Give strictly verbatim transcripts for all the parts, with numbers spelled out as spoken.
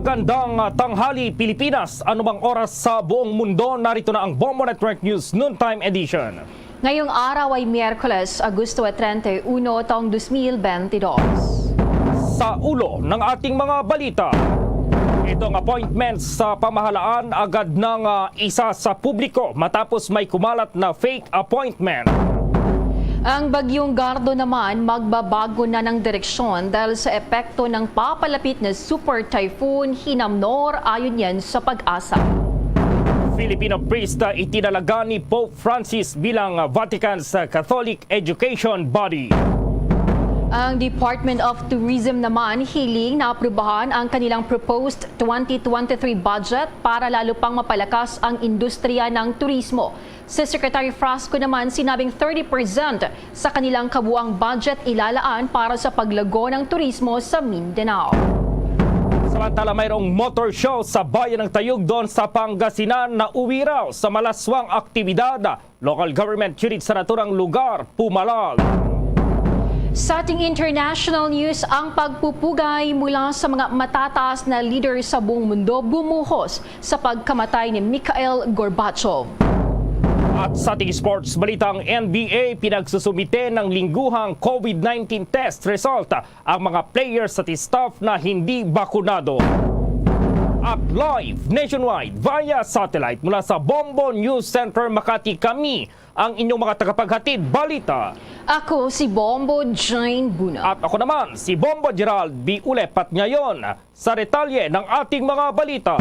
Gandang tanghali, Pilipinas. Anumang oras sa buong mundo, narito na ang Bombo Network News Noontime Edition. Ngayong araw ay Miyerkules, Agosto treinta y uno, taong dos mil bentidós. Sa ulo ng ating mga balita, itong appointment sa pamahalaan agad nang, ah, isa sa publiko matapos may kumalat na fake appointment. Ang Bagyong Gardo naman magbabago na ng direksyon dahil sa epekto ng papalapit na Super Typhoon Hinamnor, ayon yan sa PAGASA. Filipino priest itinalaga ni Pope Francis bilang Vatican's Catholic Education Body. Ang Department of Tourism naman hiling na aprubahan ang kanilang proposed twenty twenty-three budget para lalo pang mapalakas ang industriya ng turismo. Si Secretary Frasco naman sinabing thirty percent sa kanilang kabuang budget ilalaan para sa paglago ng turismo sa Mindanao. Samantala, mayroong motor show sa Bayan ng Tayugdon sa Pangasinan na uwi raw sa malaswang aktibidad. Local government unit sa naturang lugar, pumalag. Sa ating international news, ang pagpupugay mula sa mga matataas na leader sa buong mundo bumuhos sa pagkamatay ni Mikhail Gorbachev. At sa ating sports balita, ang N B A pinagsusumite ng lingguhang COVID nineteen test result ang mga players at staff na hindi bakunado. At live nationwide via satellite mula sa Bombo News Center Makati, kami ang inyong mga tagapaghatid balita. Ako si Bombo Jane Buna. At ako naman si Bombo Gerald B. Ulepat. Ngayon, sa detalye ng ating mga balita.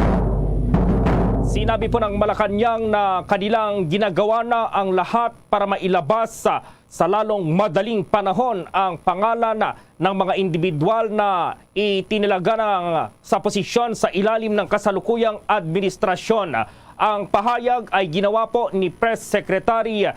Sinabi po ng Malacañang na kanilang ginagawa na ang lahat para mailabas sa, sa lalong madaling panahon ang pangalan ng mga individual na itinalaga ng, sa posisyon sa ilalim ng kasalukuyang administrasyon. Ang pahayag ay ginawa po ni Press Secretary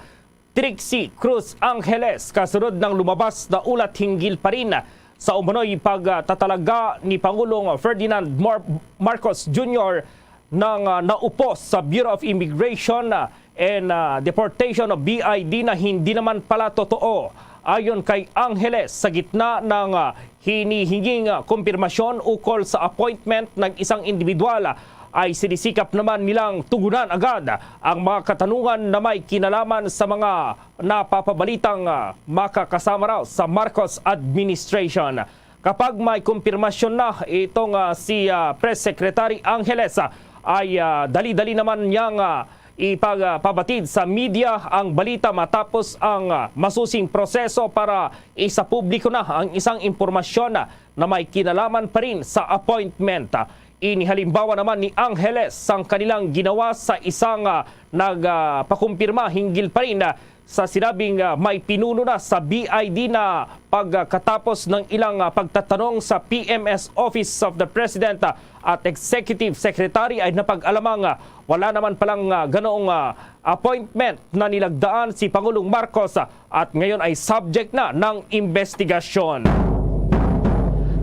Trixie Cruz Angeles kasunod ng lumabas na ulat hinggil pa rin sa umano'y pagtatalaga ni Pangulong Ferdinand Mar-, Marcos Junior ng, ah, naupos sa Bureau of Immigration, ah, and, ah, Deportation o B I D na hindi naman pala totoo. Ayon kay Angeles, sa gitna ng, ah, hinihinging, ah, kumpirmasyon ukol sa appointment ng isang individual, ah, ay sinisikap naman nilang tugunan agad ang mga katanungan na may kinalaman sa mga napapabalitang, ah, makakasama raw sa Marcos administration. Kapag may kumpirmasyon na itong, ah, si, ah, Press Secretary Angeles, ah, ay, ah, dali-dali naman niyang, ah, ipagpabatid sa media ang balita matapos ang, ah, masusing proseso para isapubliko na ang isang impormasyon, ah, na may kinalaman pa rin sa appointment. Inihalimbawa naman ni Angeles ang kanilang ginawa sa isang, ah, nag, ah, pakumpirma hinggil pa rin, ah, sa sinabing, ah, may pinuno na sa B I D na pagkatapos ng ilang, ah, pagtatanong sa P M S Office of the President, ah, at Executive Secretary ay napag-alamang, ah, wala naman palang, ah, ganoong, ah, appointment na nilagdaan si Pangulong Marcos, ah, at ngayon ay subject na ng investigasyon.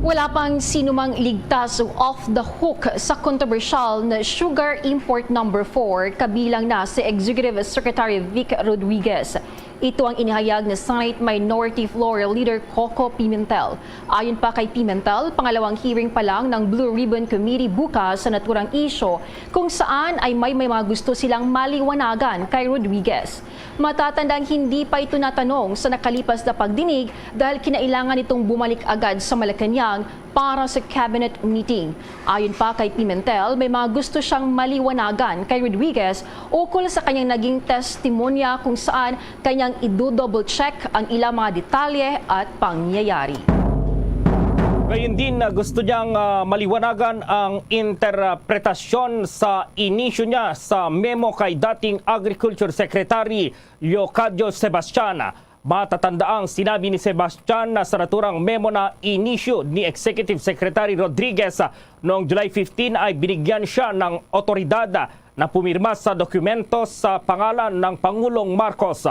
Wala pang sinumang ligtas o off the hook sa kontrobersyal na sugar import number four, kabilang na si Executive Secretary Vic Rodriguez. Ito ang inihayag ni Senate Minority Floor Leader Coco Pimentel. Ayon pa kay Pimentel, pangalawang hearing pa lang ng Blue Ribbon Committee bukas sa naturang isyu, kung saan ay may, may mga gusto silang maliwanagan kay Rodriguez. Matatandang hindi pa ito natanong sa nakalipas na pagdinig dahil kinailangan itong bumalik agad sa Malacañang para sa cabinet meeting. Ayon pa kay Pimentel, may mga gusto siyang maliwanagan kay Rodriguez ukol sa kanyang naging testimonya, kung saan kanyang i-double check ang ilang mga detalye at pangyayari. Gayon din, ah, gusto niyang, ah, maliwanagan ang interpretasyon sa inisyu niya sa memo kay dating Agriculture Secretary Leocadio Sebastian. Matatandaang sinabi ni Sebastian na sa naturang memo na inisyu ni Executive Secretary Rodriguez, ah, noong July fifteen ay binigyan siya ng otoridad, ah, na pumirma sa dokumento sa pangalan ng Pangulong Marcos.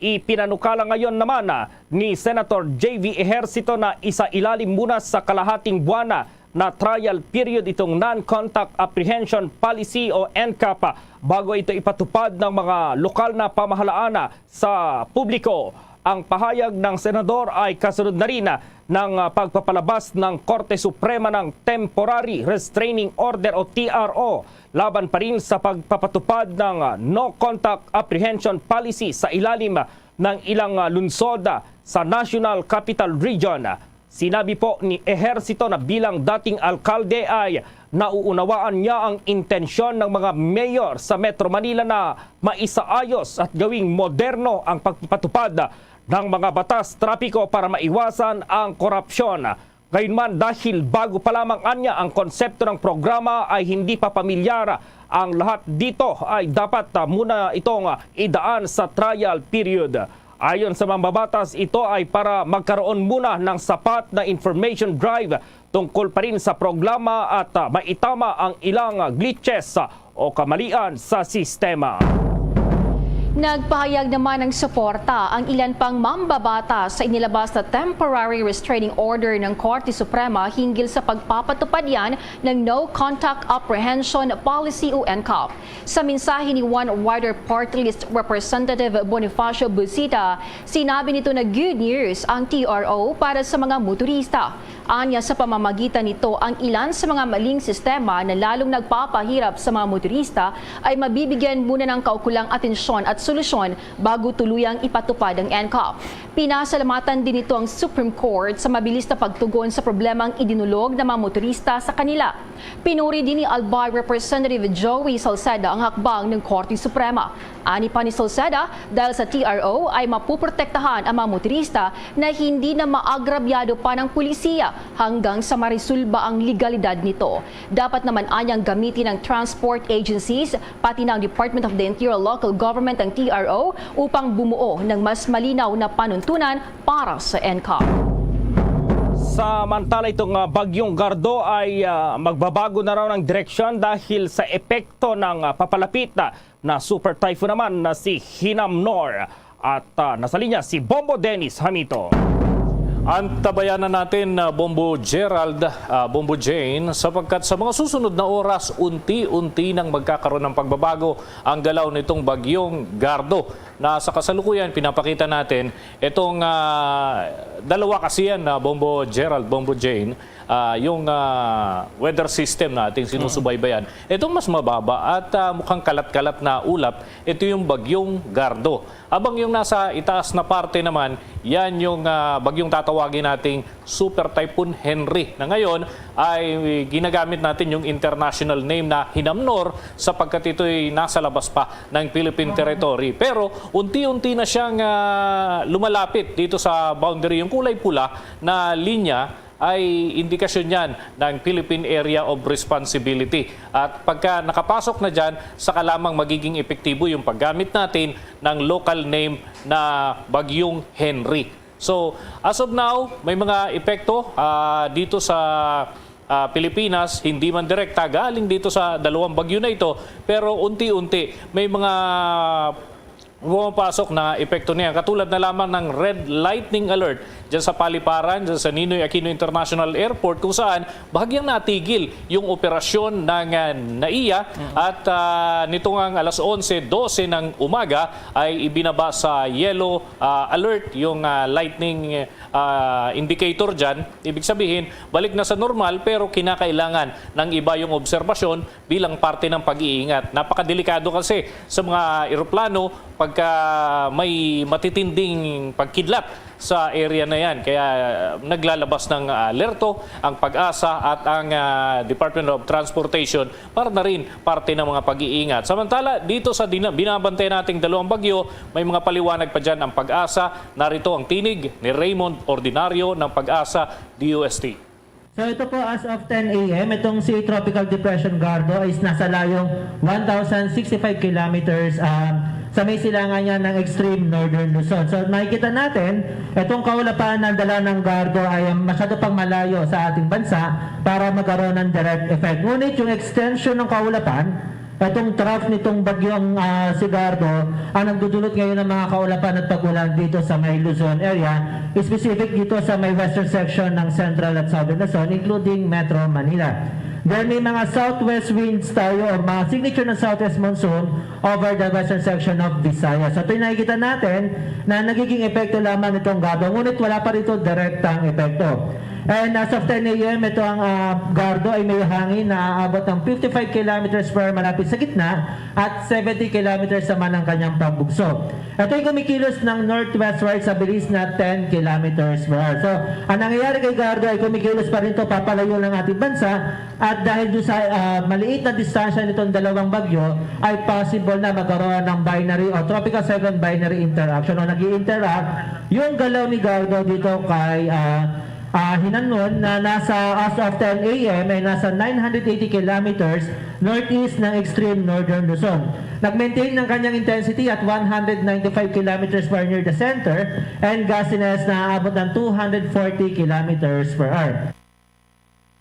Ipinanukala ngayon naman, ah, ni Senator J V Ejercito na isailalim muna sa kalahating buwan na, na trial period itong non-contact apprehension policy o N C A P, ah, bago ito ipatupad ng mga lokal na pamahalaan, ah, sa publiko. Ang pahayag ng senador ay kasunod na rin, ah, ng, ah, pagpapalabas ng Korte Suprema ng Temporary Restraining Order o T R O laban pa rin sa pagpapatupad ng, ah, no contact apprehension policy sa ilalim, ah, ng ilang, ah, lungsod, ah, sa National Capital Region. Sinabi po ni Ejercito na bilang dating alkalde ay nauunawaan niya ang intensyon ng mga mayor sa Metro Manila na maisaayos at gawing moderno ang pagpapatupad ng mga batas trapiko para maiwasan ang korupsyon. Gayunman, dahil bago pa lamang anya ang konsepto ng programa, ay hindi pa pamilyar ang lahat dito, ay dapat, ah, muna itong, ah, idaan sa trial period. Ayon sa mambabatas, ito ay para magkaroon muna ng sapat na information drive tungkol pa rin sa programa at, ah, maitama ang ilang, ah, glitches, ah, o kamalian sa sistema. Nagpahayag naman ng suporta ang ilan pang mambabatas sa inilabas na temporary restraining order ng Korte Suprema hinggil sa pagpapatupad yan ng No Contact Apprehension Policy o NCAP. Sa mensahe ni One Rider Party List Representative Bonifacio Busita, sinabi nito na good news ang T R O para sa mga motorista. Anya, sa pamamagitan nito, ang ilan sa mga maling sistema na lalong nagpapahirap sa mga motorista ay mabibigyan muna ng kaukulang atensyon at solusyon bago tuluyang ipatupad ang NCAP. Pinasalamatan din nito ang Supreme Court sa mabilis na pagtugon sa problemang idinulog ng mga motorista sa kanila. Pinuri din ni Albay Representative Joey Salceda ang hakbang ng Korte Suprema. Ani pa ni Salceda, dahil sa T R O ay mapuprotektahan ang mga motorista na hindi na maagrabyado pa ng pulisiya hanggang sa marisulba ang legalidad nito. Dapat naman anyang gamitin ng transport agencies, pati na ang Department of the Interior Local Government ang T R O upang bumuo ng mas malinaw na panuntunan para sa NCAP. Samantala, itong, ah, Bagyong Gardo ay, ah, magbabago na raw ng direksyon dahil sa epekto ng, ah, papalapit na, na super typhoon naman na si Hinamnor. At, ah, nasa linya si Bombo Dennis Hamito. Antabayanan natin, ah, Bombo Gerald, ah, Bombo Jane, sapagkat sa mga susunod na oras, unti-unti nang magkakaroon ng pagbabago ang galaw nitong Bagyong Gardo, na sa kasalukuyan pinapakita natin itong, ah, dalawa kasi yan, ah, Bombo Gerald, Bombo Jane, ah, yung, ah, weather system na ating sinusubaybayan. Itong mas mababa at, ah, mukhang kalat-kalat na ulap, ito yung Bagyong Gardo. Habang yung nasa itaas na parte naman, yan yung, ah, bagyong tatawagin nating Super Typhoon Henri, na ngayon ay ginagamit natin yung international name na Hinamnor sapagkat ito'y nasa labas pa ng Philippine territory. Pero unti-unti na siyang, ah, lumalapit dito sa boundary, yung kulay pula na linya ay indikasyon yan ng Philippine Area of Responsibility. At pagka nakapasok na dyan, saka lamang magiging epektibo yung paggamit natin ng local name na Bagyong Henri. So, as of now, may mga epekto, ah, dito sa, ah, Pilipinas, hindi man direkta galing dito sa dalawang bagyo na ito, pero unti-unti may mga pumapasok na epekto niya. Katulad na lamang ng red lightning alert dyan sa Paliparan, dyan sa Ninoy Aquino International Airport, kung saan bahagyang natigil yung operasyon ng, ah, NAIA. At, ah, nito ngang alas onse, dose ng umaga ay ibinaba sa yellow, ah, alert yung, ah, lightning, ah, indicator dyan. Ibig sabihin, balik na sa normal, pero kinakailangan ng iba yung obserbasyon bilang parte ng pag-iingat. Napakadelikado kasi sa mga eroplano pagka may matitinding pagkidlat sa area na yan. Kaya, ah, naglalabas ng, ah, alerto ang PAGASA at ang, ah, Department of Transportation para na rin parte ng mga pag-iingat. Samantala, dito sa dina-, binabantayan nating dalawang bagyo, may mga paliwanag pa dyan ang PAGASA. Narito ang tinig ni Raymond Ordinario ng PAGASA D O S T. So ito po, as of ten A M, itong si Tropical Depression Gardo is nasa layong one thousand sixty-five kilometers, ah, sa may silangan niya ng extreme northern Luzon. So makikita natin, itong kaulapan na dala ng Gardo ay, ah, masyado pang malayo sa ating bansa para magkaroon ng direct effect. Ngunit yung extension ng kaulapan, itong trough nitong bagyong, ah, si Gardo ang nagdudulot ngayon ng mga kaulapan at pag-ulan dito sa may Luzon area, specific dito sa may western section ng Central at Southern Luzon, including Metro Manila. Then may mga southwest winds tayo o mga signature ng southwest monsoon over the western section of Visayas. So ito yung nakikita natin na nagiging epekto lamang nitong Gardo, ngunit wala pa rito direktang epekto. And as of ten a m, ito ang ah, Gardo ay may hangin na aabot ng fifty-five kilometers per hour malapit sa gitna at seventy kilometers naman ang kanyang pambugso. Ito ay kumikilos ng northwestward sa bilis na ten kilometers per hour. So, ang nangyayari kay Gardo ay kumikilos pa rin to papalayo ng ating bansa. At dahil doon sa ah, maliit na distansya nitong dalawang bagyo, ay possible na magkaroon ng binary o tropical cyclone binary interaction o nag-i-interact yung galaw ni Gardo dito kay ah, ah, Hinamnor na nasa, as of ten a m, ay nasa nine hundred eighty kilometers northeast ng extreme northern Luzon. Nag-maintain ng kanyang intensity at one hundred ninety-five kilometers per hour near the center and gustiness na aabot ng two hundred forty kilometers per hour.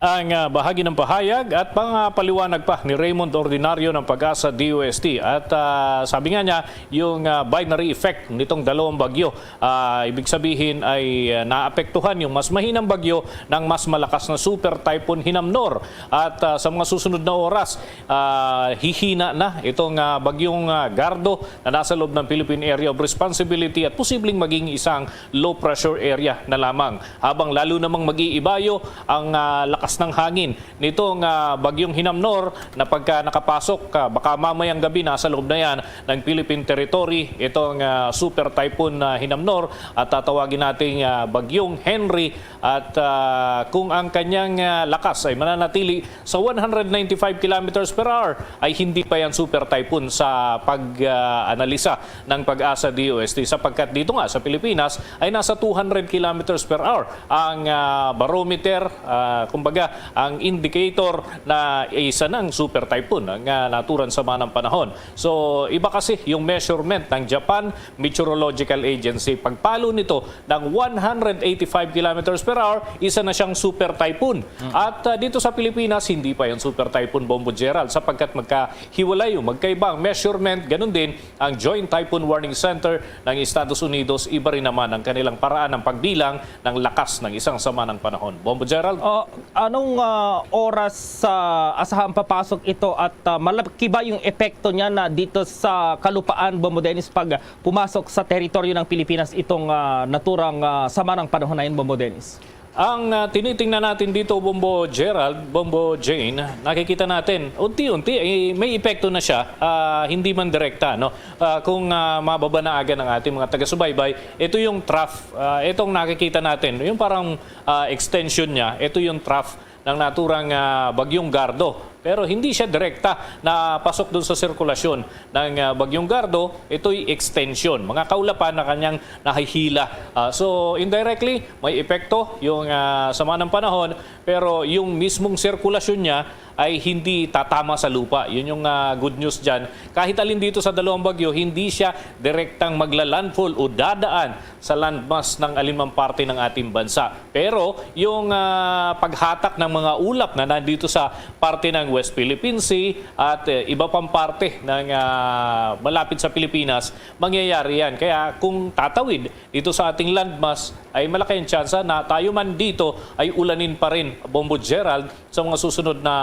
Ang ah, bahagi ng pahayag at mga paliwanag pa ni Raymond Ordinario ng PAGASA DOST. At ah, sabi nga niya, yung ah, binary effect nitong dalawang bagyo, ah, ibig sabihin ay ah, naapektuhan yung mas mahinang bagyo ng mas malakas na super typhoon Hinamnor. At ah, sa mga susunod na oras, ah, hihina na itong ah, bagyong ah, Gardo na nasa loob ng Philippine Area of Responsibility at posibleng maging isang low pressure area na lamang. Habang lalo namang mag-iibayo ang ah, lakas ng hangin nitong ah, bagyong Hinamnor na pagka nakapasok, ah, baka mamayang gabi nasa loob na yan ng Philippine Territory itong ah, super typhoon na Hinamnor at tatawagin nating ah, bagyong Henry. At ah, kung ang kanyang ah, lakas ay mananatili sa one hundred ninety-five kilometers per hour, ay hindi pa yan super typhoon sa pag-analisa ng PAGASA DOST, sapagkat dito nga sa Pilipinas ay nasa two hundred kilometers per hour ang ah, barometer, ah, kumbaga ang indicator na isa ng super typhoon nga naturan sa manang panahon. So iba kasi yung measurement ng Japan Meteorological Agency. Pagpalo nito ng one hundred eighty-five kilometers per hour, isa na siyang super typhoon. At ah, dito sa Pilipinas, hindi pa yan super typhoon, Bombo Gerald, sapagkat magkahiwalay o magkaiba ang measurement. Ganun din ang Joint Typhoon Warning Center ng Estados Unidos, iba rin naman ang kanilang paraan ng pagbilang ng lakas ng isang sama ng panahon. Bombo Gerald? Ah, anong ah, oras sa asahang papasok ito at ah, malaki ba yung epekto niya na dito sa kalupaan, Bombo Dennis, pag pumasok sa teritoryo ng Pilipinas itong ah, naturang ah, sama ng panahon na yun, Bombo Dennis? Ang ah, tinitingnan natin dito, Bombo Gerald, Bombo Jane, nakikita natin, unti-unti eh, may epekto na siya, ah, hindi man direkta. No? Ah, kung ah, mababanaagan ng ating mga taga-subaybay, ito yung trough, ah, itong nakikita natin, yung parang ah, extension niya, ito yung trough ng naturang ah, Bagyong Gardo. Pero hindi siya direkta na pasok dun sa sirkulasyon ng ah, Bagyong Gardo, ito'y extension, mga kaulapan na kanyang nahihila. Ah, so indirectly, may epekto yung ah, sama ng panahon, pero yung mismong sirkulasyon niya ay hindi tatama sa lupa. Yun yung ah, good news dyan. Kahit alin dito sa dalawang bagyo, hindi siya direktang magla-landfall o dadaan sa landmass ng alinmang parte ng ating bansa. Pero yung ah, paghatak ng mga ulap na nandito sa parte ng West Philippine Sea at eh, iba pang parte ng ah, malapit sa Pilipinas, mangyayari yan. Kaya kung tatawid dito sa ating landmass, ay malaki ang tsansa na tayo man dito ay ulanin pa rin, Bombo Gerald, sa mga susunod na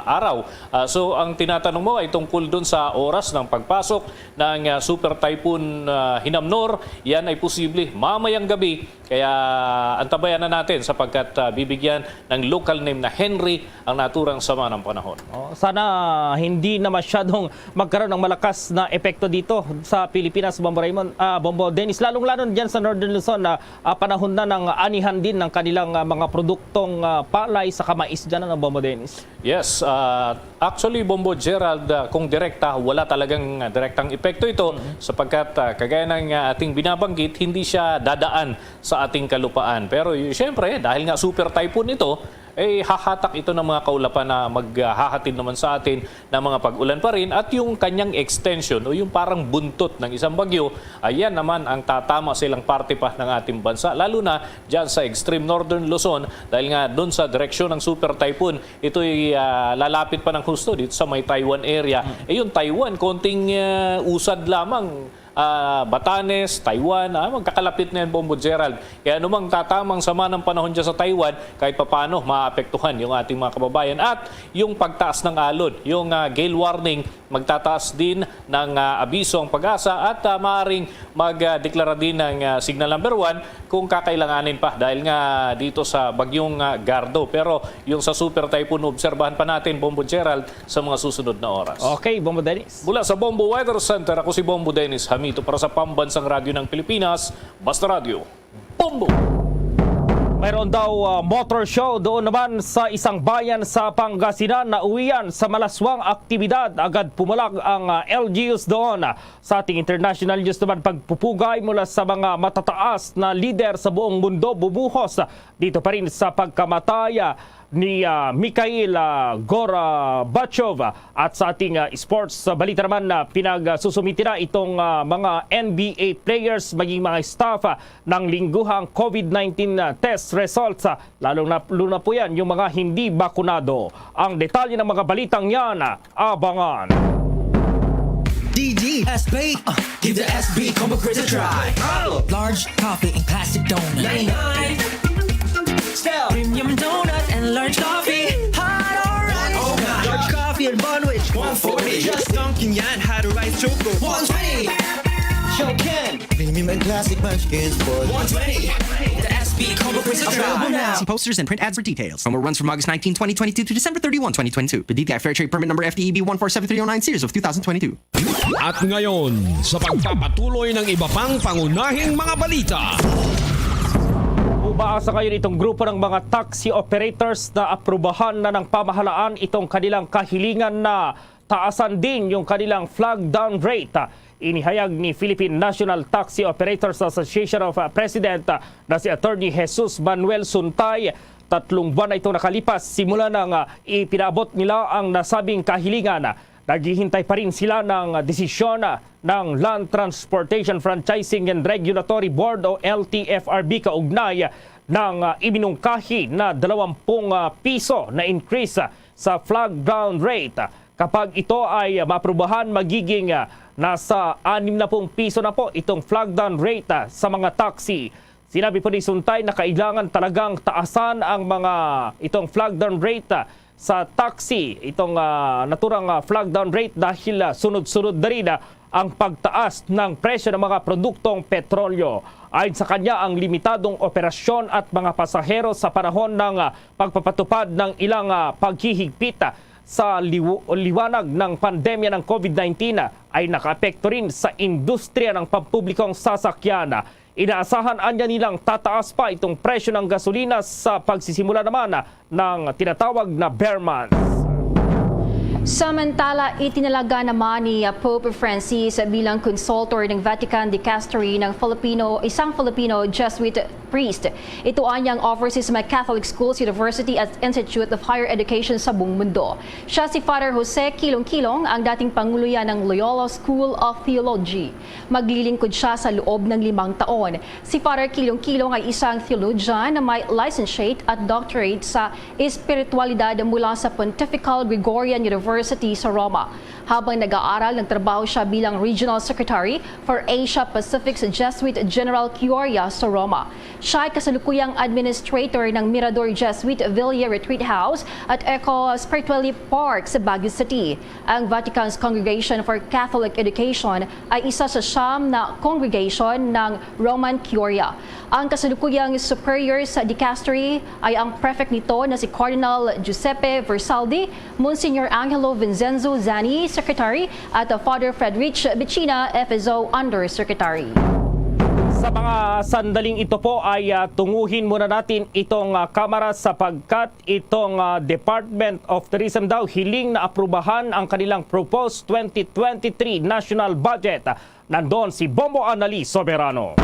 araw. Ah, so ang tinatanong mo ay tungkol dun sa oras ng pagpasok ng ah, Super Typhoon ah, Hinamnor. Yan ay posible mamayang gabi. Kaya antabayan na natin sapagkat ah, bibigyan ng local name na Henry ang naturang sama ng panahon. Oh, sana hindi na masyadong magkaroon ng malakas na epekto dito sa Pilipinas, Bombo Raymond, ah, Bombo Dennis, lalong-lalo dyan sa Northern Luzon na ah, panahon na ng anihan din ng kanilang ah, mga produktong ah, palay sa kamais dyan, ano, Bombo Dennis? Yes, ah, actually, Bombo Gerald, ah, kung direkta, wala talagang ah, direktang epekto ito sapagkat ah, kagaya ng ah, ating binabanggit, hindi siya dadaan sa ating kalupaan. Pero y- siyempre, dahil nga super typhoon ito, eh, hahatak ito ng mga kaulapan na maghahatid naman sa atin ng mga pag-ulan pa rin at yung kanyang extension o yung parang buntot ng isang bagyo, ayan naman ang tatama sa ilang parte pa ng ating bansa, lalo na dyan sa extreme northern Luzon dahil nga doon sa direksyon ng super typhoon, ito'y ah, lalapit pa ng husto dito sa may Taiwan area. Eh yung Taiwan, konting ah, usad lamang ah, Batanes, Taiwan, ah, magkakalapit na yan, Bombo Gerald. Kaya anumang tatamang sama ng panahon dyan sa Taiwan, kahit papano, maapektuhan yung ating mga kababayan. At yung pagtaas ng alon, yung, ah, gale warning, magtataas din ng, ah, abiso ang PAGASA at, ah, maaaring magdeklara din ng, ah, signal number one kung kakailanganin pa. Dahil nga dito sa bagyong, ah, Gardo. Pero yung sa Super Typhoon, obserbahan pa natin, Bombo Gerald, sa mga susunod na oras. Okay, Bombo Dennis. Mula sa Bombo Weather Center, ako si Bombo Dennis Hamito para sa Pambansang Radyo ng Pilipinas, Basta Radyo, Bombo! Mayroon daw, ah, motor show doon naman sa isang bayan sa Pangasinan na uwian sa malaswang aktibidad. Agad pumulag ang, ah, L G Us doon. Sa ating international news naman, pagpupugay mula sa mga matataas na lider sa buong mundo bumuhos dito pa rin sa pagkamatay, ah, ni, ah, Mikhail, ah, Gorbachev. At sa ating, ah, sports, ah, balita naman, na pinagsusumiti na itong, ah, mga N B A players, maging mga staff, ah, ng lingguhang COVID nineteen, ah, test results. Ah, lalong na, lalo na po yan, yung mga hindi bakunado. Ang detalye ng mga balitang yan, ah, abangan. D D S B, uh, give the S B Combo Crisp a try. Large coffee and classic donut. Ninety-nine. Style. Premium donut and large coffee. Hot or ice. Oh my. Large coffee and bun with one forty. Just dunking yan, hot or ice choco. One twenty. Show Ken. Premium and classic munchkins for one twenty. The S B Combo Crisp a try. Available now. See posters and print ads for details. Promo runs from August nineteen, twenty twenty-two to December thirty-one, twenty twenty-two. P D T I Fair Trade Permit Number F T E B one four seven three oh nine, series of two thousand twenty-two. At ngayon, sa pagpapatuloy ng iba pang pangunahing mga balita. Umaasa ngayon itong grupo ng mga taxi operators na aprubahan na ng pamahalaan itong kanilang kahilingan na taasan din yung kanilang flag down rate. Inihayag ni Philippine National Taxi Operators Association of, uh, President, uh, na si Attorney Jesus Manuel Suntay, tatlong buwan na itong nakalipas simula nang, uh, ipinaabot nila ang nasabing kahilingan. Naghihintay pa rin sila ng desisyon ng Land Transportation Franchising and Regulatory Board o L T F R B kaugnay ng, ah, iminungkahi na dalawampung, ah, piso na increase, ah, sa flag down rate. Kapag ito ay maaprubahan, magiging, ah, nasa anim na pung piso na po itong flag down rate, ah, sa mga taxi. Sinabi po ni Suntay na kailangan talagang taasan ang mga, itong flag down rate, ah, sa taxi, itong, ah, naturang, ah, flag down rate dahil, ah, sunod-sunod na rin, ah, ang pagtaas ng presyo ng mga produktong petrolyo. Ayon sa kanya, ang limitadong operasyon at mga pasahero sa panahon ng, ah, pagpapatupad ng ilang, ah, paghihigpit, ah, sa liw-, liwanag ng pandemya ng COVID nineteen, ah, ay nakaapekto rin sa industriya ng pampublikong sasakyan. Inaasahan anya nilang tataas pa itong presyo ng gasolina sa pagsisimula naman ng tinatawag na bear month. Samantala, itinalaga naman ni Pope Francis bilang consultor ng Vatican Dicastery ng Filipino, isang Filipino Jesuit priest. Ito anya ang offer sa mga Catholic schools, university at institute of higher education sa buong mundo. Siya si Father Jose Kilong Kilong, ang dating panguluyan ng Loyola School of Theology. Maglilingkod siya sa loob ng limang taon. Si Father Kilong Kilong ay isang theologian na may licentiate at doctorate sa espiritualidad mula sa Pontifical Gregorian University sa Roma. Habang nag-aaral, nagtrabaho siya bilang Regional Secretary for Asia Pacific sa Jesuit General Curia sa Roma. Siya ay kasalukuyang administrator ng Mirador Jesuit Villa Retreat House at Eco Spirituality Park sa Baguio City. Ang Vatican's Congregation for Catholic Education ay isa sa siyam na congregation ng Roman Curia. Ang kasalukuyang superior sa dicastery ay ang prefect nito na si Cardinal Giuseppe Versaldi, Monsignor Angelo Vincenzo Zani, Secretary, at Father Fredrich Bichina, F S O Undersecretary. Sa mga sandaling ito po ay, ah, tunguhin muna natin itong, ah, kamera sapagkat itong, ah, Department of Tourism daw hiling na aprubahan ang kanilang proposed twenty twenty-three national budget. Nandun si Bombo Annalise Soberano.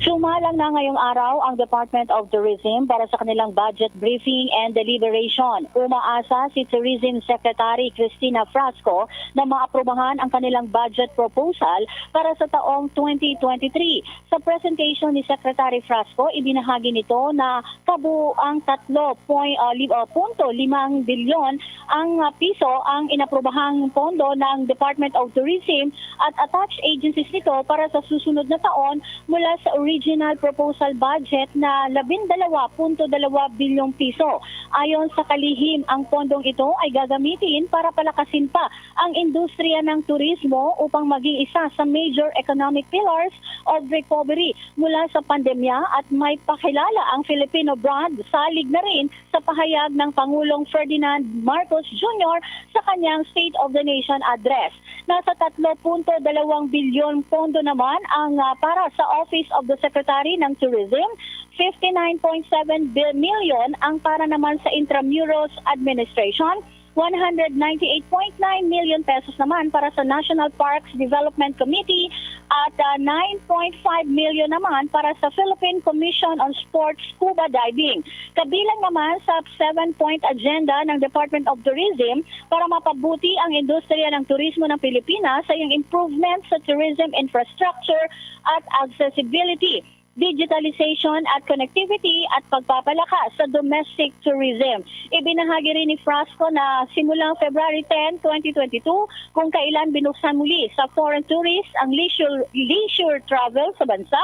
Sumalang na ngayong araw ang Department of Tourism para sa kanilang budget briefing and deliberation. Umaasa si Tourism Secretary Cristina Frasco na maaprubahan ang kanilang budget proposal para sa taong twenty twenty-three. Sa presentation ni Secretary Frasco, ibinahagi nito na kabuoang tatlo point, ah, lim-, ah, punto limang bilyon ang, ah, piso ang inaprobahang pondo ng Department of Tourism at attached agencies nito para sa susunod na taon mula sa original proposal budget na labindalawa punto dalawa bilyong piso. Ayon sa kalihim, ang pondong ito ay gagamitin para palakasin pa ang industriya ng turismo upang maging isa sa major economic pillars of recovery mula sa pandemya at may pakilala ang Filipino brand, salig na rin sa pahayag ng Pangulong Ferdinand Marcos Junior sa kanyang State of the Nation Address. Nasa tatlo punto dalawang bilyon pondo naman ang, ah, para sa Office of the Secretary ng Tourism, fifty-nine point seven bil-, million ang para naman sa Intramuros Administration, one hundred ninety-eight point nine million pesos naman para sa National Parks Development Committee at, ah, nine point five million naman para sa Philippine Commission on Sports Scuba Diving. Kabilang naman sa seven-point agenda ng Department of Tourism para mapabuti ang industriya ng turismo ng Pilipinas ay ang improvement sa tourism infrastructure at accessibility, digitalization at connectivity at pagpapalakas sa domestic tourism. Ibinahagi rin ni Frasco na simulang February ten, twenty twenty-two, kung kailan binuksan muli sa foreign tourists ang leisure, leisure travel sa bansa.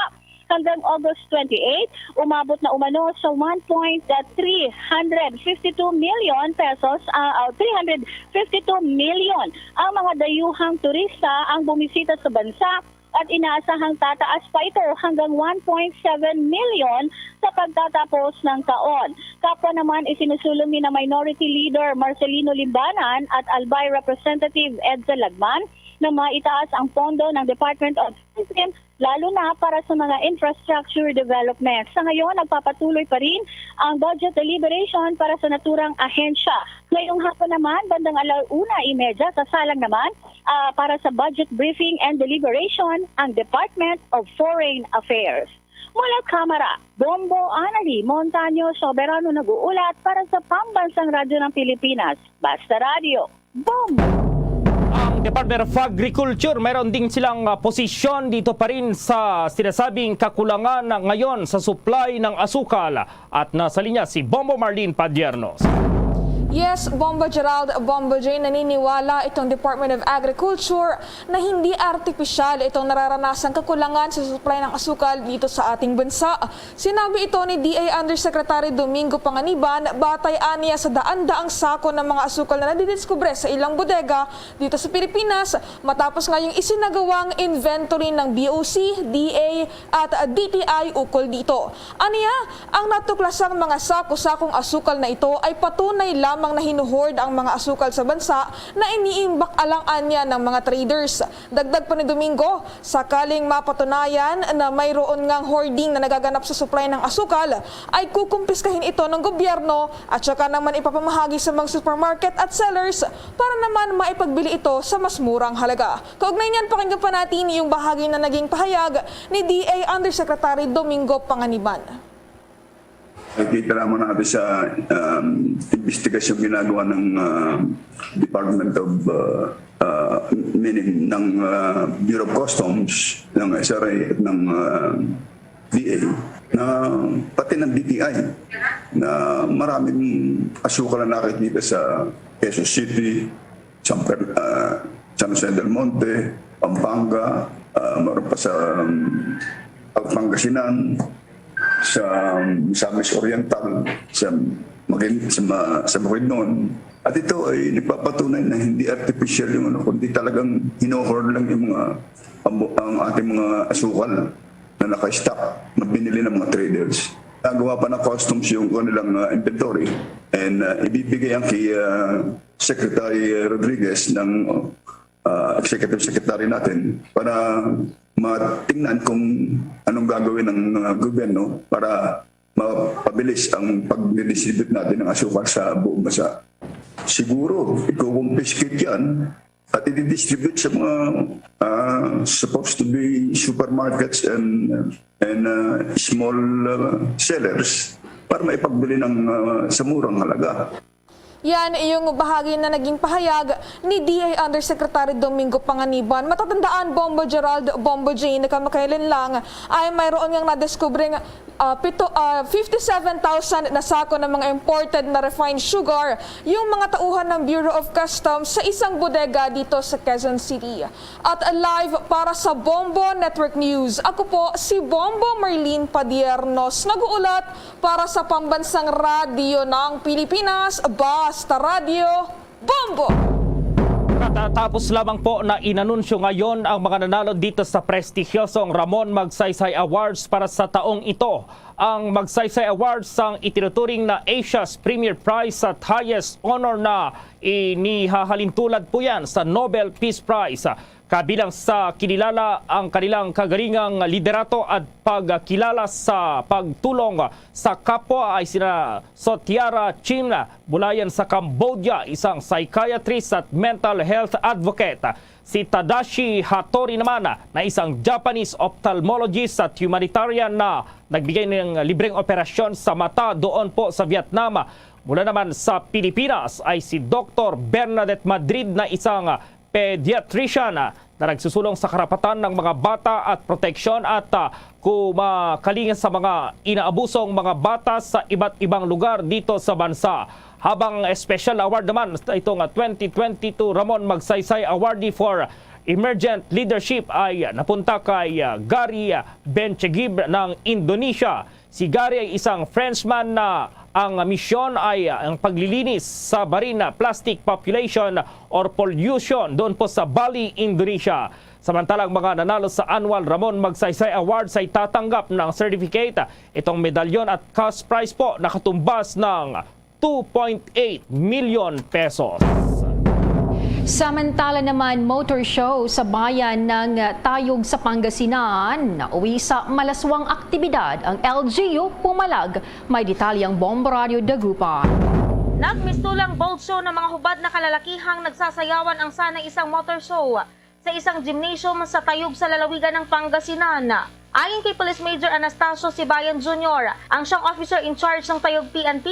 Hanggang August twenty-eight, umabot na umano sa one point three hundred fifty-two million pesos, ah, ah, three hundred fifty-two million ang mga dayuhang turista ang bumisita sa bansa at inaasahang tataas pa ito hanggang one point seven million sa pagtatapos ng taon. Kapwa naman, isinusulong ni na Minority Leader Marcelino Limbanan at Albay Representative Edsel Lagman na maitaas ang pondo ng Department of Tourism, lalo na para sa mga infrastructure development. Sa ngayon, nagpapatuloy pa rin ang budget deliberation para sa naturang ahensya. Ngayong hapon naman, bandang ala una y medya, sasalang naman, ah, para sa budget briefing and deliberation ang Department of Foreign Affairs. Mula Kamara, Bombo Anali Montaño Soberano nag-uulat para sa Pambansang Radyo ng Pilipinas, Basta Radyo. Bombo! Ang Department of Agriculture, mayroon din silang, ah, posisyon dito pa rin sa sinasabing kakulangan na ngayon sa supply ng asukal. At nasa linya si Bombo Marlene Padierno. Yes, Bombo Gerald, Bombo Jay, naniniwala itong Department of Agriculture na hindi artipisyal itong nararanasang kakulangan sa supply ng asukal dito sa ating bansa. Sinabi ito ni D A Undersecretary Domingo Panganiban, batay aniya sa daan-daang sako ng mga asukal na nadidiskubre sa ilang bodega dito sa Pilipinas, matapos ngayong isinagawang inventory ng B O C, D A at D T I ukol dito. Aniya, ang natuklasang mga sako-sakong asukal na ito ay patunay lamang na hinuhoard ang mga asukal sa bansa na iniimbak alang anya ng mga traders. Dagdag pa ni Domingo, sakaling mapatunayan na mayroon ngang hoarding na nagaganap sa supply ng asukal, ay kukumpiskahin ito ng gobyerno at saka naman ipapamahagi sa mga supermarket at sellers para naman maipagbili ito sa mas murang halaga. Kaugnay niyan, pakinggan pa natin yung bahagi na naging pahayag ni D A Undersecretary Domingo Panganiban. Nakikita naman natin sa, um, investigasyon ginagawa ng, uh, Department of, uh, uh, meaning ng, uh, Bureau of Customs, ng S R A at ng, uh, D A, na pati ng D T I, na maraming asukal na nakikita sa Quezon City, San, Fer- ah, San Jose del Monte, Pampanga, ah, meron pa sa, um, Pangasinan, sa, um, Misamis Oriental, sa Maguin-, sa, Ma- sa Bukidnon. At ito ay nagpapatunay na hindi artificial yung ano, kundi talagang hinohor lang yung mga, ang, ang ating mga asukal na naka-stock na binili ng mga traders. Nagawa pa ng customs yung kanilang, ah, inventory and, ah, ibibigay ang kay, ah, Secretary Rodriguez ng, ah, executive secretary natin para matingnan kung anong gagawin ng, ah, gobyerno para mapabilis ang pag-distribute natin ng asukal sa buong bansa. Siguro, i-confiscate yan at i-distribute sa mga, ah, supposed to be supermarkets and, and, ah, small, ah, sellers para maipagbili ng, ah, sa murang halaga. Yan yung bahagi na naging pahayag ni D A Undersecretary Domingo Panganiban. Matatandaan, Bombo Gerald, Bombo Jane, kamakailan lang ay mayroon ngang nadiskubreng, ah, pito, ah, fifty-seven thousand na sako ng mga imported na refined sugar yung mga tauhan ng Bureau of Customs sa isang bodega dito sa Quezon City. At live para sa Bombo Network News, ako po si Bombo Marlene Padiernos, nag-uulat para sa pambansang radyo ng Pilipinas, Basta Radyo, Bombo! Katatapos lamang po na inanunsyo ngayon ang mga nanalo dito sa prestigyosong Ramon Magsaysay Awards para sa taong ito. Ang Magsaysay Awards ang itinuturing na Asia's premier prize at highest honor na inihahalintulad po yan sa Nobel Peace Prize. Kabilang sa kinilala ang kanilang kagalingang liderato at pagkilala sa pagtulong sa kapwa ay sina Sotiara Chin, mula yan sa Cambodia, isang psychiatrist at mental health advocate. Si Tadashi Hattori naman na isang Japanese ophthalmologist at humanitarian na nagbigay ng libreng operasyon sa mata doon po sa Vietnam. Mula naman sa Pilipinas ay si Doktor Bernadette Madrid na isang pediatrician na nagsusulong sa karapatan ng mga bata at proteksyon at, ah, kumakalinga sa mga inaabusong mga bata sa iba't ibang lugar dito sa bansa. Habang special award naman itong, ah, twenty twenty-two Ramon Magsaysay Awardee for Emergent Leadership ay napunta kay, ah, Gary Benchegib ng Indonesia. Si Gary ay isang Frenchman na ang misyon ay ang paglilinis sa barin na plastic population or pollution doon po sa Bali, Indonesia. Samantalang mga nanalo sa annual Ramon Magsaysay Awards ay tatanggap ng certificate, itong medalyon at cash prize po na katumbas ng two point eight million pesos. Samantala naman, motor show sa bayan ng Tayog sa Pangasinan. Nauwi sa malaswang aktibidad ang L G U Pumalag. May detalye ang Bombo Radyo Dagupan. Nagmistulang boat show ng mga hubad na kalalakihang nagsasayawan ang Sana Isang Motor Show sa isang gymnasium sa Tayog sa lalawigan ng Pangasinan. Ayon kay Police Major Anastasio Sibayan Junior, ang siyang officer in charge ng Tayog P N P,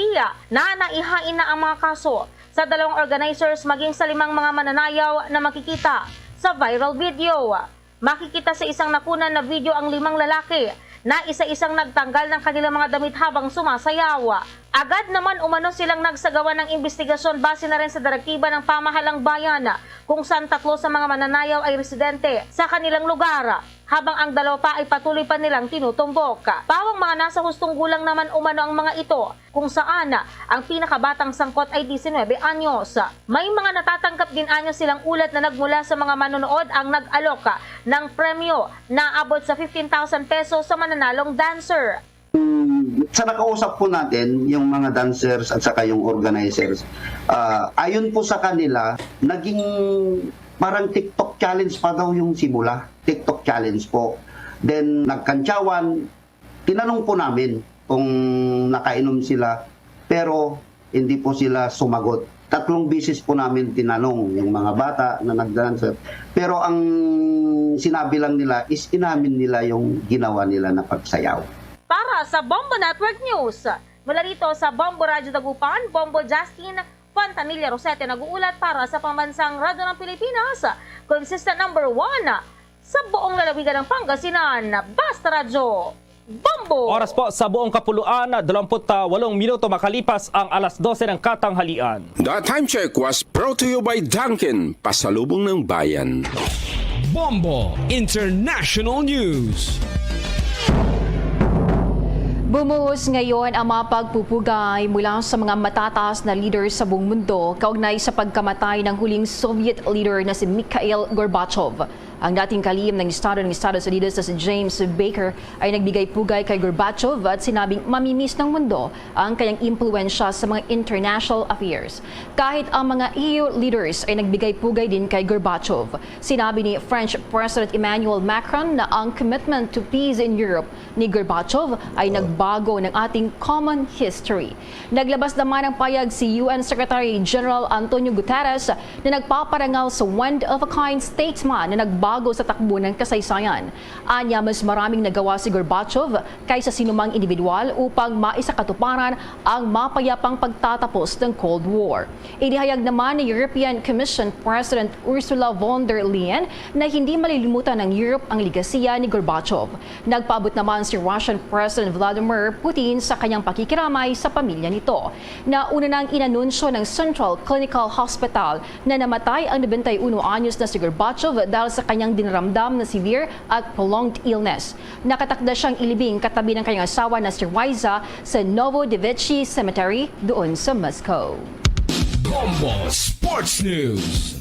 na naihain na ang mga kaso sa dalawang organizers maging sa limang mga mananayaw na makikita sa viral video. Makikita sa isang nakunan na video ang limang lalaki na isa-isang nagtanggal ng kanilang mga damit habang sumasayaw. Agad naman umano silang nagsagawa ng imbestigasyon base na rin sa direktiba ng pamahalang bayan, kung saan tatlo sa mga mananayaw ay residente sa kanilang lugar, habang ang dalawa pa ay patuloy pa nilang tinutumbok. Pawang mga nasa hustong gulang naman umano ang mga ito, kung saan ang pinakabatang sangkot ay diecinuebe anyos. May mga natatanggap din anyo silang ulat na nagmula sa mga manonood ang nag-alok ng premyo na abot sa fifteen thousand pesos sa mananalong dancer. Sa nakausap po natin, yung mga dancers at saka yung organizers, ah, ayon po sa kanila, naging parang TikTok challenge pa daw yung simula. TikTok challenge po. Then, nagkantsawan, tinanong po namin kung nakainom sila, pero hindi po sila sumagot. Tatlong beses po namin tinanong yung mga bata na nagdancer. Pero ang sinabi lang nila is inamin nila yung ginawa nila na pagsayaw. Para sa Bombo Network News, mula rito sa Bombo Radyo Dagupan, Bombo Justin Fontanilla Rosete nag-uulat para sa Pambansang Radyo ng Pilipinas, consistent number one sa buong lalawigan ng Pangasinan. Basta Radyo, Bombo! Oras po sa buong kapuluan, dalawampu't walong minuto makalipas ang alas dose ng katanghalian. The time check was brought to you by Dunkin, pasalubong ng bayan. Bombo International News. Bumuhos ngayon ang mga pagpupugay mula sa mga matataas na leader sa buong mundo kaugnay sa pagkamatay ng huling Soviet leader na si Mikhail Gorbachev. Ang dating kalihim ng Estado ng Estados Unidos na si James Baker ay nagbigay pugay kay Gorbachev at sinabing mamimiss ng mundo ang kanyang impluwensya sa mga international affairs. Kahit ang mga E U leaders ay nagbigay pugay din kay Gorbachev. Sinabi ni French President Emmanuel Macron na ang commitment to peace in Europe ni Gorbachev ay nagbago ng ating common history. Naglabas naman ng payag si U N Secretary General Antonio Guterres na nagpaparangal sa one-of-a-kind statesman na nagbago sa takbo ng kasaysayan. Anya, mas maraming nagawa si Gorbachev kaysa sinumang individual upang maisakatuparan ang mapayapang pagtatapos ng Cold War. Inihayag naman ni European Commission President Ursula von der Leyen na hindi malilimutan ng Europe ang legasiya ni Gorbachev. Nagpaabot naman si Russian President Vladimir Putin sa kanyang pakikiramay sa pamilya nito. Nauna nang inanunsyo ng Central Clinical Hospital na namatay ang nobenta y uno anyos na si Gorbachev dahil sa kanyang dinaramdam na severe at prolonged illness. Nakatakda siyang ilibing katabi ng kanyang asawa na si Raisa sa Novodevichy Cemetery doon sa Moscow. Bombo Sports News.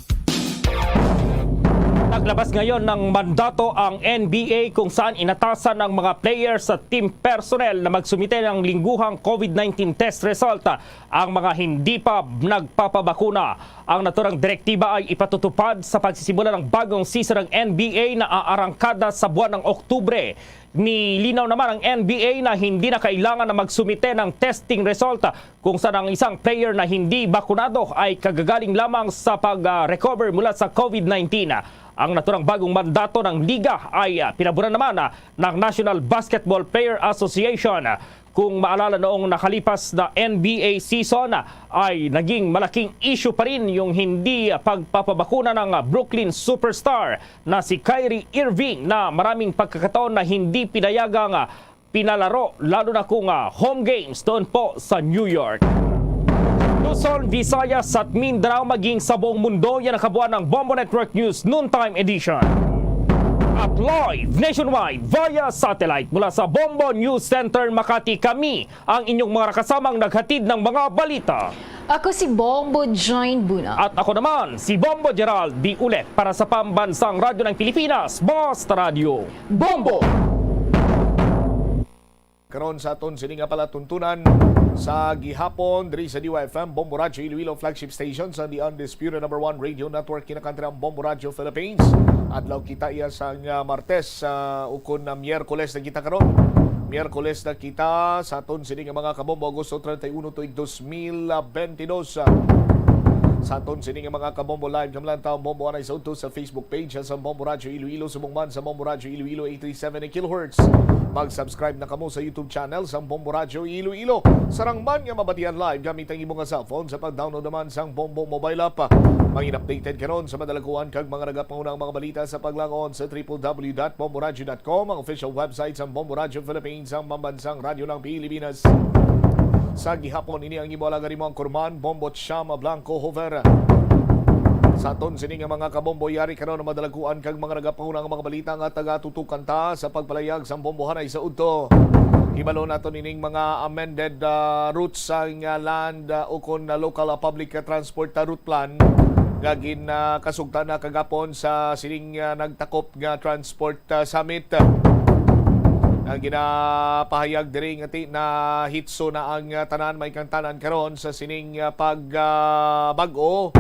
Naglabas ngayon ng mandato ang N B A kung saan inatasan ng mga player sa team personnel na magsumite ng lingguhang COVID nineteen test result ang mga hindi pa nagpapabakuna. Ang naturang direktiba ay ipatutupad sa pagsisimula ng bagong season ng N B A na aarangkada sa buwan ng Oktubre. Nilinaw naman ang N B A na hindi na kailangan na magsumite ng testing result kung saan ang isang player na hindi bakunado ay kagagaling lamang sa pag-recover mula sa COVID nineteen. Ang naturang bagong mandato ng liga ay ah, pinaboran naman ah, ng National Basketball Player Association. Kung maalala, noong nakalipas na N B A season ay naging malaking issue pa rin yung hindi pagpapabakuna ng Brooklyn superstar na si Kyrie Irving na maraming pagkakataon na hindi pinayagang pinalaro, lalo na kung ah, home games doon po sa New York. Luzon, Visayas at Mindanao, maging sa buong mundo, yan ang kabuuan ng Bombo Network News Noontime Edition. At live nationwide via satellite mula sa Bombo News Center Makati, kami ang inyong mga nakasamang naghatid ng mga balita. Ako si Bombo Join Buna. At ako naman, si Bombo Gerald B. Ule para sa Pambansang Radyo ng Pilipinas, Basta Radyo. Bombo! Karon sa aton sini nga palatuntunan sa gihapon diri sa D Y F M Bombo Radyo Iloilo, flagship station sa The Undisputed Number One Radio Network, kinakantri ang Bombo Radyo Philippines. Adlaw kita iya sa nga Martes, ah, ukon na Miyerkules na kita karon. Miyerkules na kita sa aton sini nga mga kabombo, Agosto treinta y uno tuig dos mil bentidós. Sa aton sini nga mga kabombo, live nga malantaw ang Bombo anay sa udto sa Facebook page sa Bombo Radyo Iloilo, subong man sa Bombo Radyo Iloilo eight three seven kilohertz. Mag-subscribe na kamo sa YouTube channel sang Bombo Radyo Iloilo. Sarang man nga mabatian live gamit ang imo nga cellphone sa pag-download naman sang Bombo mobile app. Mangin updated karon sa madalaguan kag mga nagapangunang mga balita sa paglangon sa triple W dot bomboradyo dot com, ang official website sang Bombo Radyo Philippines, ang pambansang radyo ng Pilipinas. Sa gihapon ini ang imo alaga nimo ang Kurman, Bombo Chama Blanco Hover. Sa aton sini nga mga kabombo, yari karon ang madalaguan kag mga nagapangunang mga balita nga taga-tutukan ta sa pagpalayag sang bombohanay sa udto. Hibalo naton ining mga amended ah, routes sang ah, land ah, ukon na local ah, public ah, transport ah, route plan nga gin ah, kasugtan na kagapon sa sining ah, nagtakop nga transport ah, summit. Ang ginapahayag diri nga ti na hitso na ang ah, tanan may kang tanan karon sa sining ah, pag ah, bag-o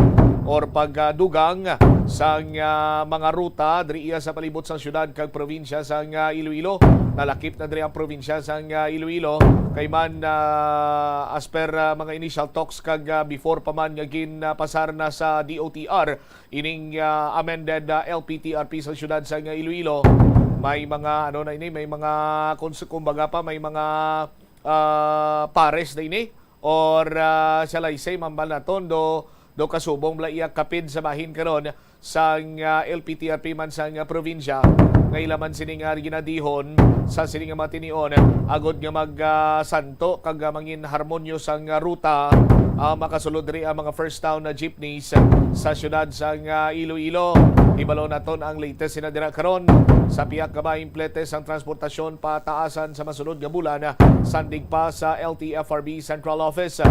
or pagdugang sang ah, mga ruta diri iya sa palibot sang syudad kag probinsya sang ah, Iloilo. Nalakip na diri ang probinsya sang ah, Iloilo kay man ah, as per ah, mga initial talks kag ah, before pa man nga ginpasar na sa D O T R ining ah, amended ah, L P T R P sa syudad sang ah, Iloilo. May mga ano na ini, may mga kung kumbaga pa may mga ah, pares na ini or ah, shall I say, mambal naton do do kasubong bala iya kapid sa bahin karon sang ah, L P T R P man sang ah, probinsya nga ila man sini nga ginadihon sa sini nga mga tinion agod nga mag ah, santo kag ah, mangin harmonyo sang ah, ruta ah, makasulod diri ang mga first town na jeepneys sa syudad sang ah, Iloilo. Hibalo naton ang latest sina dira karon sa pihak nga bahin plete sang transportasyon pataasan sa masunod nga bulan, ah, sandig pa sa L T F R B Central Office.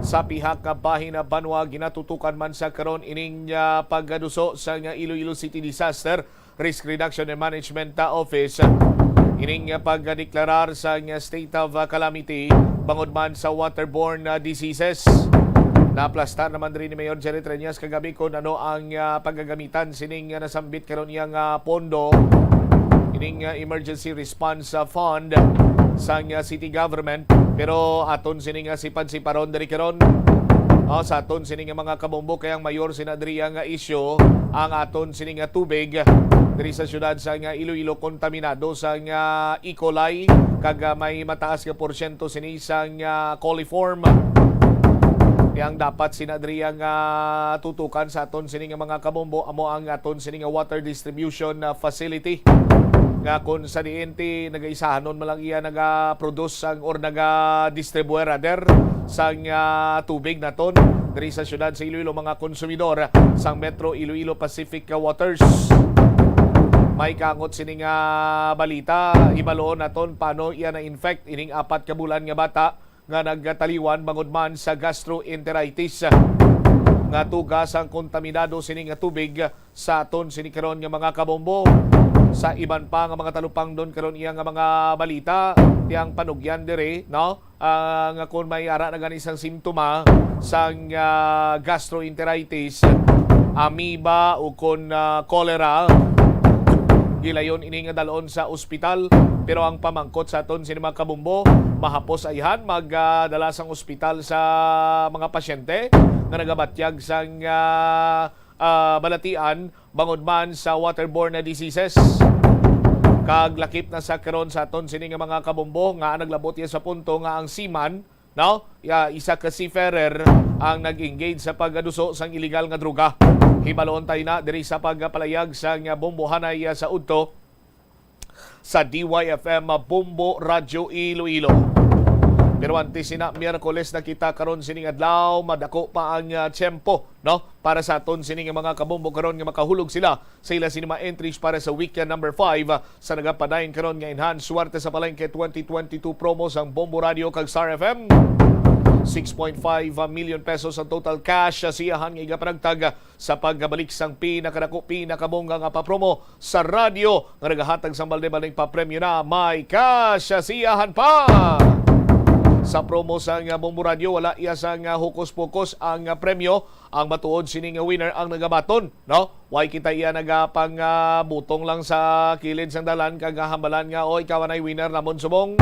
Sa pihak nga bahin nga banwa, ginatutukan man sa karon ining, ah, pagkaduso sa nga Iloilo City Disaster Risk Reduction and Management, ah, Office. Ining, ah, pagdeklarar sa nga state of, ah, calamity bangod man sa waterborne, ah, diseases. Naplastar naman diri ni Mayor Jerry Treñas kagabi kung ano ang, ah, pagagamitan sining, ah, nasambit karon iya nga pondo, ining, ah, emergency response, ah, fund sang, ah, city government. Pero aton sini nga sipad-siparon diri karon, ah, sa aton sini nga mga kabombo, kay ang mayor sina diri nga issue, ang aton sini nga tubig diri sa siyudad sa nga Iloilo kontaminado sa nga E. coli, kag, ah, may mataas nga porsyento sini sa nga coliform. Kaya ang dapat sina diri nga tutukan sa aton sini nga mga kabombo amo ang aton sini nga water distribution, ah, facility, nga kung sa diin ti nagaisahanon man lang iya naga-produce sang or naga-distribute rather sang, ah, tubig naton diri sa siyudad sa Iloilo, mga konsumidor sang Metro Iloilo Pacific Waters. May kangot sini nga balita, hibaloon naton paano iya na-infect ining apat ka bulan nga bata nga nagkataliwan bangod man sa gastroenteritis nga tuga sang kontaminado sini nga tubig sa aton sini karon nga mga kabombo. Sa iban pa nga mga talupangdon karon iya nga mga balita, tiyang panugyan diri, no? Ah, nga kung may ara na gani sang simptoma sang, ah, gastroenteritis, amoeba o kon, ah, cholera, gilayon ini nga dalon sa ospital. Pero ang pamangkot sa aton sini mga kabombo, mahapos ayhan magdala sang ospital sa mga pasyente nga nagabatyag sang, ah, ah, balatian bangod man sa waterborne diseases. Kag lakip na sa karon sa aton sini nga mga kabombo nga naglabot iya sa punto nga ang seaman, no? Ya, isa ka seafarer ang nag-engage sa pagduso sang iligal nga droga. Hibaloon tayo na diri sa pagpalayag sang bombohanay, ah, sa udto sa D Y F M Bombo Radyo Iloilo. Pero antes sina, Miyerkules na kita karon sining adlaw, madako pa ang, ah, tiyempo, no? Para sa aton sining mga kabombo karon nga makahulog sila sa ila sini mga entries para sa weekend number five, ah, sa nagapadayon karon nga Enhance Swerte sa Palengke twenty twenty-two promo sang Bombo Radio kag Star F M. Six point five million pesos ang total cash, ah, siyahan nga igapanagtag, ah, sa pagbalik sang pinakadako, pinakabongga nga papromo sa radyo nga nagahatag sang balde-baldeng papremyo na may cash, ah, siyahan pa. Sa promo sang Bombo Radio, wala iya sang, ah, hokus-pokus ang, ah, premyo. Ang matuod sini nga winner ang nagabaton, no? Way kita iya nagapang, ah, butong lang sa kilid sang dalan kag, ah, hambalan nga, "O, ikaw anay winner namon subong."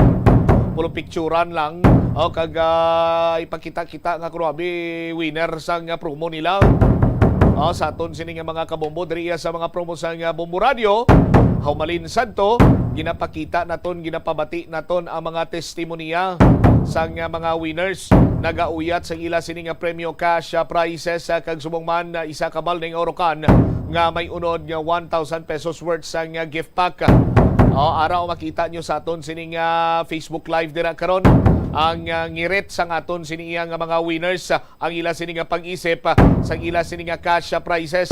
Puro picturan lang, o, kag, ah, ipakita-kita nga grabe winner sang, ah, promo nila. O, sa aton sini nga mga kabombo, diri iya sa mga promo sang, ah, Bombo Radio, humalin sadto, ginapakita naton, ginapabati naton ang mga testimonya sang, ah, mga winners. Nagauyat sang ila sini nga premyo cash, ah, prizes, ah, kag subong man, ah, isa ka balde nga urukan nga may unod nga one thousand pesos worth sang, ah, gift pack. O, ara, o, makita nyo sa aton sini nga Facebook Live dira karon ang, ah, ngirit sang aton sini iya nga mga winners, ah, ang ila sini nga pag-isip, ah, sang ila sini nga cash, ah, prizes.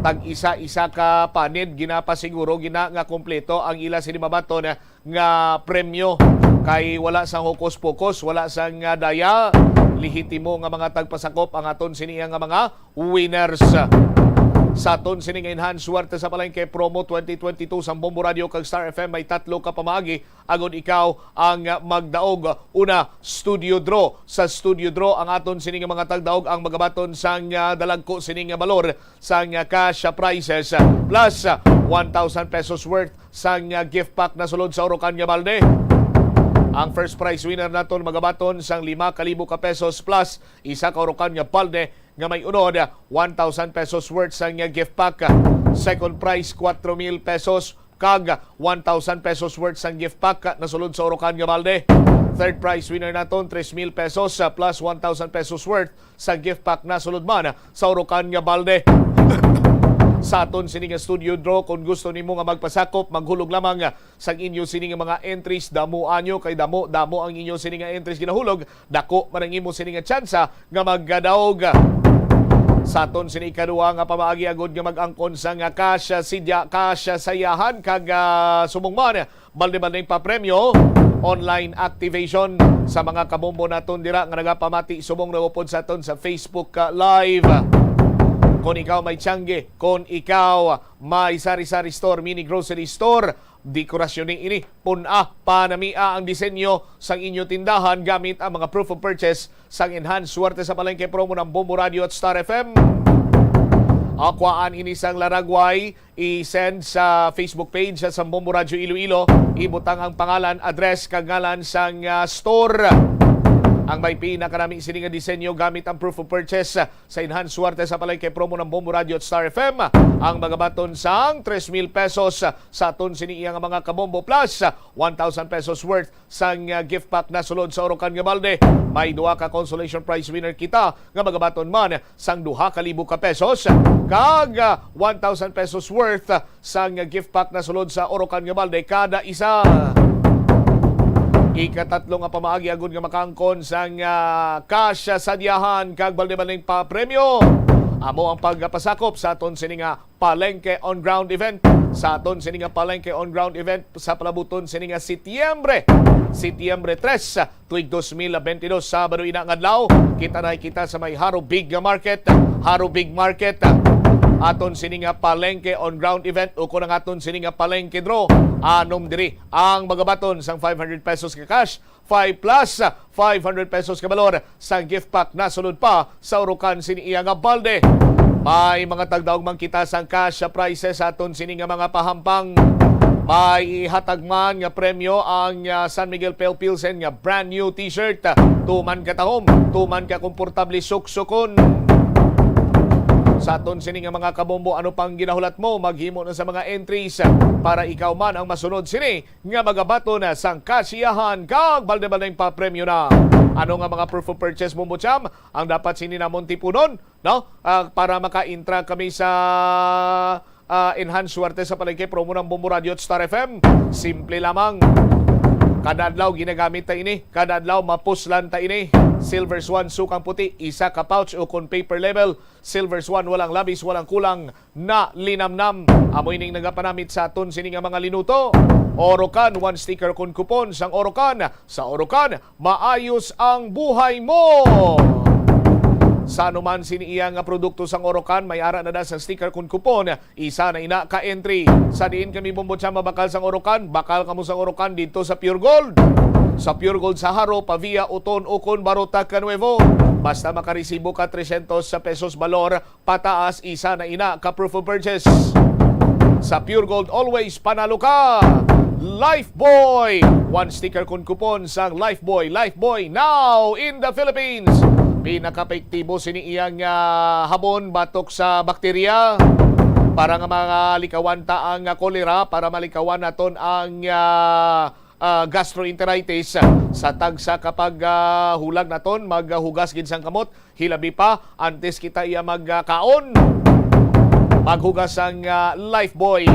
Tag isa-isa ka panid, ginapasiguro gina nga kompleto ang ila sini mabaton, ah, nga premyo. Kay wala sang hokus-pokus, wala sang, ah, daya, lehitimo nga mga tagpasakop ang aton sini nga mga winners. Sa aton sini nga Enhance Swerte sa Palengke Promo twenty twenty-two sang Bombo Radio kag Star F M, may tatlo ka pamaagi agod ikaw ang magdaog. Una, studio draw. Sa studio draw, ang aton sini nga mga tagdaog ang magabaton sang, ah, dalagko sini nga balor sang, ah, cash, ah, prizes, ah, plus, ah, one thousand pesos worth sang, ah, gift pack na sulod sa urukan nga balde. Ang first prize winner naton magabaton sang lima ka libo ka pesos plus isa ka urukan nga balde nga may unod, ah, one thousand pesos worth sang, ah, gift pack. Second prize, kwatro mil pesos kag one thousand pesos worth sang gift pack na sulod sa urukan nga balde. Third prize winner naton, tres mil pesos, ah, plus one thousand pesos worth sa gift pack na sulod man sa urukan nga balde. Sa aton sini nga studio draw, kung gusto nimo nga magpasakop, maghulog lamang sang inyo sini nga mga entries. Damo anyo kay damo, damo ang inyo sini nga entries ginahulog, dako man ang imo sini nga tsansa nga magdaog. Sa aton sini ikaduha nga pamaagi agod nga mag-angkon sang cash, ah, sidya, cash, ah, sayahan kag, ah, subong man balde-baldeng papremyo. online activation sa mga kabombo naton dira nga nagapamati subong na upod sa aton sa Facebook, ah, Live. Kung ikaw may tiyangge, kung ikaw may sari-sari store, mini grocery store, dekorasyon ni ini, pun-a, panamia ang disenyo sang inyo tindahan gamit ang mga proof of purchase sang Enhanced Suwerte sa Palengke promo ng Bombo Radio at Star F M. Akwaan ini sang laragway, i-send sa Facebook page sa Bombo Radyo Iloilo, ibutang ang pangalan, address, kag ngalan sang, ah, store. Ang may pinakanami sini nga disenyo gamit ang proof of purchase sa Enhanced Suwerte sa Palengke promo ng Bombo Radyo at Star F M, ang magabaton sang tres mil pesos sa aton sini iya nga mga kabombo plus one thousand pesos worth sang, ah, gift pack na sulod sa Orocan nga balde. May duha ka consolation prize winner kita nga magabaton man sang duha ka libo ka pesos kag, ah, one thousand pesos worth sang gift pack na sulod sa Orocan nga balde kada isa. Ikatatlo nga pamaagi agud nga makaangkon sang, ah, cash sa diyahan kag balde-baldeng pa premyo amo ang pagpasakop sa aton sini nga Palengke on Ground event. Sa aton sini nga Palengke on Ground event sa palabuton sini nga Setyembre, Setyembre tres, tuig dos mil bentidós, Sabado ina nga adlaw, kita na kita sa may Haro Big Market, Haro Big Market. Aton sini nga Palengke on Ground event, ukon ang aton sini nga Palengke draw. Anom diri ang magabaton sang five hundred pesos ka cash, five plus five hundred pesos ka balor sang gift pack na sulod pa sa Orocan sini iya nga balde. May mga tagdaog man kita sang cash prizes sa aton sini nga mga pahampang. May ihatag man nga premyo ang, ah, San Miguel Pale Pilsen nga brand new t-shirt. Tuman ka tahom, tuman ka komportable suksukon. Sa aton sini nga mga kabombo, ano pang ginahulat mo? Maghimo na sa mga entries para ikaw man ang masunod sini nga magabaton sang kasiyahan kag balde-baldeng papremyo na. Ano nga mga proof of purchase, Bombo Cham, ang dapat sini namon tipunon, no? Ah, para maka-intra kami sa, ah, Enhanced Suwerte sa Palengke promo ng Bombo Radio at Star F M. Simple lamang. Kada adlaw ginagamit ta ini. Kada adlaw mapuslan ta ini. Silver Swan sukang puti, isa ka pouch o kon paper label. Silver Swan, walang labis, walang kulang, na linamnam. Amo ining nagapanamit sa aton sini nga mga linuto. Orocan, one sticker kon kupon sang Orocan. Sa Orocan, maayos ang buhay mo. Sa anuman sini iya nga produkto sang Orocan, may ara na da sang sticker kon kupon. Isa na ina ka entry. Sa diin kami, Bombo Cham, mabakal sang Orocan? Bakal kamo sang Orocan didto sa Pure Gold. Sa Pure Gold sa Jaro, Pavia, Oton, ukon Barotac, Nuevo. Basta makaresibo ka tresyentos sa pesos balor pataas, isa na ina ka proof of purchase. Sa Pure Gold, always panalo ka. Lifebuoy, one sticker kon kupon sang Lifebuoy. Lifebuoy, now in the Philippines. Pinakaepektibo sini iya nga, ah, habon batok sa bakterya para nga malikawan ta ang, ah, kolera, para malikawan naton ang, ah, ah, gastroenteritis. Sa tagsa ka pag, ah, hulag naton, maghugas gid sang kamot, hilabi pa antes kita iya magkaon. Maghugas sang, ah, Lifebuoy.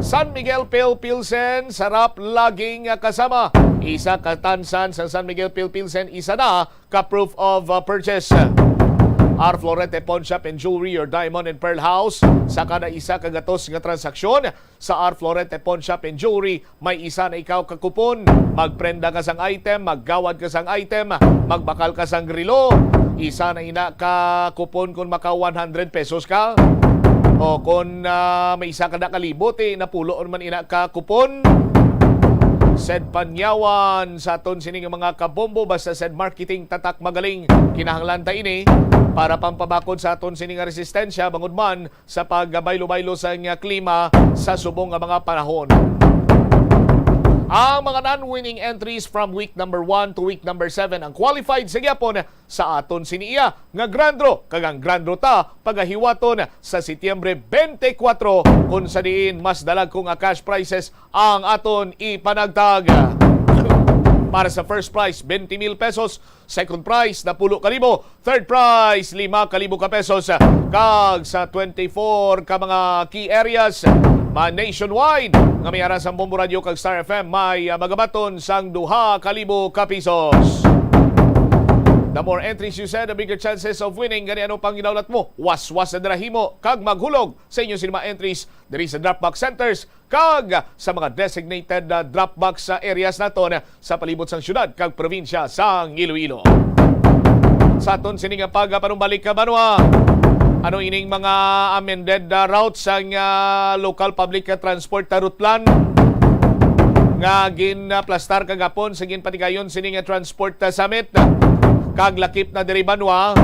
San Miguel Pale Pilsen, sarap laging, ah, kasama. Isa ka tansan sa San Miguel Pale Pilsen, isa na ka proof of, uh, purchase. Our Florete Pawn Shop and Jewelry, your diamond and pearl house. Sa kada isa ka gatos nga transaksyon sa Our Florete Pawn Shop and Jewelry, may isa na ikaw ka kupon. Magprenda ka sang item, maggawad ka sang item, magbakal ka sang relo, isa na ina ka kupon kung maka one hundred pesos ka. O kung, ah, may isa ka na kalibo, ti napulo man ina ka kupon. Said Panyawan, sa aton sini nga mga kabombo, basta said marketing tatak magaling. Kinahanglan ta ini para pampabakod sa aton sini nga resistensya, bangod man sa pagbaylo-baylo sa nga klima sa subong nga mga panahon. Ang mga non-winning entries from week number one to week number seven ang qualified sa gyapon sa aton sini iya nga Grand Draw, kag ang Grand Draw ta pagahiwaton sa Setyembre twenty-four, kung sa diin mas dalagko nga cash prizes ang aton ipanagtag. Para sa first prize, twenty mil pesos, second prize, napulo ka libo, third prize, lima ka libo ka pesos, kag sa twenty-four ka mga key areas, ma nationwide, nga may ara sang Bombo Radio kag Star F M, may, ah, magabaton sang duha ka libo ka pesos. The more entries you send, the bigger chances of winning. Gani, ano pang ginaulat mo? Waswas na dira himo kag maghulog sa inyo sini mga entries diri sa drop box centers kag sa mga designated, ah, drop box, ah, areas naton sa palibot sang syudad kag probinsya sang Iloilo. Sa aton sini nga pagpanumbalik ka, Banwa, ano ining mga amended, ah, routes sang, ah, local public, ah, transport, ah, route plan nga ginaplastar kagapon sa ginpatigayon sini nga transport, ah, summit? Kag lakip na diri, Banwa,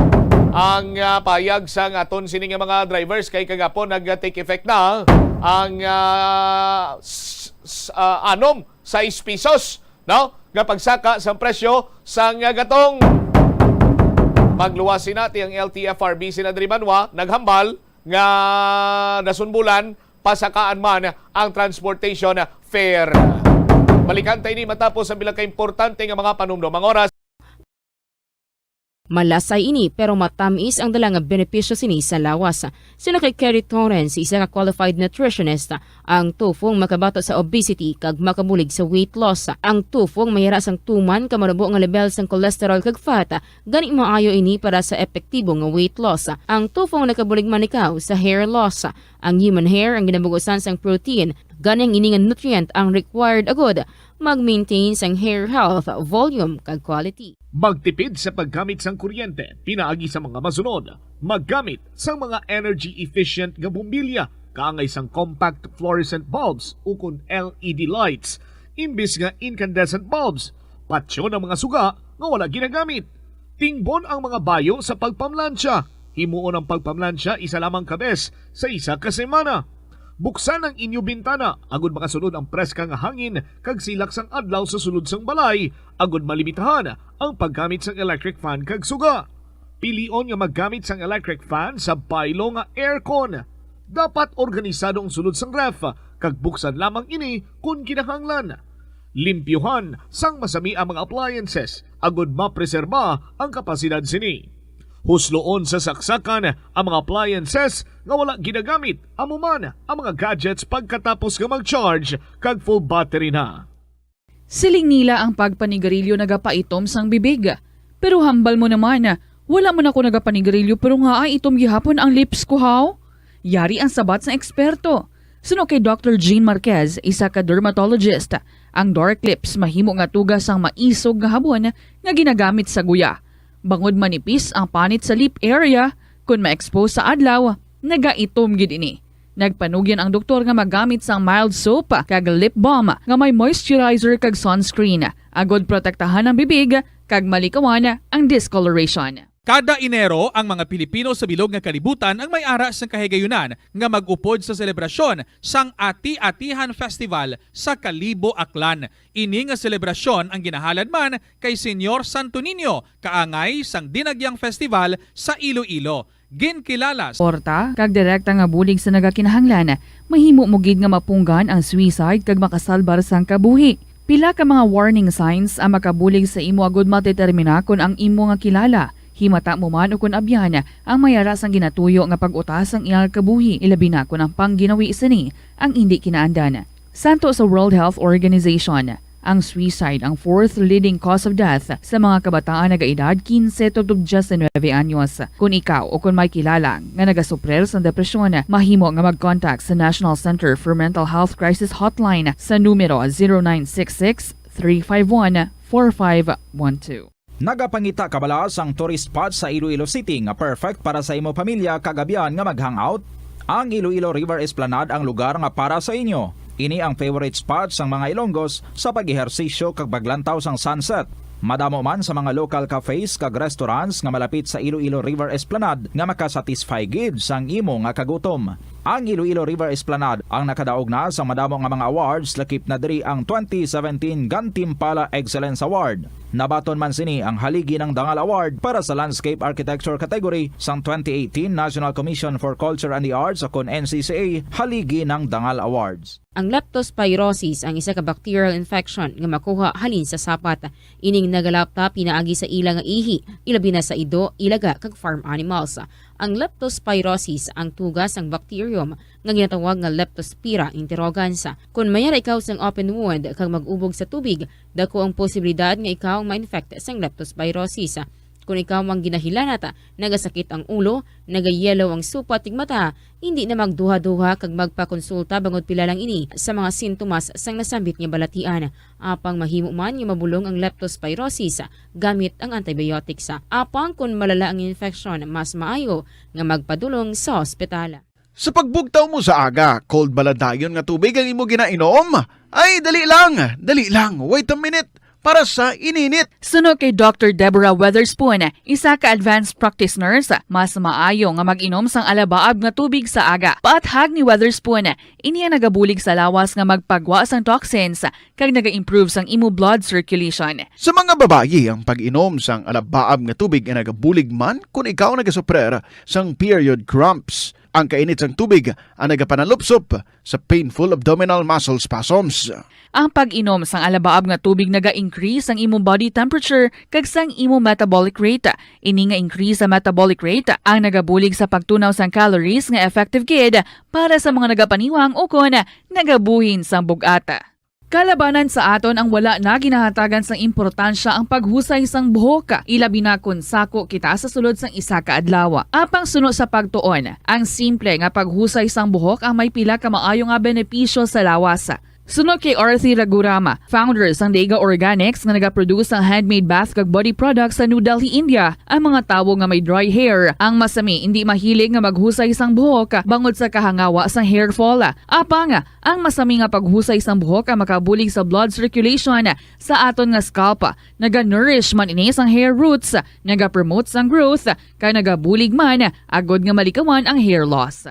ang, ah, payag sang aton sini nga mga drivers, kay kagapon nag-take effect na ang, ah, s- s- ah, anom, sais pesos, no, nga pagsaka sang presyo sang, ah, gatong. Pagluwas sina, ti ang L T F R B sina diri, Banwa, naghambal nga nasunbulan pasakaan man ang transportation fare. Balikan ta ini matapos ang pila ka importante nga mga panumdom. Ang oras. Malasay ini, pero matamis ang dala nga benepisyo sini sa lawas. Suno kay Kerry Torrens, isa ka qualified nutritionist, ang tofu makabato sa obesity kag makabulig sa weight loss. Ang tofu mayara sang tuman ka manubo nga level sang cholesterol kag fat, gani maayo ini para sa epektibo nga weight loss. Ang tofu nakabulig man ikaw sa hair loss. Ang human hair ang ginabugusan sang protein, gani ang ini nga nutrient ang required agud mag-maintain sang hair health, volume, kag quality. Magtipid sa paggamit sang kuryente pinaagi sa mga masunod: maggamit sang mga energy-efficient nga bombilya kaangay sang compact fluorescent bulbs ukon L E D lights imbis nga incandescent bulbs. Patyon ang mga suga nga wala ginagamit. Tingbon ang mga bayo sa pagpamlansya. Himuon ang pagpamlansya isa lamang ka bes sa isa ka semana. Buksan ang inyo bintana agud makasulod ang preska nga hangin kag silak sang adlaw sa sulod sang balay, agud malimitahan ang paggamit sang electric fan kag suga. Pilion nga maggamit sang electric fan sa baylo nga aircon. Dapat organisado ang sulod sang ref kag buksan lamang ini kon kinahanglan. Limpyuhan sang masami ang mga appliances agud mapreserba ang kapasidad sini. Husloon sa saksakan ang mga appliances nga wala ginagamit, amo man ang mga gadgets pagkatapos nga mag-charge kag full battery na. Siling nila ang pagpanigarilyo nagapaitom sang bibig. Pero hambal mo naman, wala man ako nagapanigarilyo pero ngaa itom gihapon ang lips ko, haw? Yari ang sabat sang eksperto. Suno kay Doctor Jean Marquez, isa ka dermatologist, ang dark lips mahimo nga tuga sang maisog nga habon nga ginagamit sa guya. Bangod manipis ang panit sa lip area, kon ma-expose sa adlaw, nagaitom gid ini. Nagpanugyan ang doktor nga magamit sang mild soap kag lip balm nga may moisturizer kag sunscreen, agod protektahan ang bibig kag malikawan ang discoloration. Kada Enero, ang mga Pilipino sa bilog nga kalibutan ang may ara sang kahigayunan nga mag-upod sa selebrasyon sang Ati-Atihan Festival sa Kalibo, Aklan. Ini nga selebrasyon ang ginahalad man kay Señor Santo Niño, kaangay sang Dinagyang Festival sa Iloilo. Ginkilala sa Porta kag direkta nga bulig sa nagakinahanglan, mahimo mo gid nga mapunggan ang suicide kag makasalbar sang kabuhi. Pila ka mga warning signs ang makabulig sa imo agud madetermina kon ang imo nga kilala, himata mo man ukon abyan, ang may ara sang ginatuyo nga pag-uta sang iyang kabuhi, ilabi na kon ang pangginawi sini ang indi kinaandan. Santo sa World Health Organization, ang suicide ang fourth leading cause of death sa mga kabataan nagaedad quince tubtob diecinuebe anyos. Kon ikaw o kon may kilala nga nagasuprir sang depresyon, mahimo nga mag-contact sa National Center for Mental Health Crisis Hotline sa numero zero nine six six, three five one, four five one two. Nagapangita ka bala sang tourist spot sa Iloilo City nga perfect para sa imo pamilya kag abyan nga mag-hangout? Ang Iloilo River Esplanade ang lugar nga para sa inyo. Ini ang favorite spot sang mga Ilonggos sa pag-ehersisyo kag paglantaw sang sunset. Madamo man sa mga local cafes kag restaurants nga malapit sa Iloilo River Esplanade nga makasatisfy gid sang imo nga kagutom. Ang Iloilo River Esplanade ang nakadaog na sa madamo nga mga awards, lakip na diri ang twenty seventeen Gantimpala Excellence Award. Nabaton man sini ang Haligi ng Dangal Award para sa Landscape Architecture category sang twenty eighteen National Commission for Culture and the Arts, o kon N C C A Haligi ng Dangal Awards. Ang leptospirosis ang isa ka bacterial infection nga makuha halin sa sapat. Ining nagalapta pinaagi sa ila nga ihi, ilabi na sa ido, ilaga, kag farm animals. Ang leptospirosis ang tuga sang bacterium nga ginatawag nga Leptospira interrogans. Kon mayara ikaw sang open wound kag mag-ubog sa tubig, dako ang posibilidad nga ikaw ma-infect sang leptospirosis. Kon ikaw ang ginahilanat, nagasakit ang ulo, nagayelo ang supat tig mata, hindi na magduha-duha kag magpakonsulta bangod pila lang ini sa mga sintomas sang nasambit nga balatian. Apang mahimo man nga mabulong ang leptospirosis gamit ang antibiotics. Apang kon malala ang infeksyon, mas maayo nga magpadulong sa ospital. Sa pagbugtaw mo sa aga, cold bala dayon nga tubig ang imo ginainom? Ay, dali lang, dali lang, wait a minute, para sa ininit. Suno kay Doctor Deborah Weatherspoon, isa ka advanced practice nurse, mas maayo nga mag-inom sang alabaab nga tubig sa aga. Paathag ni Weatherspoon, ini ang nagabulig sa lawas nga magpagwa sang toxins kag naga-improve sang imo blood circulation. Sa mga babayi, ang pag-inom sang alabaab nga tubig ay nagabulig man kon ikaw nagasuprer sang period cramps. Ang kainit sang tubig ang nagapanalupsop sa painful abdominal muscle spasms. Ang pag-inom sang alabaab nga tubig naga-increase sang imo body temperature kag sang imo metabolic rate. Ini nga increase sa metabolic rate ang nagabulig sa pagtunaw sang calories nga effective gid para sa mga nagapaniwang ukon nagabuhin sang bug-at. Kalabanan sa aton ang wala na ginahatagan sang importansya ang paghusay sang buhok, ilabi na kon sako kita sa sulod sang isa ka adlaw. Apang suno sa pagtuon, ang simple nga paghusay sang buhok ang may pila ka maayo nga benepisyo sa lawas. Suno kay Arthi Raghuram, founder sang Dega Organics nga nagaproduce sang handmade bath kag body products sa New Delhi, India, ang mga tawo nga may dry hair ang masami indi mahilig nga maghusay sang buhok bangod sa kahangawa sang hair fall. Apang ang masami nga paghusay sang buhok ang makabulig sa blood circulation sa aton nga scalp. Naga-nourish man ini sang hair roots, naga-promote sang growth, kag nagabulig man agod nga malikawan ang hair loss.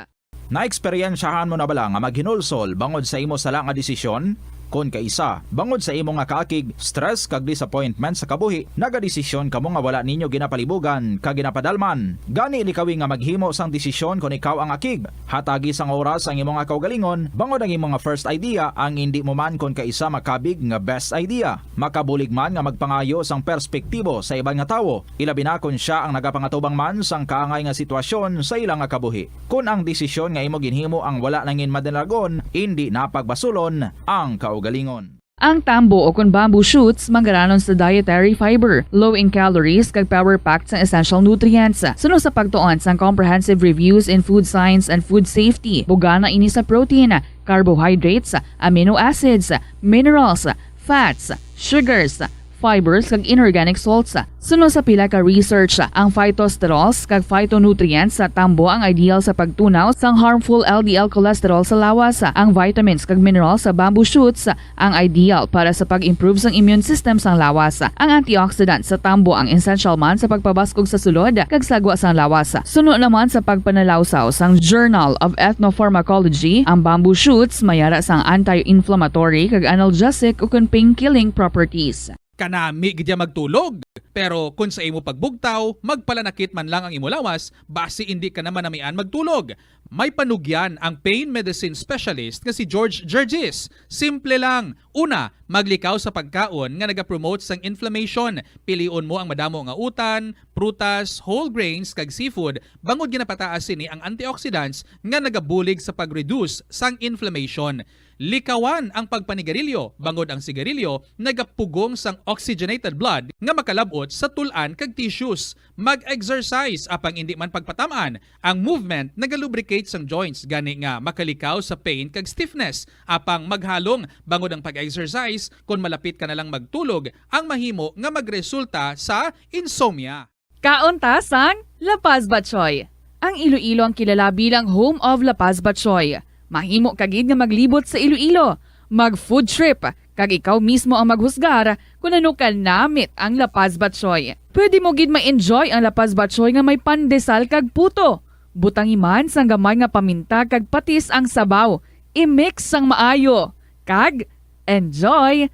Naeksperyensyahan mo na bala nga maghinulsol bangod sa imo sala nga desisyon? Kon kaisa, bangod sa imo nga kaakig, stress kag disappointment sa kabuhi, nagadesisyon kamo nga wala ninyo ginapalibugan kag ginapadalman. Gani, likawi nga maghimo sang desisyon kon ikaw ang akig. Hatagi sang oras ang imo nga kaugalingon, bangod ang imo nga first idea ang indi mo man kon kaisa makabig nga best idea. Makabulig man nga magpangayo sang perspektibo sa iban nga tawo, ilabi na kon sia ang nagapangatubang man sang kaangay nga sitwasyon sa ila nga kabuhi. Kon ang desisyon nga imo ginhimo ang wala nangin madalagon, indi na pagbasulon ang kaugalingon. Ang tambo o kon bamboo shoots manggaranon sa dietary fiber, low in calories, kag power-packed sang essential nutrients. Suno sa pagtuon sang Comprehensive Reviews in Food Science and Food Safety, bugana ini sa protein, carbohydrates, amino acids, minerals, fats, sugars, fibers, kag inorganic salts. Suno sa pila ka research, ang phytosterols kag phytonutrients sa tambo ang ideal sa pagtunaw sang harmful L D L cholesterol sa lawas. Ang vitamins kag minerals sa bamboo shoots ang ideal para sa pag-improve sang immune system sang lawas. Ang antioxidant sa tambo ang essential man sa pagpabaskog sa sulod kag sagwa sang lawas. Suno naman sa pagpanalawsaw sang Journal of Ethnopharmacology, ang bamboo shoots may ara sang anti-inflammatory kag analgesic ukon pain-killing properties. Kanami gid ya magtulog. Pero kon sa imo pagbugtaw, magpalanakit man lang ang imo lawas, basi indi ka na manamian magtulog. May panugyan ang pain medicine specialist nga si George Gergis. Simple lang. Una, maglikaw sa pagkaon nga nagapromote sang inflammation. Pilion mo ang madamo nga utan, prutas, whole grains, kag seafood, bangod ginapataas sini ang antioxidants nga nagabulig sa pag-reduce sang inflammation. Likawan ang pagpanigarilyo, bangod ang sigarilyo nagapugong sang oxygenated blood nga makalab-ot sa tul-an kag tissues. Mag-exercise, apang indi man pagpatam-an. Ang movement nagalubricate sang joints, gani nga makalikaw sa pain kag stiffness. Apang maghalong, bangod ang pag-exercise, kon malapit ka na lang magtulog, ang mahimo nga magresulta sa insomnia. Kaon ta sang La Paz Batchoy. Ang Iloilo ang kilala bilang home of La Paz Batchoy. Mahimo ka gid nga maglibot sa Iloilo, mag-food trip, kag ikaw mismo ang maghusgar kon ano ka namit ang La Paz Batchoy. Pwede mo gid ma-enjoy ang La Paz Batchoy nga may pandesal kag puto. Butangi man sang gamay nga paminta kag patis ang sabaw. I-mix sang maayo. Kag enjoy!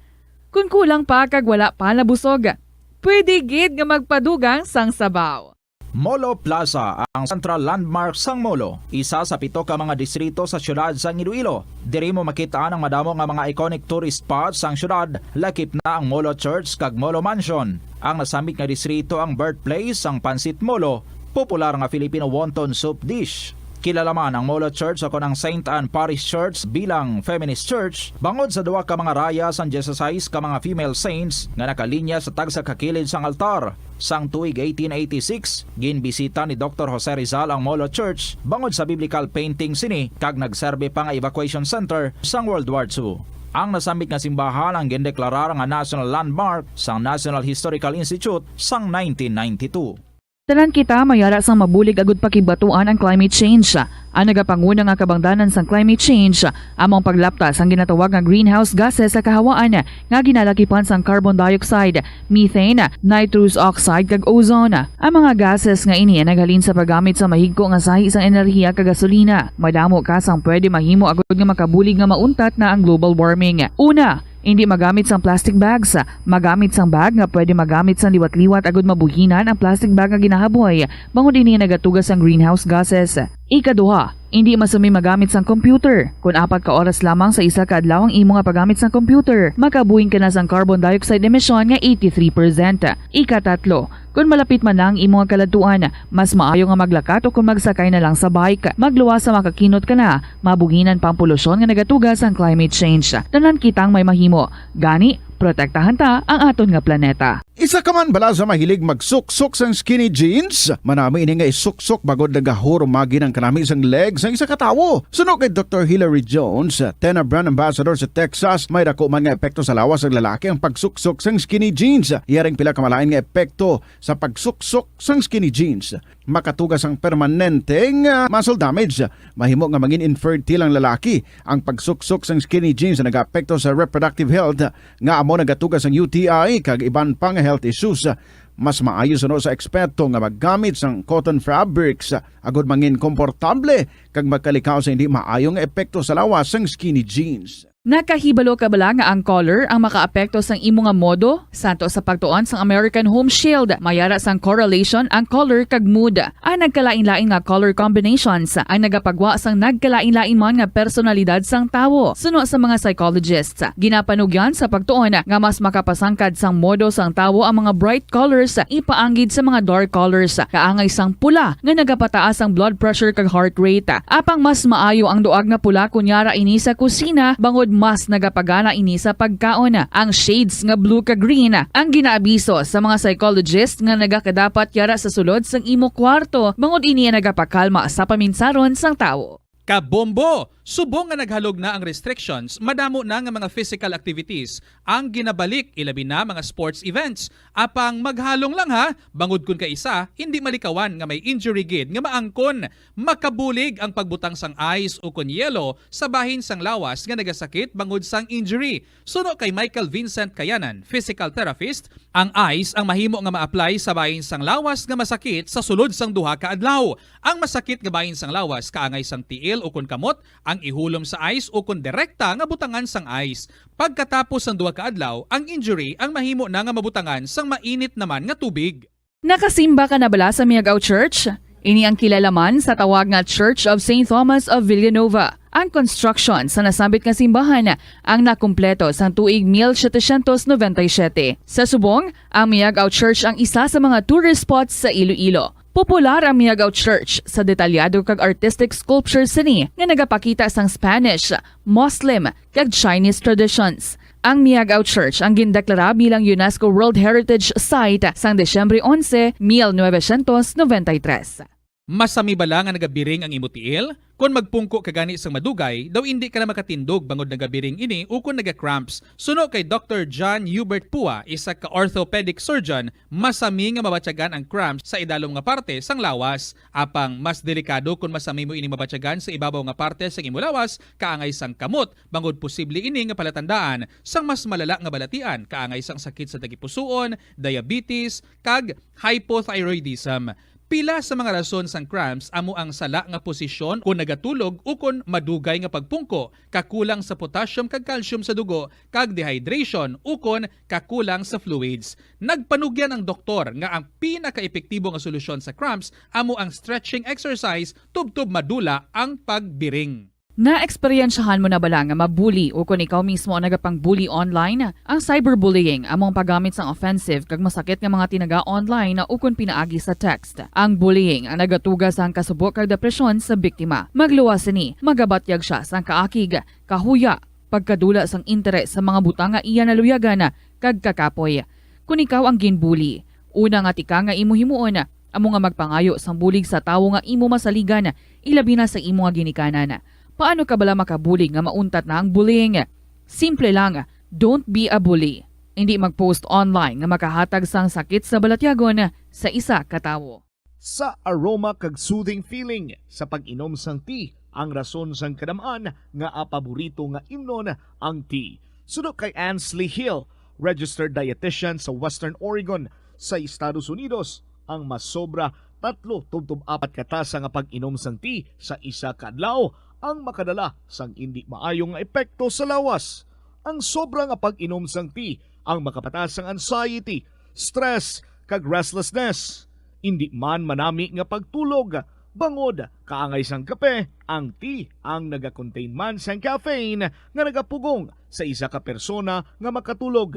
Kon kulang pa kag wala pa nabusog, pwede gid nga magpadugang sang sabaw. Molo Plaza, ang central landmark sang Molo, isa sa pito ka mga distrito sa siyudad sang Iloilo. Diri mo makit-an ang madamo nga mga iconic tourist spots sang siyudad, lakip na ang Molo Church kag Molo Mansion. Ang nasambit nga distrito ang birthplace sang Pancit Molo, popular nga Filipino wonton soup dish. Kilala man ang Molo Church o kon ang Saint Anne Parish Church bilang feminist church bangod sa duha ka mga raya sang dieciséis ka mga female saints nga nakalinya sa tagsa ka kilid sang altar. Sang tuig eighteen eighty-six, ginbisita ni Doktor Jose Rizal ang Molo Church bangod sa biblical painting sini kag nagserbi pa nga evacuation center sang World War Two. Ang nasambit nga simbahan ang gindeklarar nga national landmark sang National Historical Institute sang nineteen ninety-two. Tanan kita may ara sang mabulig agud pakigbatuan ang climate change. Ang nagapanguna nga kabangdanan sang climate change amo ang paglapta sang ginatawag nga greenhouse gases sa kahawaan nga ginalakipan sang carbon dioxide, methane, nitrous oxide, kag ozone. Ang mga gases nga ini naghalin sa paggamit sa mahigko nga sahi sang enerhiya kag gasolina. Madamo ka sang pwede mahimo agud nga makabulig nga mauntat na ang global warming. Una, hindi magamit sang plastic bags. Magamit sang bag nga pwede magamit sang liwat-liwat agud mabuhinan ang plastic bag nga ginahaboy, bangod ini nagatuga sang greenhouse gases. Ikaduha, hindi masumi magamit sang computer. Kon apat ka oras lamang sa isa ka adlaw ang imo nga paggamit sang computer, makabuhing ka na sang carbon dioxide emission nga eighty-three percent. Ikatatlo, kon malapit man na ang imo nga kaladtuan, mas maayo nga maglakat o kon magsakay na lang sa bike. Magluwas sa makakinot ka na, mabuhinan pa ang polusyon nga nagatuga sang climate change. Tanan kitang may mahimo. Gani, protektahan ta ang aton nga planeta. Isa ka man bala sa mahilig magsuksok sang skinny jeans? Manami ini nga isuksok bangod nagahurumagi ang kanami sang leg sang isa ka tawo. Suno kay Doktor Hilary Jones, Tena brand ambassador sa Texas, may dako man nga epekto sa lawas sang lalaki ang pagsuksok sang skinny jeans. Iya ring pila ka malain nga epekto sa pagsuksok sang skinny jeans. Makatuga sang permanente nga muscle damage. Mahimo nga mangin infertile ang lalaki. Ang pagsuksok sang skinny jeans nagaapekto sa reproductive health, nga amo nagatuga sang U T I kag iban pa nga health issues. Mas maayo suno sa eksperto nga maggamit sang cotton fabrics agud mangin komportable kag magkalikaw sa hindi maayo nga epekto sa lawas sang skinny jeans. Nakahibalo ka bala nga ang color ang makaapekto sang imo nga modo? Santo sa pagtuon sang American Home Shield, may ara sang correlation ang color kag mood. Ang nagkalain-lain nga color combinations ang nagapagwa sang nagkalain-lain man nga personalidad sang tawo. Suno sa mga psychologists, ginapanugyan sa pagtuon nga mas makapasangkad sang modo sang tawo ang mga bright colors ipaanggid sa mga dark colors, kaangay sang pula nga nagapataas ang blood pressure kag heart rate. Apang mas maayo ang duag nga pula kon yara ini sa kusina, bangod mas nagapagana ini sa pagkaon. Ang shades nga blue kag green ang ginaabiso sa mga psychologist nga nagakadapat yara sa sulod sang imo kwarto, bangod ini ang nagapakalma sa paminsaron sang tawo. Kabombo! Subong nga naghalog na ang restrictions, madamo na nga mga physical activities ang ginabalik, ilabi na mga sports events. Apang maghalong lang ha, bangod kun kaisa, hindi malikawan nga may injury gid nga maangkon. Makabulig ang pagbutang sang ice ukon yelo sa bahin sang lawas nga nagasakit bangod sang injury. Suno kay Michael Vincent Kayanan, physical therapist, ang ice ang mahimo nga ma-apply sa bahin sang lawas nga masakit sa sulod sang duha ka adlaw. Ang masakit nga bahin sang lawas kaangay sang tiil ukon kamot ang ihulom sa ice ukon direkta nga butangan sang ice. Pagkatapos sang duha ka adlaw, ang injury ang mahimo na nga mabutangan sang mainit naman nga tubig. Nakasimba ka na bala sa Miagao Church? Ini ang kilala man sa tawag nga Church of Saint Thomas of Villanova. Ang construction sa nasambit nga simbahan ang nakumpleto sang tuig mil setecientos noventa y siete. Sa subong, ang Miagao Church ang isa sa mga tourist spots sa Iloilo. Popular ang Miagao Church sa detalyado kag artistic sculpture sini nga nagapakita sang Spanish, Muslim, kag Chinese traditions. Ang Miagao Church ang gindeklara bilang UNESCO World Heritage Site sang Disyembre onse, mil novecientos noventa y tres. Masami bala nga nagabiring ang imo tiil? Kon magpungko ka gani sang madugay, daw indi ka na makatindog bangod nagabiring ini ukon naga-cramps. Suno kay Doktor John Hubert Pua, isa ka orthopedic surgeon, masami nga mabatyagan ang cramps sa idalom nga parte sang lawas. Apang mas delikado kon masami mo ini mabatyagan sa ibabaw nga parte sang imo lawas, kaangay sang kamot, bangod posible ini nga palatandaan sang mas malala nga balatian, kaangay sang sakit sa tagipusoon, diabetes, kag hypothyroidism. Pila sa mga rason sang cramps amo ang sala nga posisyon kon nagatulog ukon madugay nga pagpungko, kakulang sa potassium kag calcium sa dugo, kag dehydration ukon kakulang sa fluids. Nagpanugyan ang doktor nga ang pinakaepektibo nga solusyon sa cramps amo ang stretching exercise tubtob madula ang pagbiring. Naeksperyensyahan mo na bala nga mabuli ukon ikaw mismo ang nagapang-bully online? Ang cyberbullying amo ang paggamit sang offensive kag masakit nga mga tinaga online ukon pinaagi sa text. Ang bullying ang nagatuga sang kasubo kag depresyon sa biktima. Magluwas sini, magabatyag sia sang kaakig, kahuya, pagkadula sang interes sa mga butang nga iya naluyagan kag kakapoy. Kon ikaw ang ginbully, una nga tikang nga imo himuon amo nga magpangayo sang bulig sa tawo nga imo masaligan, ilabi na sa imo nga ginikanan. Paano ka bala makabulig nga mauntat na ang bullying? Simple lang, don't be a bully. Indi mag-post online nga makahatag sang sakit sa balatyagon sa isa ka tawo. Sa aroma kag soothing feeling sa pag-inom sang tea ang rason sang kadam-an nga paborito nga imnon ang tea. Suno kay Ansley Hill, registered dietitian sa Western Oregon sa Estados Unidos, ang masobra tatlo tubtob apat ka tasa nga pag-inom sang tea sa isa ka adlaw ang makadala sang indi maayo nga epekto sa lawas. Ang sobra nga pag-inom sang tea ang makapataas sang anxiety, stress, kag restlessness. Indi man manami nga pagtulog, bangod kaangay sang kape, ang tea ang nagakontain man sang caffeine nga nagapugong sa isa ka persona nga makatulog.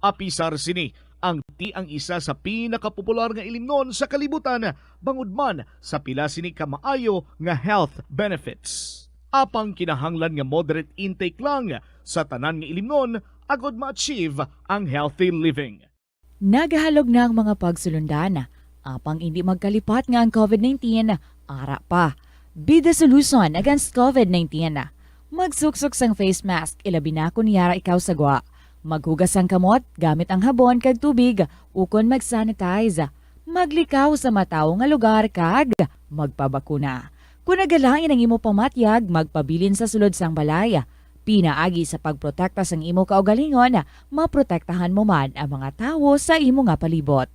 Apisar sini, ang tea ang isa sa pinakapopular nga ilimnon sa kalibutan, bangod man sa pila sini ka maayo nga health benefits. Apang kinahanglan nga moderate intake lang sa tanan nga ilimnon agod ma-achieve ang healthy living. Nagahalog na ang mga pagsulundan, apang indi magkalipat nga ang COVID nineteen ara pa. Be the solution against COVID nineteen. Magsuksok sang face mask, ilabi na kon yara ikaw sa gwa. Maghugas sang kamot gamit ang habon kag tubig, ukon mag-sanitize. Maglikaw sa matawo nga lugar kag magpabakuna. Kon nagalain ang imo pamatyag, magpabilin sa sulod sang balay. Pinaagi sa pagprotekta sang imo kaugalingon, maprotektahan mo man ang mga tawo sa imo nga palibot.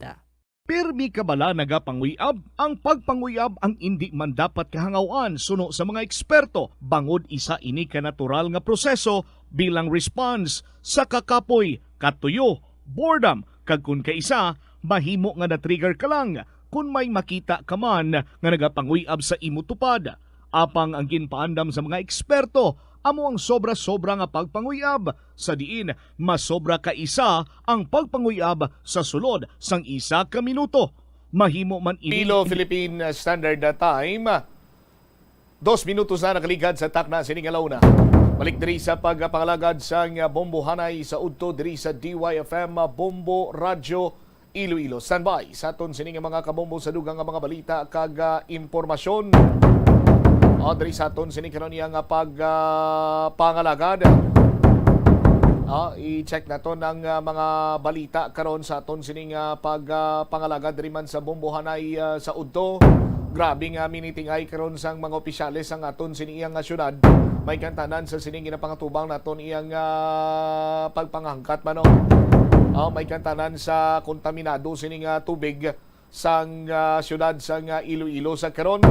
Pirmi ka bala nagapanguy-ab? Ang pagpanguy-ab ang indi man dapat kahangaw-an suno sa mga eksperto, bangod isa ini ka natural nga proseso bilang response sa kakapoy, katuyo, boredom, kag kon kaisa, mahimo nga na-trigger ka lang kon may makita ka man nga nagapanguy-ab sa imo tupad. Apang ang ginpaandam sa mga eksperto amo ang sobra-sobra nga pagpanguy-ab, sa diin masobra ka isa ang pagpanguy-ab sa sulod sang isa ka minuto. Mahimo man ini Pilo Philippine Standard Time. Dos minutos na nakaligad sa takna sini nga launa. Balik diri sa pagpangalagad sang bombohanay sa udto diri sa D Y F M Bombo Radyo Iloilo. Standby sa aton sini nga mga kabombo sa dugang nga mga balita kag, ah, impormasyon. O, diri sa aton sini karon iya nga pag, ah, pangalagad. Ah, i-check naton ang, ah, mga balita karon sa aton sini nga pag, ah, pangalagad diri man sa bombohanay, ah, sa udto. Grabe nga minitingay karon sang mga opisyales ang aton sini iya nga syudad. May kantanan sa sining ginapangatubang naton iyang, ah, pagpangahangkat man, no? Ah, may kantanan sa kontaminado sini nga tubig sang, ah, siyudad sang, ah, Iloilo sa karon.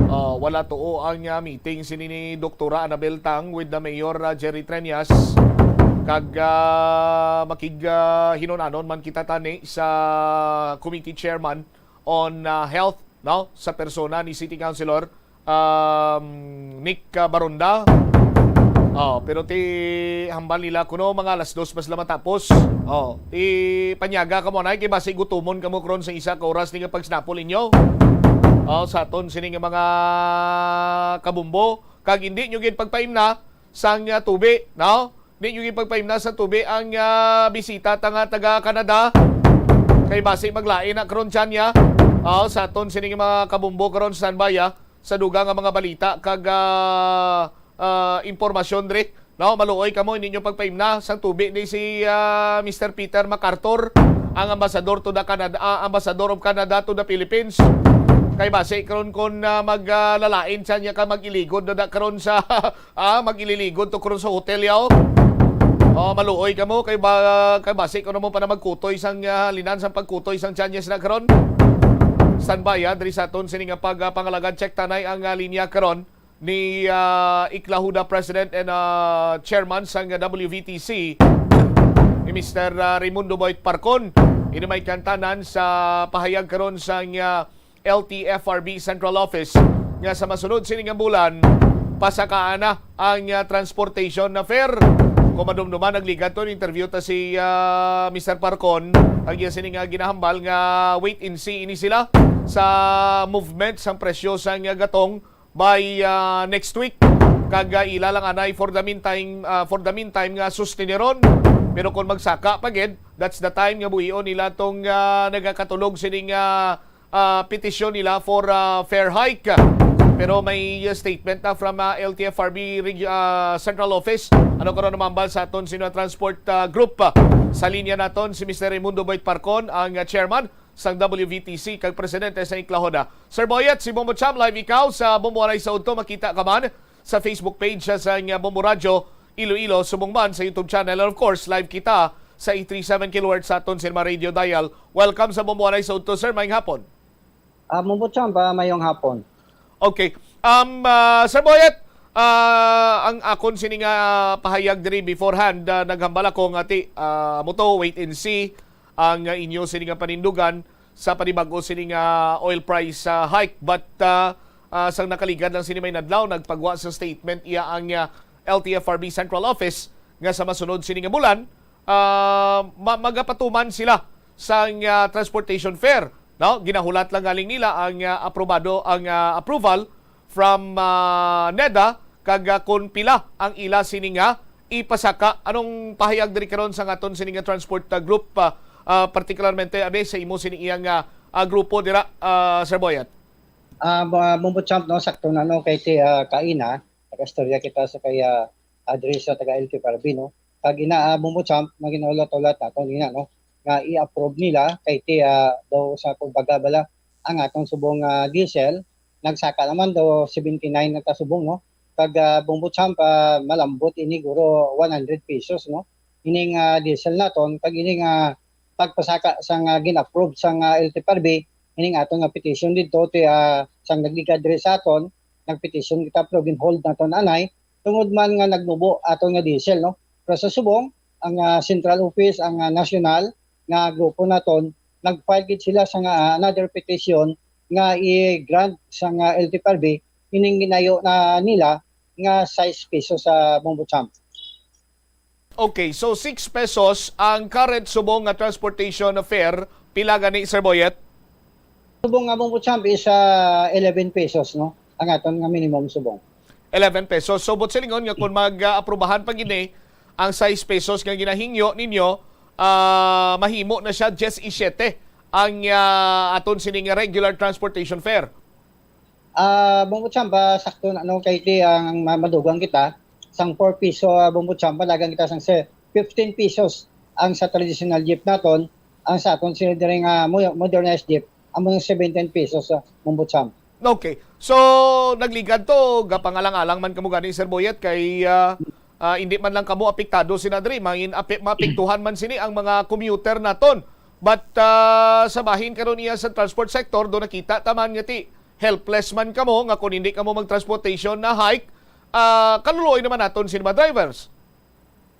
Ah, wala tuo ang, ah, meeting sini ni Doktora Annabel Tang with the Mayor, ah, Jerry Treñas. Kag, ah, makig, ah, hinunanon man kita tani sa committee chairman on, ah, health, no, sa persona ni City Councilor, um, Nick, ah, Baronda. Oh, pero ti hambal nila kuno mga alas dos pa sila matapos. Oh, ti panyaga kamo anay kay basi gutumon kamo karon sa isa ka oras ni nga pagsnapol ninyo. Oh, sa aton sini nga mga kabumbo, kag hindi nyo gid pagpaimna sang, ah, tubi, no? Di nyo gid pagpaimna sa tubi ang, ah, bisita ta nga taga Canada. Kay basi maglain na karon siya niya. Oh, sa aton sining mga kabumbo karon, standby, ah, sa dugang nga mga balita kag, ah, ah, impormasyon diri. No, maluoy kamo, hindi nyo pagpaimna sang tubi ni si, ah, Mister Peter MacArthur, ang ambassador to the Canada, ah, ambassador of Canada to the Philippines. Kay basi karon kon, ah, mag, ah, lalain siya niya ka mag-iligod na da karon sa Ah, mag-ililigod to karon sa hotel, yaw. Oh, maluoy kamo kay ba, kay basi kuno mo pa na magkutoy sang, ah, halinan sang pagkutoy sang Chinese na karon. Standby, ah, diri sa aton sini nga pag, ah, pangalagad. Check tanay ang, ah, linya karon ni, ah, Iklahuda President and, ah, Chairman sang W V T C, ni Mister, ah, Raimundo Boy Parcon. Ini may kantanan sa pahayag karon sang, ah, L T F R B Central Office nga sa masunod sini nga bulan, pasakaan na ang, ah, transportation na fare. Kung madumduman, nagligad to, interview ta si, ah, Mister Parcon. Ang iya sini nga ginahambal nga wait and see ini sila sa movement sang presyo sang, ah, gatong by, ah, next week. Kag, ah, ila lang anay for the meantime, ah, for the meantime nga sustineron. Pero kung magsaka pa gid, that's the time nga buhion nila tong, ah, nagakatulog sining, ah, ah, petisyon nila for, ah, fare hike. Pero may, ah, statement na from, ah, L T F R B reg-, ah, Central Office. Ano karon ang mambal sa aton sino transport, ah, group? Sa linya naton si Mister Raimundo Boy Parcon, ang, ah, chairman sang W V T C kag presidente sa Iklahod. Sir Boyet, si Bombo Cham, live ikaw sa Bombo Anay sa Udto. Makita ka man sa Facebook page sa, sa, ah, Bombo Radyo Iloilo, subong man sa YouTube channel. And of course, live kita sa eight three seven kilohertz sa aton sa mga radio dial. Welcome sa Bombo Anay sa Udto, sir. Maayong hapon. Ah, Bombo Cham, ah, mayong hapon. Okay. Um, ah, Sir Boyet, ah, ang akon sini nga pahayag diri beforehand, ah, naghambal ako nga ti, ah, amo to, wait and see ang, ah, inyo sini nga panindugan sa panibag-o sini nga oil price, ah, hike. But, ah, ah, sang nakaligad lang sini may nadlaw, nagpagwa sa statement iya ang, ah, L T F R B Central Office nga sa masunod sini nga bulan, ah, ma-, magapatuman sila sang, ah, transportation fare, no? Ginahulat lang galing nila ang, ah, aprobado, ang, ah, approval from, ah, neda, kag, ah, kon pila ang ila sini nga ipasaka. Anong pahayag diri karon sa aton sini nga transport, ah, group, ah, ah, partikularmente abi sa imo sini iyang, ah, ah, grupo dira, ah, Sir Boyet? Ah, ba-, Bombo Cham, no, sakto na, no, kay ti, ah, kaina, nag-istorya kita sa kay, ah, address sa taga L T F R B, no? Kag ina, ah, Bombo Cham, nga ginahulat-hulat naton ina, no, nga i-approve nila kay ti, ah, daw sa kumbaga bala ang atong subong, ah, diesel, nagsaka naman daw seventy-nine na ta subong, no? Kag, ah, Bombo Cham, ah, malambot ini guro one hundred pesos, no? Ining, ah, diesel naton, kag ining, ah, pagpasaka sang, ah, gin-approve sang, ah, L T F R B, ining aton nga petition didto, ti, ah, sang nagligad diri sa aton, nagpetition kita pero gin-hold naton anay, tungod man nga nagnubo aton nga diesel, no? Pero sa subong, ang, ah, central office, ang, ah, national nga grupo naton, nag-file gid sila sa nga, ah, another petition nga i-grant sa nga L T F R B ining ginayo na nila nga sais pesos sa Bombo Cham. Okay, so six pesos ang current subong nga transportation fare. Pila gani, Sir Boyet? Subong nga Bombo Cham is, ah, eleven pesos, no? Ang aton nga minimum subong. Eleven pesos. So, buot silingon nga kung mag-aprubahan pa gini ang sais pesos nga ginahingyo ninyo, ah, mahimo na siya diyes y siyete ang, ah, aton sining regular transportation fare. Ah, Bombo Cham, ba, sakto na, no, kay ti ang ma-, madugang kita, sang four piso, ah, Bombo Cham, palagan kita sang se-, fifteen pesos ang sa traditional jeep naton, ang sa aton sila diri nga mo-, modernized jeep, amo yung seventeen pesos, ah, Bombo Cham. Okay. So, nagligad to, gapangalang-alang man kamo gani, Sir Boyet, kay, ah, ah, hindi man lang kamo apektado sina diri, mangin-, ape-, maapektuhan man sini ang mga commuter naton. But, ah, sa bahin karon niya sa transport sector, do nakita taman nga ti helpless man kamo nga kung hindi kamo mag-transportation na hike, ah, kaluluoy naman naton sini mga drivers.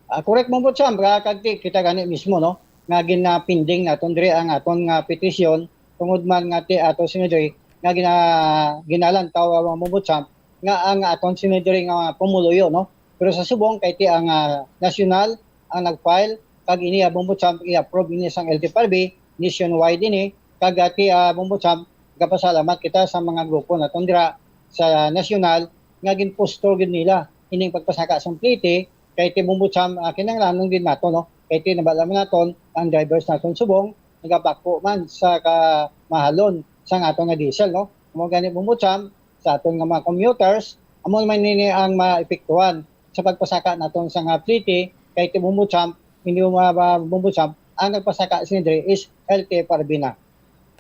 Ah, correct mo po, Cham. Ka-, kag ti-, kita gani mismo, no, nga ginapinding naton diri ang aton nga petisyon tungod man nga ti ato sini diri nga gina-, ginalantaw, ah, mo po, Cham, nga ang aton sini diri nga pumuluyo, no. Pero sa subong kay ti ang, ah, nasyonal ang nag-file kag ini, ah, Bombo Cham, i-approve ini sang L T F R B, nationwide ini, kag, ah, ti, ah, Bombo Cham, gapasalamat kita sa mga grupo naton dira sa nasyonal nga ginpusto gyud nila ining pagpasaka sang plete, kay ti Bombo Cham, ah, kinahanglanon gyud nato, no? Kay ti nabal-an man naton ang drivers naton subong nagabako man sa kamahalon sang aton nga diesel, no? Mao gani, Bombo Cham, sa aton nga mga commuters, amo man nini ang maepektuhan sa pagpasaka naton sa nga plete, kay ti Bombo Cham, hindi mo ma-, ma-, Bombo Cham, ang nagpasaka sini diri is L T F R B na.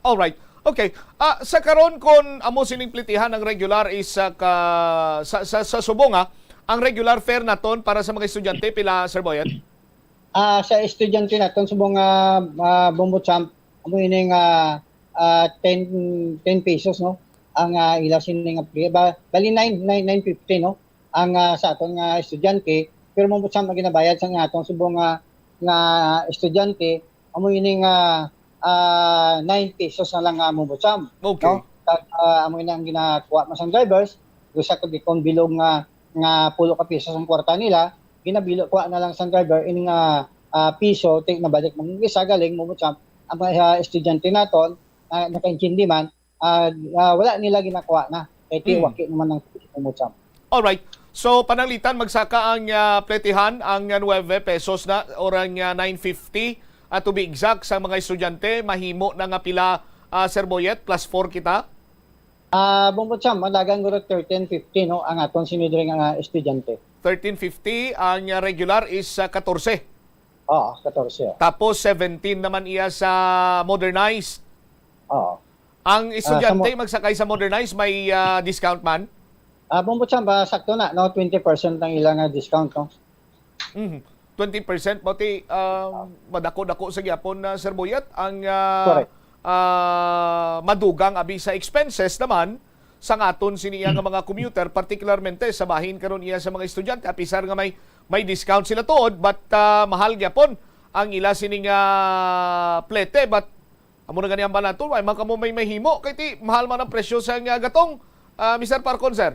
Alright. Okay. Ah, sa karon, kon amo sining plitihan ang regular is, ah, ka, sa, sa, sa subong, ah, ang regular fare naton para sa mga estudyante, pila, Sir Boyet? Ah, sa estudyante naton, subong, ah, ah, Bombo Cham, amo ini nga, ah, ten, ten pesos, no? Ang, ah, ila sini nga pri-, ba-, bali nine, nine, nine fifty, no? Ang, ah, sa aton nga estudyante, pero Bombo Cham ang ginabayad sa nga aton subong nga, nga estudyante, amo ini nga, ah, nine pesos na lang nga Bombo Cham, okay, no? Kag, ah, amo ini ang ginakuha man sang drivers, usa ka gikon bilog nga nga pulo ka pisos ang kwarta nila, ginabilo, kuha na lang sang driver in nga, ah, piso, ti-, nabalik man isa galing, Bumbong Champ, ang mga, ah, estudyante naton, ah, nakaintindi man, ah, ah, wala nila ginakuha na. Kay ti-, Hmm. waki naman ang Bumbong Champ. Alright. So, pananglitan, magsaka ang, ah, pletehan, ang, ah, nuebe pesos na, or ang, ah, nine fifty, ah, to be exact, sa mga estudyante, mahimo na nga pila, ah, Sir Boyet, plus four kita? Ah, Bumbong Champ, madagan guro thirteen fifty, no, ang aton sinidri nga, ah, estudyante. Thirteen fifty, ang, ah, regular is, ah, katorse. Oo, katorse, oh. Tapos seventeen naman iya sa modernized. Oo. Ang Ah, sa estudyante mo- magsakay sa modernized, may, ah, discount man? Ah, Bumbong Champ, ah, sakto na, no, twenty percent ang ilang, ah, discount, no? Mhm. Twenty percent, mao ti, ah, madako-dako sa gyapon na, Sir Boyet, ang, ah, Correct. ah, madugang abi sa expenses naman sang aton sini nga mga commuter, particularmente sa bahin karon iya sa mga estudyante, apisar nga may, may discount sila tuod, but, ah, mahal gyapon ang ila sini nga plete, but amo na gani ang balato, ay man kamo may mahimo, kay ti mahal man ang presyo sa nga gatong, ah, Mister Parcon, sir.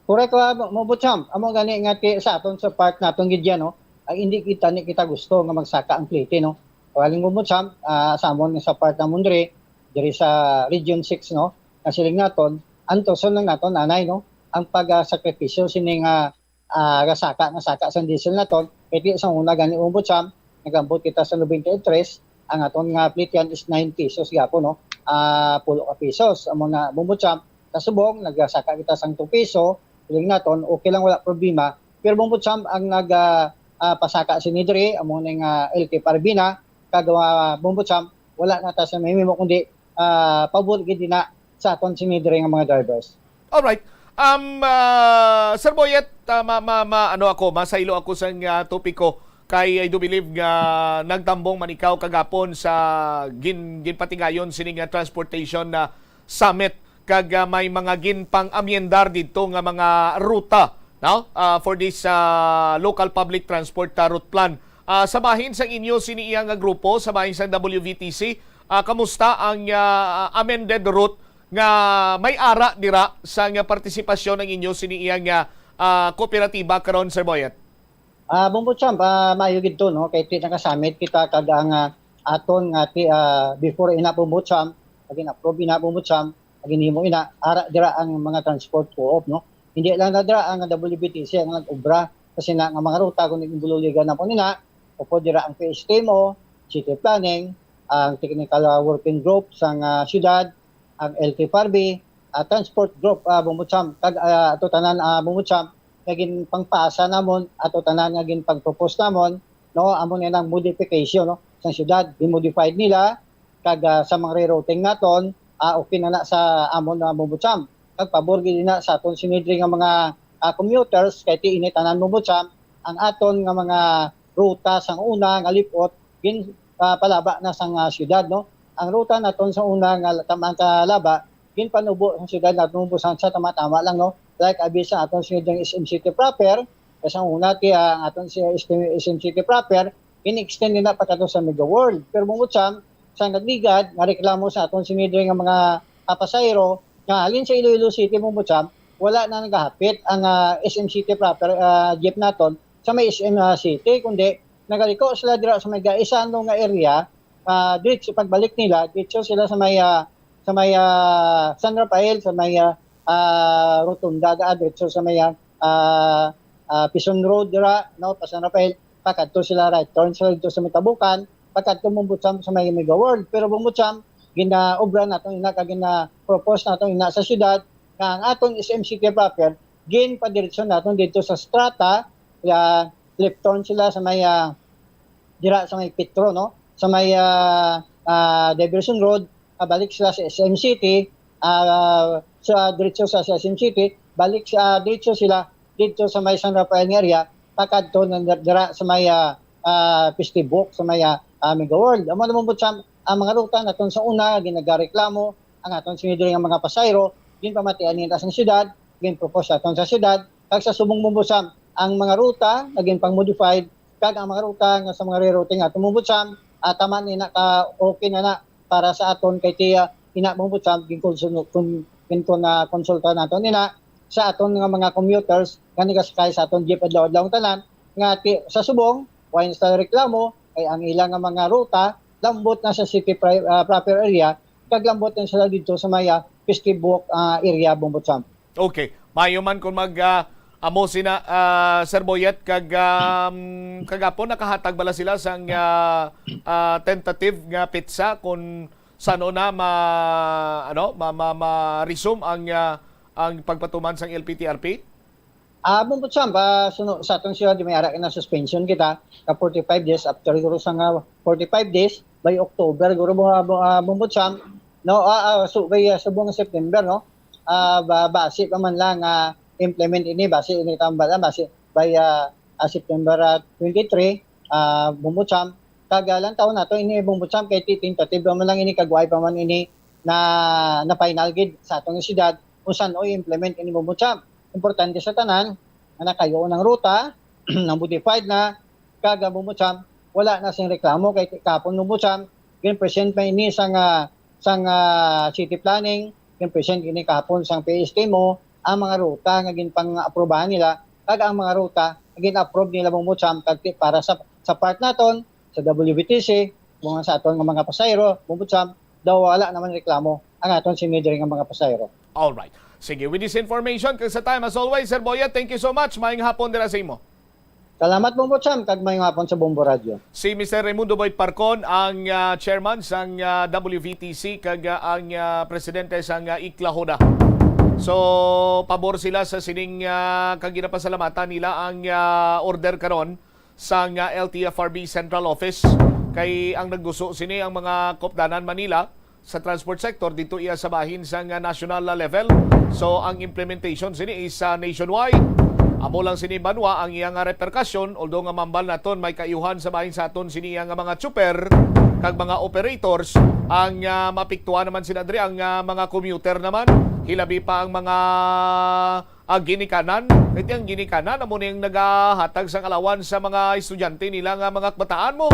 Correct, ah, Bumbong Champ. Amo gani nga ti-, sa aton sa part naton gid yan, no? Ang hindi kita, ni kita gusto nga magsaka ang plete, no? Kaling Bumbong Champ, ah, sa amon sa part namon diri, diri sa Region six, no? Nga siling naton, antuson lang naton, anay, no? Ang pagasakripisyo sini nga, ah, gasaka, nga saka sang diesel naton, kay ti sa una gani, Bumbong Champ, nagambot kita sa ninety-three, ang aton nga plete yan is nine pesos gyapon, no? Ah, pulo ka pesos. Amo na, Bumbong Champ, sa subong, nagasaka kita sang two piso, siling naton, okay lang, wala problema. Pero Bumbong Champ, ang nag, ah, ah, pasaka sini diri, amo na nga L T F R B na, kag, ah, Bumbong Champ, wala na ta sa mahimo, kundi, ah, pabor gid na sa aton sini diri nga mga drivers. Alright. Um, ah, Sir Boyet, ah, ma-, ma-, ma-, ano ako, masaylo ako sa nga topiko, kay I do believe nga nagtambong man ikaw kagapon sa gin-, ginpatigayon sini nga transportation na summit, kag, ah, may mga ginpang-amyendar didto nga mga ruta, no? Ah, for this, ah, local public transport, ah, route plan. Ah, sa bahin sang inyo sini iya nga grupo, sa bahin sang W V T C, ah, kamusta ang, ah, amended route nga may ara dira sa nga partisipasyon ang inyo sini iya nga, ah, kooperatiba karon, Sir Boyet? Ah, Bumbong Champ, ah, maayo gid to, no? Kay ti-, naka-summit kita kag ang, ah, aton nga ti-, ah, before ina, Bumbong Champ, kag in-approve ina, Bumbong Champ, kag ginhimo ina, ara dira ang mga transport co-op, no? Hindi lang na dira ang W B T C ang nag-obra, kasi na nga mga ruta kung naging bululigan na po nina, upod dira ang P H T M O, City Planning, ang Technical, ah, Working Group sang, ah, siyudad, ang L T F R B, ah, Transport Group, ah, Bumbong Champ, kag, ah, ato tanan, ah, Bumbong Champ, nga ginpangpasa namon, ato tanan nga ginpang-propose namon, no, amo na nang modification, no, sa siyudad, gin-modified nila, kag, ah, sa mga rerouting naton, ah, okay na na sa amon nga Bumbong Champ. Kag pabor gid na sa aton sinidri nga mga, ah, commuters, kay ti ini tanan Bumbong Champ, ang aton nga mga ruta sang una nga lipot, gin, ah, palaba na sang, ah, siyudad, no? Ang ruta naton sa una nga tamaan ka laba, ginpanubo sang siyudad naton Bumbong Champ sa tama-tama lang, no? Like, abi sa aton sinidri nga S M City proper, kay sa una ti, ah, ang aton si S M, S M City proper, gin-extend nila pagkadto sa Mega World. Pero Bumbong Champ, sa nagligad, nga reklamo sa aton sinidri nga mga, ah, pasahero, nga halin sa Iloilo City, Bumbong Champ, wala na nagahapit ang, ah, S M City proper, ah, jeep naton sa may S M, ah, City, kundi nagaliko sila dira sa may Gaisano nga area, ah, diretso pagbalik nila, diretso sila sa may, ah, sa may, ah, San Rafael, sa may, ah, ah, Rotunda, ah, diretso sa may, ah, ah, ah, Pison Road dira, no, pa San Rafael, pakadto sila, right turn sila dito sa may Tabukan, pakadto Bumbong Champ sa may Mega World. Pero Bumbong Champ, ginaobra naton ina, kag gina-propose naton ina sa siyudad, nga ang aton S M City proper, ginpadiretso naton dito sa Strata, ah, left turn sila sa may, ah, dira sa may Petro, no? Sa may, ah, ah, Diversion Road, pabalik sila sa S M City, ah, sa diretso sa, sa S M City, balik sa, diretso sila dito sa may San Rafael nga area, pakadto na dira sa may, ah, ah, Festival, sa may, ah, ah, Mega World. Amo naman po sa, ang mga ruta naton sa una, ginagareklamo ang aton sinidri nga mga pasahero, ginpamatian nila sa siyudad, ginpropose aton sa siyudad, kag sa subong mo po sa ang mga ruta naging pang-modified, kag ang mga ruta nga sa mga rerouting aton mo po sa, ah, tama ni na ka, okay na na para sa aton kay tiya ina mo po sa ginkonsul-, kun, ginko na konsulta naton ina, sa aton nga mga commuters nga nagasakay sa aton jeep adlaw-adlaw ang tanan, nga ti-, sa subong, wala na sila reklamo, kay ang ila nga mga ruta, lambot na sa city pri-, ah, proper area, kag lambot na sila dito sa may, ah, festive walk, ah, area, Bombo Champ. Okay. Maayo man kung mag, ah, amo sina, ah, Sir Boyet, kag, um, kagapon nakahatag bala sila sang, ah, ah, tentative nga petsa kung sano na ma-, ano, ma-, ma-, ma-resume ang, ah, ang pagpatuman sang L P T R P? Ah, Bombo Champ, ah, suno, sa aton siyudad, may ara na suspension kita ka forty-five days. After guro sa nga forty-five days, by October, guro, Bo-, Bo-, ah, Bombo Champ, no? Ah, ah, so, by, ah, subong September, no? Ah, ba-, basi pa man lang, ah, implement ini, basi ini tambal, ah, basi by, ah, ah, September, ah, twenty-three, ah, Bombo Champ. Kag, ah, lantaw nato ini, Bombo Champ, kay ti-, tentative pa man lang ini, kag wala pa man ini na, na final gid sa atong siyudad kung saan o i-implement ini, Bombo Champ. Importante sa tanan nga nakayo ang ruta, na-modified na, kag, ah, Bombo Champ, wala na sing reklamo kay ti-, kapon, Bombo Champ, gin-present pa ini sang, ah, sang, ah, city planning, gin-present ini kapon sang P S T M O, ang mga ruta nga ginpang-aprobahan nila, kag ang mga ruta nga gin-approve nila, Bombo Champ, kag ti-, para sa, sa part naton, sa W V T C, mga sa aton nga mga pasahero, Bombo Champ, daw wala naman reklamo ang aton sini diri nga mga pasahero. All right. Sige, with this information, kag sa time, as always, Sir Boyet, thank you so much. Maayong hapon dira sa imo. Salamat, Bombo Champ, kag maayong hapon sa Bombo Radio. Si Mister Raimundo Boy Parcon, ang, ah, chairman sang, ah, W V T C, kag, ah, ang, ah, presidente sang, ah, Iklahoda. So, pabor sila sa sining, ah, kag ginapasalamatan nila ang, ah, order karon sang, ah, L T F R B Central Office. Kay ang nagguso sini ang mga kaupdanan man nila sa transport sector dito iya sa bahin sang, ah, national, ah, level. So, ang implementation sini is, ah, nationwide. Amo lang sini banwa ang iya nga repercussion, although nga mambal naton may kaayuhan sa bahin sa aton sini iya nga mga tsuper kag mga operators ang, ah, mapiktuhan naman sila diri, ang, ah, mga commuter naman, hilabi pa ang mga, ah, ginikanan. Kay ti ang ginikanan amo ning nagahatag sang allowance sa mga estudyante nila nga mga kabataan mo.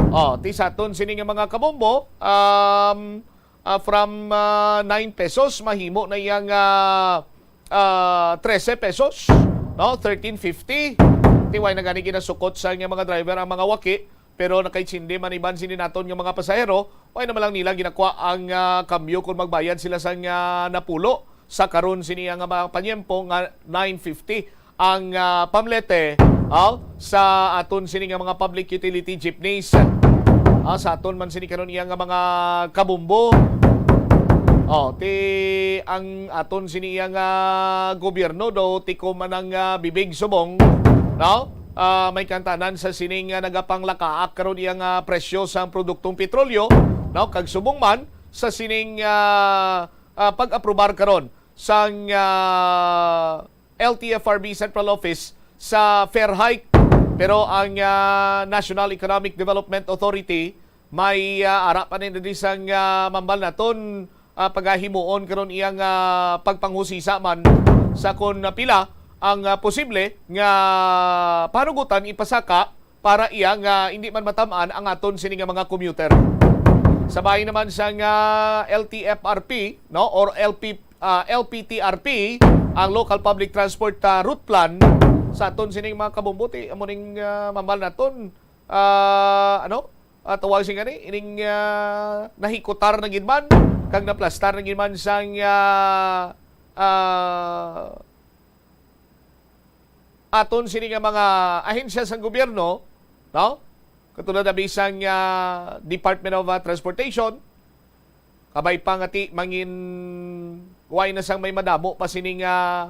Oh, ti sa aton sini nga mga kabombo, um, ah, from, ah, nine pesos, mahimo na iyang, ah, ah, trese pesos, no? Thirteen fifty. Ti way na gani ginasukot sa iyang mga driver ang mga waki, pero nakaitsindi man iban sini naton nga mga pasahero, way na man lang nila ginakwa ang, ah, kambyo kung magbayad sila sang, ah, napulo. Sa karon sini ang mga panyempo nga nine fifty ang, ah, pamlete, aw, sa aton sini nga mga public utility jeepneys. Ah, sa aton man sini karon iya nga mga kabumbo. Oh, ti ang aton sini iya nga gobyerno do tikom man ang, ah, bibig subong, no? Ah, may kantanan sa sining, ah, nagapanglakaak karon iya nga presyo sa produktong petrolyo, no? Kag subong man sa sining, ah, ah, pag-aprobar karon sang, ah, L T F R B Central Office sa fare hike. Pero ang, ah, National Economic Development Authority may, ah, ara pa ni diri sang, ah, mambal naton, ah, pagahimuon karon iyang, ah, pagpanghusisa man sa kon pila ang, ah, posible nga panugutan ipasaka para iya nga hindi man matam-an ang aton sini nga mga commuter. Sa bahin naman sang, ah, L T F R P, no, or L P, ah, L P T R P, ang Local Public Transport, ah, Route Plan, sa aton sining mga kabumbuti, amo ning, ah, mambal naton, ah, ano, ah, tawag sing gani, ining, ah, nahikutar na gid man, kag naplastar na gid man sang, ah, ah, aton sini nga mga ahensya sang gobyerno, no? Katulad na bisan nga Department of, ah, Transportation, kabay pa nga ti mangin way na sang may madamo pa sini nga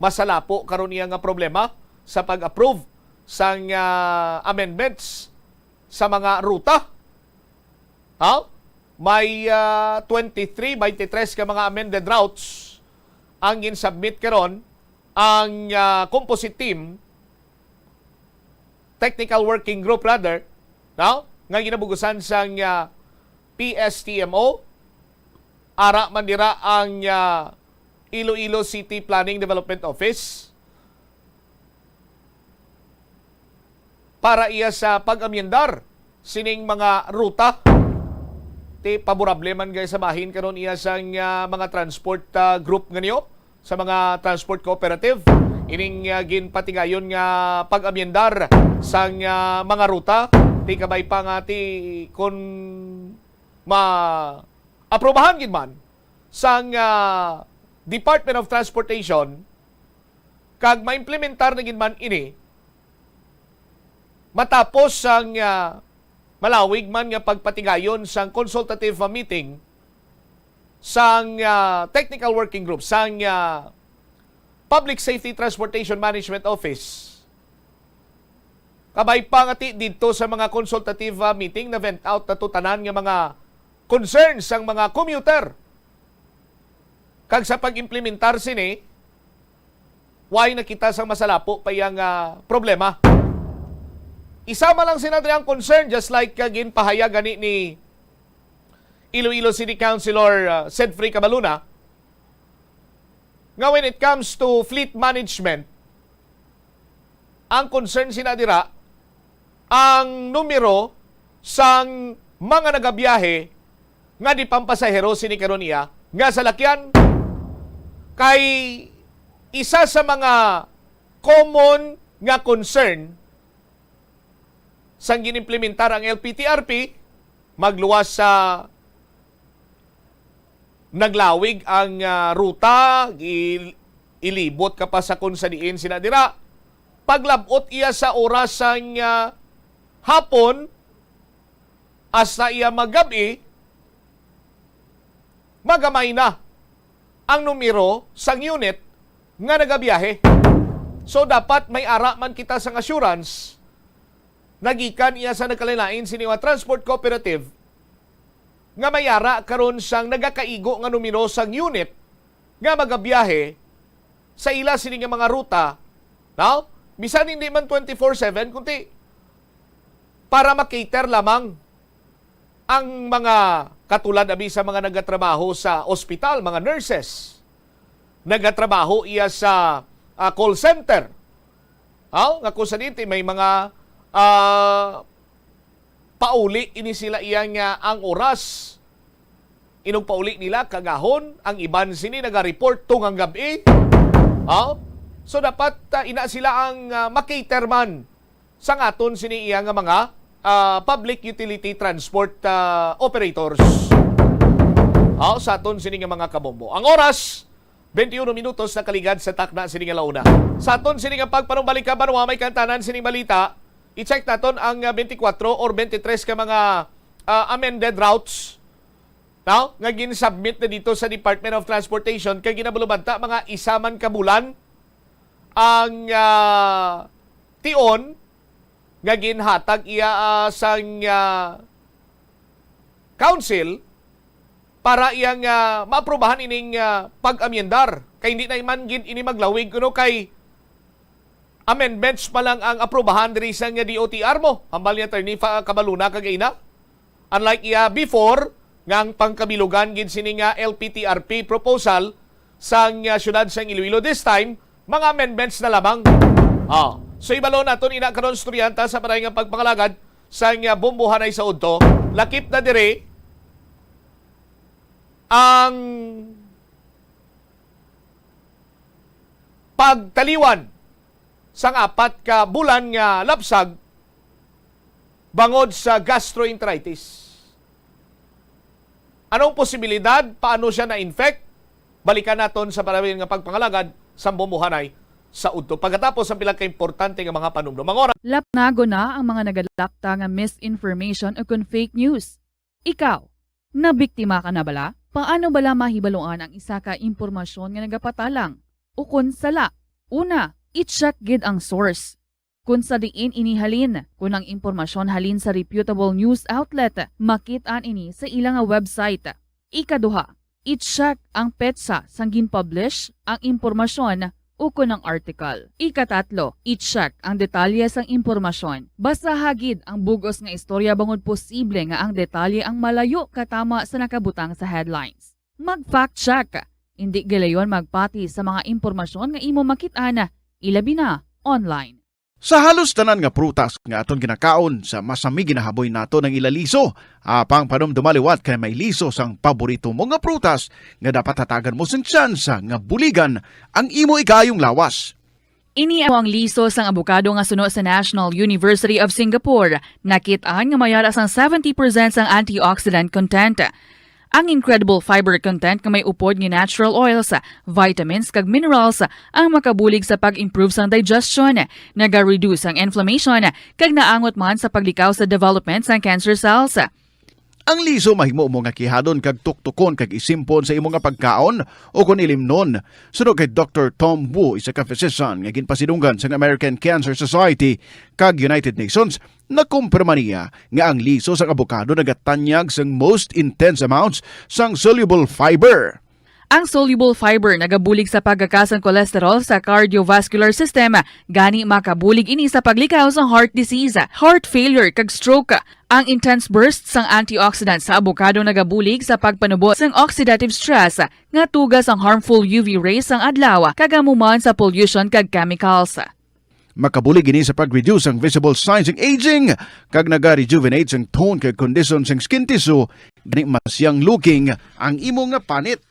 masalapo karon iya nga problema sa pag-approve sang, ah, amendments sa mga ruta. Ha? May, ah, twenty-three, twenty-three ka mga amended routes ang gin-submit karon ang, ah, composite team, technical working group rather, no? Nga ginabugusan sang, ah, P S T M O. Ara man dira ang, ah, Iloilo City Planning Development Office para iya sa pag-amyendar sining mga ruta. Ti paborable man gay sa bahin karon iya sang, ah, mga transport, ah, group nga niyo. sa mga transport cooperative ining, ah, ginpatigayon nga pag-amyendar sang, ah, mga ruta, ti kabay pa nga ti kun ma-aprobahan gid man sang, ah, Department of Transportation kag maimplementar na gid man ini matapos sang, ah, malawig man nga pagpatigayon sang consultative, ah, meeting sang, ah, technical working group sang, ah, Public Safety Transportation Management Office. Kabay pa nga ti didto sa mga consultative, ah, meeting, na-vent out na to tanan nga mga concerns sang mga commuter. Kag sa pag-implementar sini, why na kita sang masalapo pa iya nga problema? Isama lang sina diri ang concern, just like, ah, ginpahayag gani ni Iloilo City Councilor, ah, Sedfrey Cabaluna, nga when it comes to fleet management, ang concern sina dira ang numero sang mga nagabiyahe nga di pampasahero sini karon iya nga salakyan, kay isa sa mga common nga concern sang ginimplementar ang L P T R P, magluwas sa naglawig ang, ah, ruta, gi-, ilibot ka pa sa kung sa diin sila dira. Paglab-ot iya sa oras sang, ah, hapon, hasta iya magab-i, magamay na ang numero sang unit nga nagabiyahe. So, dapat may ara man kita sang assurance nagikan iya sa nagkalain-lain sini nga transport cooperative nga may ara karon sang nagakaigo nga numero sang unit nga magabiyahe sa ila sini nga mga ruta, no? Bisan hindi man twenty-four seven, kundi para ma-cater lamang ang mga katulad abi sa mga nagatrabaho sa ospital, mga nurses, nagatrabaho iya sa, ah, call center. Aw, nga kung sa dito may mga, ah, pauli ini sila iya nga ang oras. Inong pauli nila kagahon, ang iban sini naga-report tungang gab-i. Aw, so dapat, ah, ina sila ang, ah, ma-cater man sang aton sini iya nga mga, ah, public utility transport, ah, operators. Aw, sa aton sini nga mga kabombo. Ang oras, twenty-one minutos na kaligad sa takna sini nga launa. Sa aton sini nga pagpanumbalik ka, banwa may kantanan sining balita. I-check naton ang, ah, twenty-four or twenty-three ka mga, ah, amended routes, no? Nga gin-submit na dito sa Department of Transportation kay ginabalubanta mga isa man ka bulan ang, ah, tion nga ginhatag iya, ah, sang, ah, council para iya nga maaprubahan ining, ah, pag-amyendar. Kay hindi na man gid ini maglawig kuno kay amendments pa lang ang aprubahan diri sa nga D O T R mo. Hambal ni Attorney Fa-, Cabaluna kag ina. Unlike iya before, nga ang pangkabilugan gid sini nga L P T R P proposal sang, ah, siyudad sang Iloilo, this time, mga amendments na lamang. Ah, so ibalo naton ina karon, estudyanta, sa paray nga pagpangalagad sang, ah, bombohanay sa udto. Lakip na diri ang pagtaliwan sang apat ka bulan nga lapsag bangod sa gastroenteritis. Anong posibilidad? Paano siya na-infect? Balikan naton sa parawin nga pagpangalagad sa bombohanay sa udto. Pagkatapos ang pila ka importante nga mga panumdom. Ang oras. Lapnago na ang mga nagalakta nga misinformation o kon fake news. Ikaw, nabiktima ka na bala? Paano bala mahibaluan ang isa ka impormasyon nga nagapatalang o kon sala? Una, i-check gid ang source. Kon sa diin ini halin, kon ang impormasyon halin sa reputable news outlet, makit-an ini sa ila nga website. Ikaduha, i-check ang petsa sang gin-publish ang impormasyon ukon ang article. Ikatatlo, i-check ang detalye sang impormasyon. Basaha gid ang bug-os nga istorya bangod posible nga ang detalye ang malayo katama sa nakabutang sa headlines. Mag-fact check. Indi gilayon magpati sa mga impormasyon nga imo makit-an, ilabi na online. Sa halos tanan nga prutas nga aton ginakaon, sa masami ginahaboy nato ang ila liso. Apang panumduma liwat kay may liso sang paborito mo nga prutas nga dapat hatagan mo sing tsansa nga buligan ang imo ikaayong lawas. Ini amo ang liso sang abokado nga suno sa National University of Singapore. Nakit-an nga may ara sang seventy percent sang antioxidant content. Ang incredible fiber content nga may upod nga natural oils, vitamins, kag minerals ang makabulig sa pag-improve sang digestion, naga-reduce ang inflammation, kag naangot man sa paglikaw sa development sang cancer cells. Ang liso mahimo mo nga kihadon kag tuktukon kag isimpon sa imo nga pagkaon, o kon ilimnon. Suno kay Doktor Tom Wu, isa ka physician nga ginpasidunggan sang American Cancer Society kag United Nations, nakumpirma niya nga ang liso sang abokado nagatanyag sang most intense amounts sang soluble fiber. Ang soluble fiber nagabulig sa pagkaka sang cholesterol sa cardiovascular system, gani makabulig ini sa paglikaw sa heart disease, heart failure, kag stroke. Ang intense burst sang antioxidant sa abokado nagabulig sa pagpanubo sang oxidative stress nga tuga sang harmful U V rays sang adlaw, kag amo man sa pollution kag chemicals. Makabulig ini sa pag-reduce sang visible signs sang aging, kag naga-rejuvenate sang tone kag kondisyon sang skin tissue, gani mas young looking ang imo nga panit.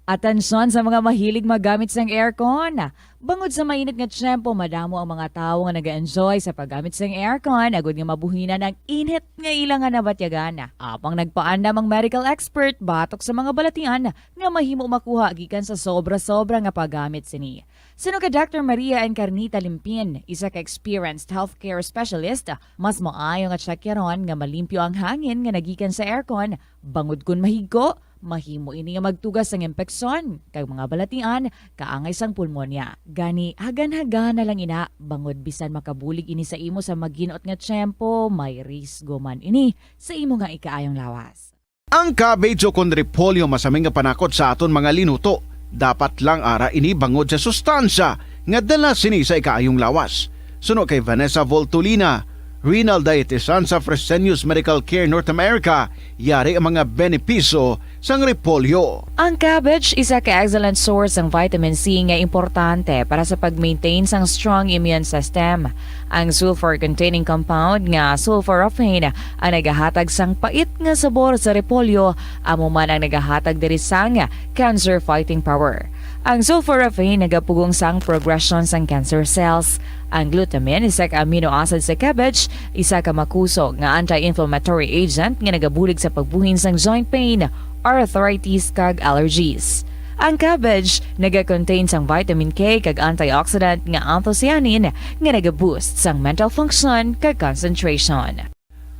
Atensyon sa mga mahilig magamit sang aircon. Bangod sa mainit nga tiyempo, madamo ang mga tawo nga nag-enjoy sa paggamit sang aircon, agud nga mabuhinan ang init nga ila nga nabatyagan. Apang nagpaandam ang medical expert batok sa mga balatian nga mahimo makuha gikan sa sobra-sobra nga paggamit sini. Suno kay Doctor Maria Encarnita Limpin, isa ka experienced healthcare specialist, mas maayo nga tsakyaron nga malimpyo ang hangin nga nagikan sa aircon, bangod kon mahigko, mahimo ini nga magtuga sang impeksyon kag mga balatian kaangay sang pulmonya. Gani, hagan-hagan na lang ina, bangod bisan makabulig ini sa imo sa maginot nga tiyempo, may risgo man ini sa imo nga ikaayong lawas. Ang cabbage o kon repolyo masami nga panakot sa aton mga linuto. Dapat lang ara ini bangod sa sustansya nga dala sini sa ikaayong lawas. Suno kay Vanessa Voltolina, renal dietitian sa Fresenius Medical Care North America, yari ang mga benepisyo sang repolyo. Ang cabbage isa ka excellent source sang vitamin C nga importante para sa pag-maintain sang strong immune system. Ang sulfur-containing compound nga sulforaphane ang nagahatag sang pait nga sabor sa repolyo, amo man ang nagahatag diri sang cancer-fighting power. Ang sulforaphane nagapugong sang progression sang cancer cells. Ang glutamine, isa ka amino acid sa cabbage, isa ka makusog nga anti-inflammatory agent nga nagabulig sa pagbuhin sang joint pain, arthritis, kag allergies. Ang cabbage naga-contain sang vitamin K kag antioxidant nga anthocyanin nga naga-boost sang mental function kag concentration.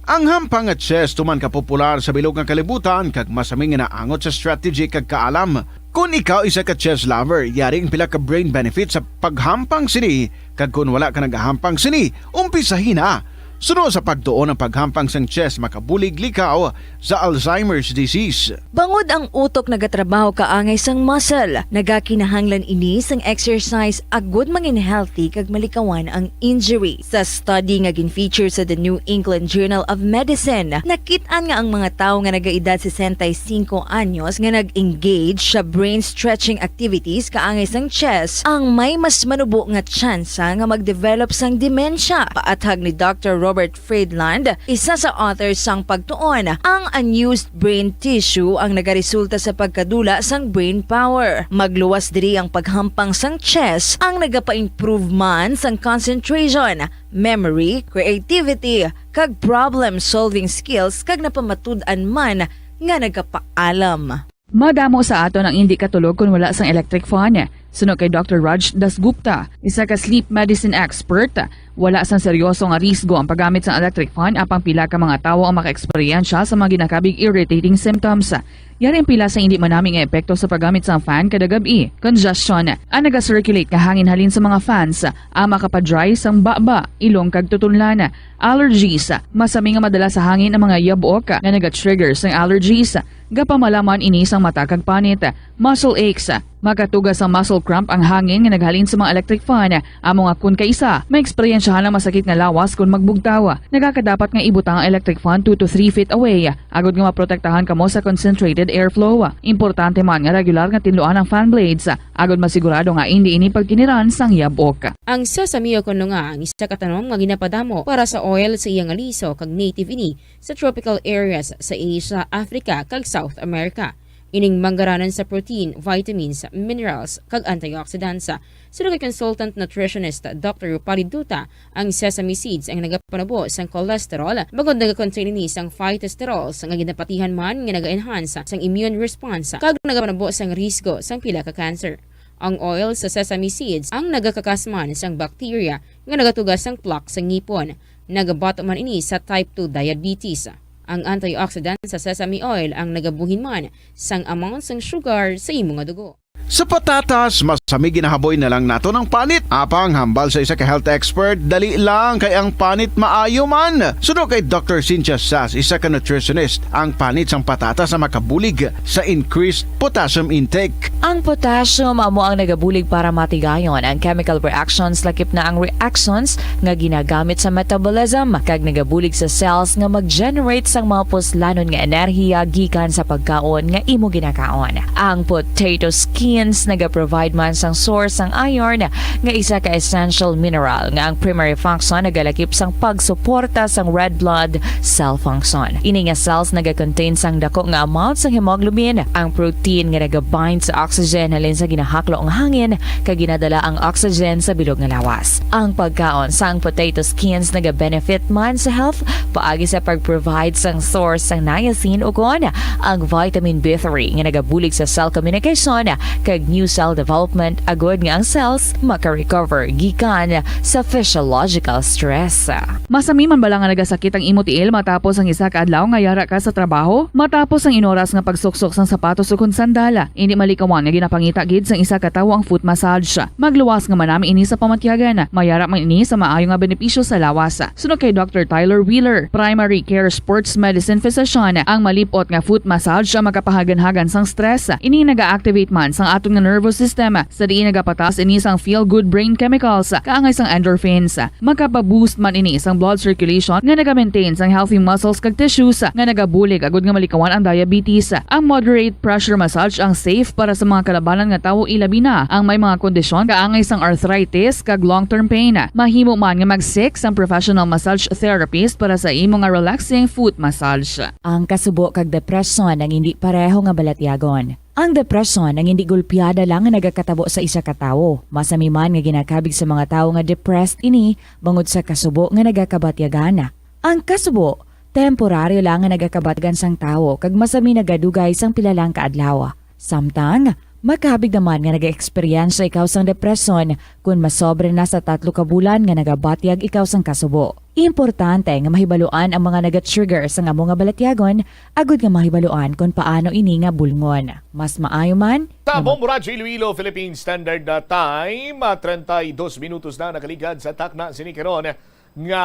Ang hampang nga chess tuman ka popular sa bilog nga kalibutan kag masami nga naangot sa strategy kag kaalam. Kon ikaw isa ka chess lover, yari ang pila ka brain benefits sa paghampang sini, kag kon wala ka nagahampang sini, umpisahi na. Suno sa pagtuon, ang paghampang sang chess makabulig likaw sa Alzheimer's disease. Bangod ang utok nagatrabaho kaangay sang muscle, nagakinahanglan ini sang exercise agud mangin healthy kag malikawan ang injury. Sa study nga gin-feature sa The New England Journal of Medicine, nakit-an nga ang mga tawo nga nagaedad sesenta y cinco anyos nga nag-engage sa brain stretching activities kaangay sang chess ang may mas manubo nga tsansa nga mag-develop sang demensya. Paathag ni Doctor Robert Friedland, isa sa author sang pagtuon, ang unused brain tissue ang nagaresulta sa pagkadula sang brain power. Magluwas diri ang paghampang sang chess ang nagapa-improve man sang concentration, memory, creativity, kag problem-solving skills, kag napamatud-an man nga nagapaalam. Madamo sa aton ang indi katulog kon wala sang electric fan. Suno kay Doctor Raj Dasgupta, isa ka sleep medicine expert, wala sang seryoso nga risgo ang paggamit sang electric fan, apang pila ka mga tawo ang makaeksperyensya sa mga ginakabig irritating symptoms. Yari ang pila sa indi manami nga epekto sa paggamit sang fan kada gab-i. Congestion. Ang naga-circulate nga hangin halin sa mga fans ang makapa-dry sang baba, ilong kag tutunlan. Allergies. Masami nga madala sa hangin ang mga yabok nga naga-trigger sang allergies. Gapamalaman ini sang mata kag panit. Muscle aches. Makatuga sang muscle Cramp ang hangin nga naghalin sa mga electric fan. Amo nga kun kaisa, maeksperiensyahan ang masakit nga lawas kon magbugtaw. Nagakadapat nga ibutang ang electric fan two to three feet away, agod nga maprotektahan kamo sa concentrated airflow. Importante man nga regular nga tinluan ang fan blades, agod masigurado nga indi ini pagkiniran sang yabok. Ang sesame o kon lunga ang isa ka tanom nga ginapadamo para sa oil sa iya nga liso, kag native ini sa tropical areas sa Asia, Africa, kag South America. Ining manggaranan sa protein, vitamins, minerals, kag antioxidants. Suno kay consultant nutritionist Doctor Rupali Duta, ang sesame seeds ang nagapanubo sang cholesterol, bangod nagakontain ini sang phytosterols nga ginapatihan man nga naga-enhance sang immune response kag nagapanubo sang risgo sang pila ka cancer. Ang oil sa sesame seeds ang nagakakas man sang bacteria nga nagatuga sang plaque sa ngipon. Nagabato man ini sa type two diabetes. Ang antioxidant sa sesame oil ang nagabuhin man sang amount sang sugar sa imo nga dugo. Sa patatas, masami ginahaboy na lang naton ang panit. Apang hambal sa isa ka health expert, dali lang kay ang panit maayo man. Suno kay Doctor Cynthia Sass, isa ka nutritionist, ang panit sang patatas ang makabulig sa increased potassium intake. Ang potassium amo ang nagabulig para matigayon ang chemical reactions, lakip na ang reactions nga ginagamit sa metabolism, kag nagabulig sa cells nga mag-generate sang mga puslanon nga enerhiya gikan sa pagkaon nga imo ginakaon. Ang potato skins nagaprovide man sang source sang iron, nga isa ka essential mineral nga ang primary function nagalakip sang pagsuporta sang red blood cell function. Ini nga cells nagakontain sang dako nga amount sang hemoglobin, ang protein nga nagabind sa oxygen halin sa ginahaklo nga hangin, kag ginadala ang oxygen sa bilog nga lawas. Ang pagkaon sang potato skins nagabenefit man sa health paagi sa pag-provide sang source sang niacin, ukon ang vitamin B three nga nagabulig sa cell communication kag new cell development, agod nga ang cells maka-recover gikan sa physiological stress. Masami man bala nga nagasakit ang imo tiil matapos ang isa ka adlaw nga yara ka sa trabaho? Matapos ang inoras nga pagsuksok sang sapatos ukon sandal, indi malikawan nga ginapangita gid sang isa ka tawo ang foot massage. Magluwas nga manami ini sa pamatyagan. Mayara man ini sa maayo nga benepisyo sa lawas. Suno kay Doctor Tyler Wheeler, primary care sports medicine physician, ang malip-ot nga foot massage ang makapahaganhagan sang stress. Ini naga-activate man sang aton nga nervous system, sa diin nagapataas ini sang feel-good brain chemicals, kaangay sang endorphins. Makapa-boost man ini sang blood circulation nga naga-maintain sang healthy muscles kag tissues nga nagabulig agud nga malikawan ang diabetes. Ang moderate pressure massage ang safe para sa mga kalabanan nga tawo, ilabi na ang may mga kondisyon kaangay sang arthritis kag long-term pain. Mahimo man nga mag-seek sang professional massage therapist para sa imo nga relaxing foot massage. Ang kasubo kag depresyon ang indi pareho nga balatyagon. Ang depresyon ang indi gulpiada lang nga nagakatabo sa isa ka tawo. Masami man nga ginakabig sa mga tawo nga depressed ini bangod sa kasubo nga nagakabatyagan. Ang kasubo, temporaryo lang nga nagakabatyagan sang tawo kag masami nagadugay sang pila lang ka adlaw. Samtang, makabig naman nga nag-eksperyensya ikaw sang depresyon kon masobra na sa tatlo ka bulan nga nagabatyag ikaw sang kasubo. Importante nga mahibaluan ang mga naga-trigger sang amo nga balatyagon agud nga mahibaluan kon paano ini nga bulngon. Mas maayo man Sa nga mag- Bombo Radyo Iloilo, Philippine Standard, uh, Time, uh, treinta y dos minutos na nakaligad sa takna sini karon nga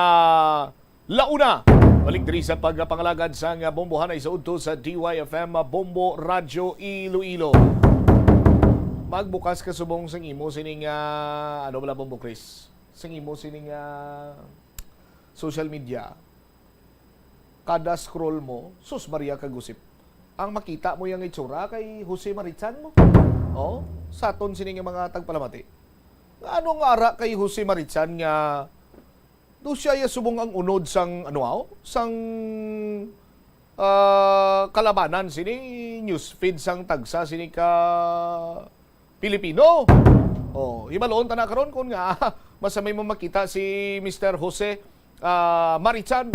launa. Balik diri sa pagpangalagad sang bombohanay sa udto sa D Y F M, uh, Bombo Radyo Iloilo. Magbukas ka subong sang imo sining, uh, ano bala, Bombo Chris? Sang imo sining, uh, social media. Kada scroll mo, sus, Maria kagusip. Ang makita mo yang itsura kay Jose Marichan mo. Oh, sa aton sini nga mga tagpalamati. Nga ano nga ara kay Jose Marichan nga do siya ya subong ang unod sang, ano, aw? Sang, ah, kalabanan sini news feed sang tagsa sini ka Pilipino. Oh, hibaloon ta na karon kon nga masami mo makita si Mister Jose, ah, Marichan,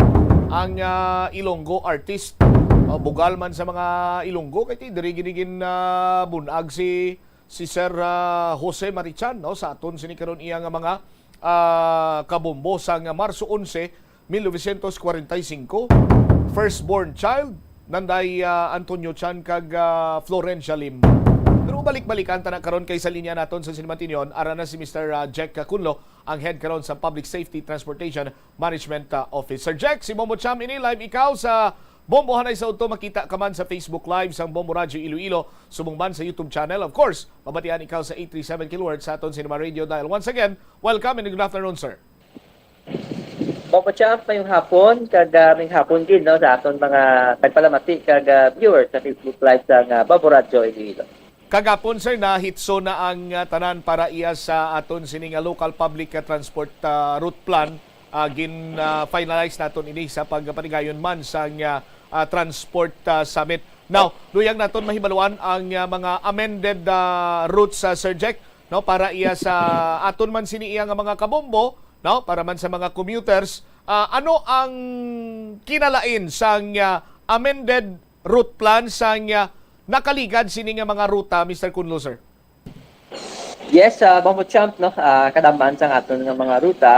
ang, ah, Ilonggo artist. Oh, bugal man sa mga Ilonggo kay ti diri gini gin, ah, bunag si, si Sir, ah, Jose Marichan, no, sa aton sini karon iya nga mga, ah, kabombo sang Marso onse, mil novecientos kwarenta y cinco, firstborn child, Nanday, ah, Antonio Chan kag, ah, Florencia Lim. Pero balik-balikan ta na karon kay sa linya naton sa Sinimantinyon, ara na si Mister, ah, Jack Cunlo, ang head karon sa Public Safety Transportation Management, ah, Office. Sir Jack, si Bombo Cham ini, live ikaw sa Bombo, hanay sa udto, makita ka man sa Facebook Live sang Bombo Radyo Iloilo, subong man sa YouTube channel. Of course, mabatian ikaw sa eight three seven kilohertz sa aton Cinema Radio Dial. Once again, welcome and good afternoon, sir. Bombo Champ, mayong hapon, kag ah, mayong hapon din, no, sa aton mga nagpalamati kag ah, viewers sa Facebook Live sang ah, Bombo Radyo Iloilo. Kagapon, sir, nahitso na ang ah, tanan para iya sa aton sini nga local public ah, transport ah, route plan. Ah, gin ah, finalize naton ini sa pagpatigayon man sang ah, ah, transport ah, summit. Now, luyag naton mahibaluan ang ah, mga amended ah, routes, ah, Sir Jack, no, para iya sa aton man sini iya nga mga kabombo, no, para man sa mga commuters. Ah, ano ang kinalain sang ah, amended route plan sang ah, nakaligad sini nga mga ruta, Mister Kunlo, sir? Yes, uh, Bombo Champ, no, ah, kadam-an sang aton nga mga ruta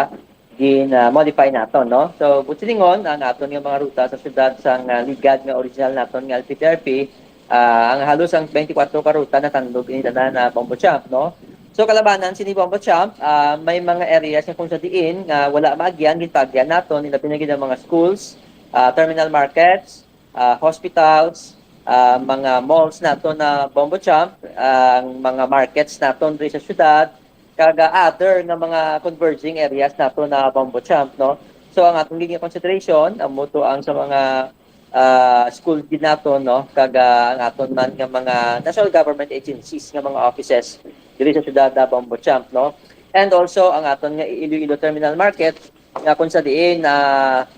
gin-modify naton, no. So, buot silingon, ang aton nga mga ruta sa syudad sang ah, ligad nga original naton nga L P T R P, ah, ang halos ang twenty-four ka ruta natandog ini tanan na Bombo Champ, no. So, kalabanan sini Bombo Champ, ah, may mga areas nga kung sa diin nga wala maagyan, ginpaagyan naton, ilabi na gid ang mga schools, ah, terminal markets, ah, hospitals, ah, mga malls naton na Bombo Champ, ang mga markets naton diri sa syudad, kag ah, other nga mga converging areas naton na Bombo Champ, no. So, ang aton gid nga consideration amo to ang sa mga ah, school gid naton, no, kag ah, ang aton man nga mga national government agencies nga mga offices diri sa syudad na Bombo Champ, no. And also ang aton nga Iloilo Terminal Market, nga kung sa diin ah,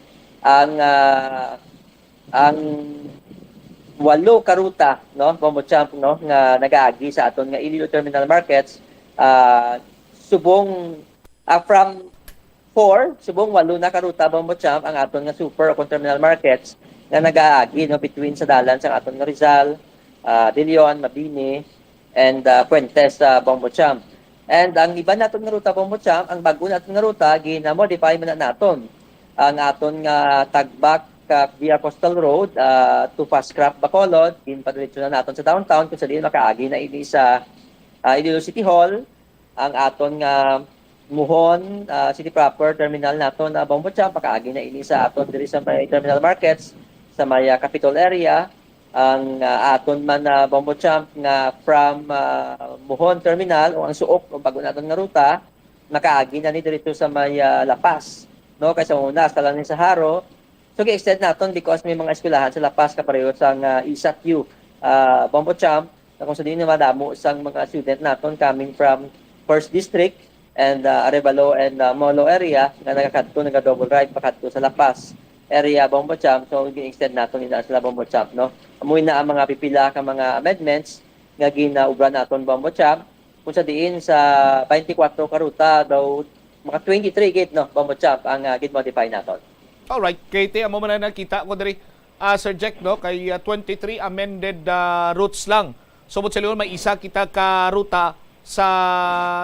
ang ah, ang walo ka ruta, no, Bombo Champ, no, nga nagaagi sa aton nga Iloilo Terminal Markets, ah, subong ah, from four, subong walo na ka ruta, Bombo Champ, ang aton nga super o kung terminal markets nga nagaagi, no, between sa dalan sang aton nga Rizal, ah, De Leon, Mabini, and ah, Fuentes sa Bombo Champ. And ang iban naton nga ruta, Bombo Champ, ang bag-o naton nga ruta, gina-modify man na naton. Ang aton nga Tagbak ah, via Coastal Road ah, to Fastcraft Bacolod, ginpadiretso na naton sa downtown kung sa diin makaagi na ini sa ah, Iloilo City Hall, ang aton nga Muhon ah, City Proper Terminal naton na Bombo Champ, makaagi na ini sa aton diri sa may terminal markets, sa may ah, Capitol area. Ang ah, aton man na Bombo Champ nga from ah, Muhon Terminal o ang suok o bag-o naton nga ruta, makaagi na ni diretso sa may ah, La Paz, no? Kay sa una, hasta lang ni sa Jaro. So, gi-extend naton because may mga eskwelahan sa La Paz kapareho sang ah, ESAT-U, ah, Bombo Champ, na kung sa diin madamo sang mga student naton coming from First District and ah, Arevalo and ah, Molo area nga nagakadto, naga-double ride pakadto sa La Paz area, Bombo Champ. So, gi-extend naton ina sila, Bombo Champ, no? Amo na ang mga pipila ka mga amendments nga ginaubra naton, Bombo Champ, kung sa diin sa twenty-four ka ruta daw, mga twenty-three gid, no, Bombo Champ, ang ah, gin-modify naton. Alright, kay ti amo man na nakita ko diri, ah, Sir Jack, no, kay ah, twenty-three amended ah, routes lang. So, buot silingon, may isa kita ka ruta sa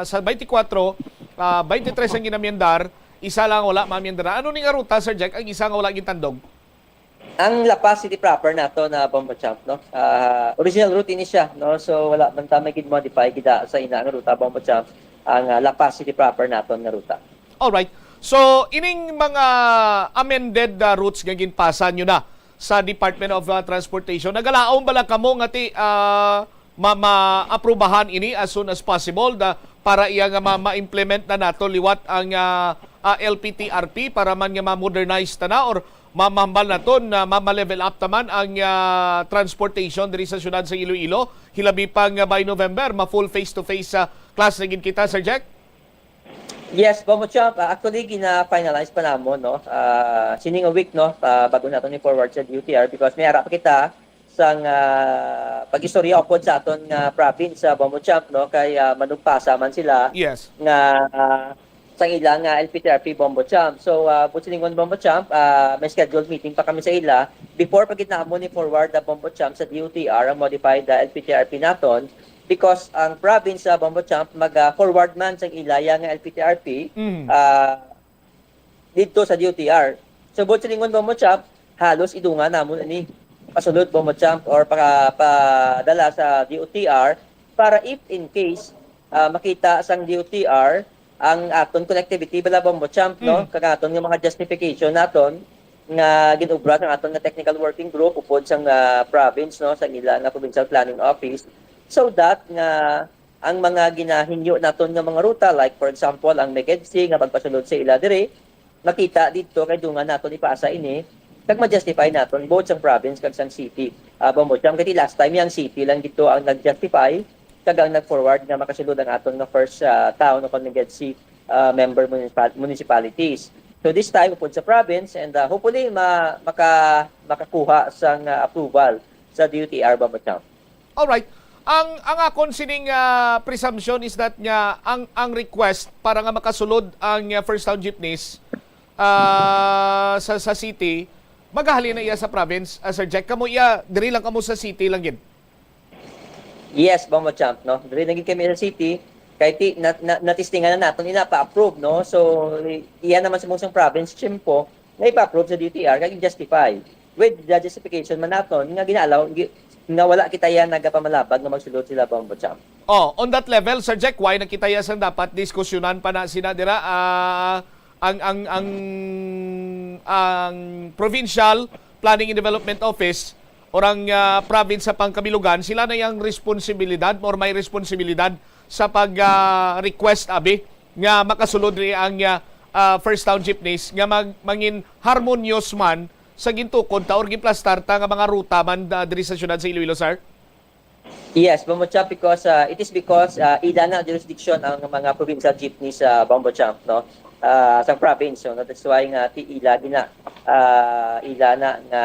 sa twenty-four, ah, twenty-three ang ginamyendar, isa lang wala maamyendar. Ano ni nga ruta, Sir Jack, ang isa nga wala gintandog? Ang La Paz City proper nato na, Bombo Champ, no? Ah, original route ini siya, no? So, wala man ta may gid-modify gid sa ina nga ruta, Bombo Champ, ang ah, La Paz City proper naton nga ruta. Alright. So, ining mga amended ah, routes nga ginpasa nyo na sa Department of ah, Transportation, nagalaom bala kamo nga ti ah, ma maaprubahan ini as soon as possible da, para iya nga ma- ma-implement na nato liwat ang ah, ah, L P T R P para man nga ma-modernize ta na, or mamahambal naton na ma- ma-level up ta man ang ah, transportation diri sa siyudad sa Iloilo, hilabi pa nga by November ma-full face-to-face ah, class na gid kita, Sir Jack? Yes, Bombo Champ, ah, actually gina-finalize pa namon, no. Ah, sini nga week, no, ah, bago naton i-forward sa D O T R because may ara pa kita sang ah, pag-istorya upod sa aton nga province sa, Bombo Champ, no, kay ah, manugpasa man sila Yes. nga ah, sang ila nga L P T R P, Bombo Champ. So, ah, buot silingon, Bombo Champ, ah, may scheduled meeting pa kami sa ila before pa gid namon i-forward na, Bombo Champ, sa D O T R ang modified ah, L P T R P naton, because ang province sa, Bombo Champ, mag-forward man sang ilaya nga L P T R P Mm. ah, didto sa D O T R. So, buot silingon, Bombo Champ, halos idungan namon ini pasulod, Bombo Champ, or pa, padala sa D O T R para if in case ah, makita sang D O T R ang aton connectivity bala, Bombo Champ, no? Mm. Kag aton nga mga justification naton nga gin-obra sang aton nga technical working group upod sang, ah, province, no, sa ila nga provincial planning office, so that nga ang mga ginahinyo naton nga mga ruta, like for example, ang Meged-C nga magpasulod sa ila diri, makita didto kay dungan naton ipasa ini kag ma-justify naton both sang province kag sang city. Ah, Bombo Champ, kay last time, ang city lang didto ang nag-justify kag ang nag-forward nga makasulod ang aton nga first, ah, town o kon Meged-C, ah, member municipal-, municipalities. So this time, upod sa province, and, ah, hopefully ma-, maka-, makakuha sang, ah, approval sa D O T R, Bombo Champ. Alright. Ang ang akon sining, ah, presumption is that nga ang ang request para nga makasulod ang, ah, First Town Jeepneys, ah, sa sa city, magahalin na iya sa province, ah, Sir Jack. Kamo iya, diri lang kamo sa city lang gid. Yes, Bombo Champ, no? Diri lagi kami sa city, kay ti, na, na, natistingan na naton, ina pa-approve, no? So, i-, iya naman sa mong province, tiyempo, na ipa-approve sa D O T R, kag i-justify. With the justification man naton, nga ginaalaw, gi-, nga wala kita yan nagapamalabag nga magsulod sila, Bombo Champ. Oh, on that level, Sir Jack, why na kita iya sang dapat diskusyonan pa na sina dira, ah, ang ang ang ang Provincial Planning and Development Office or ang, ah, province sa pangkabilugan, sila na yang responsibilidad or may responsibilidad sa pag, ah, request abi nga makasulod ni ang, ah, ah, First Town Jeepneys nga mag, mangin harmonious man sa gintukod ta or ginplastar ta nga mga ruta man, ah, diri sa siyudad sa Iloilo, sir? Yes, Bombo Champ, because, ah, it is because, ah, ila na jurisdiction ang mga provincial jeepney sa Bombo Champ, no? Ah, sa province, no? That's why nga ti ila gina, ah, ila na nga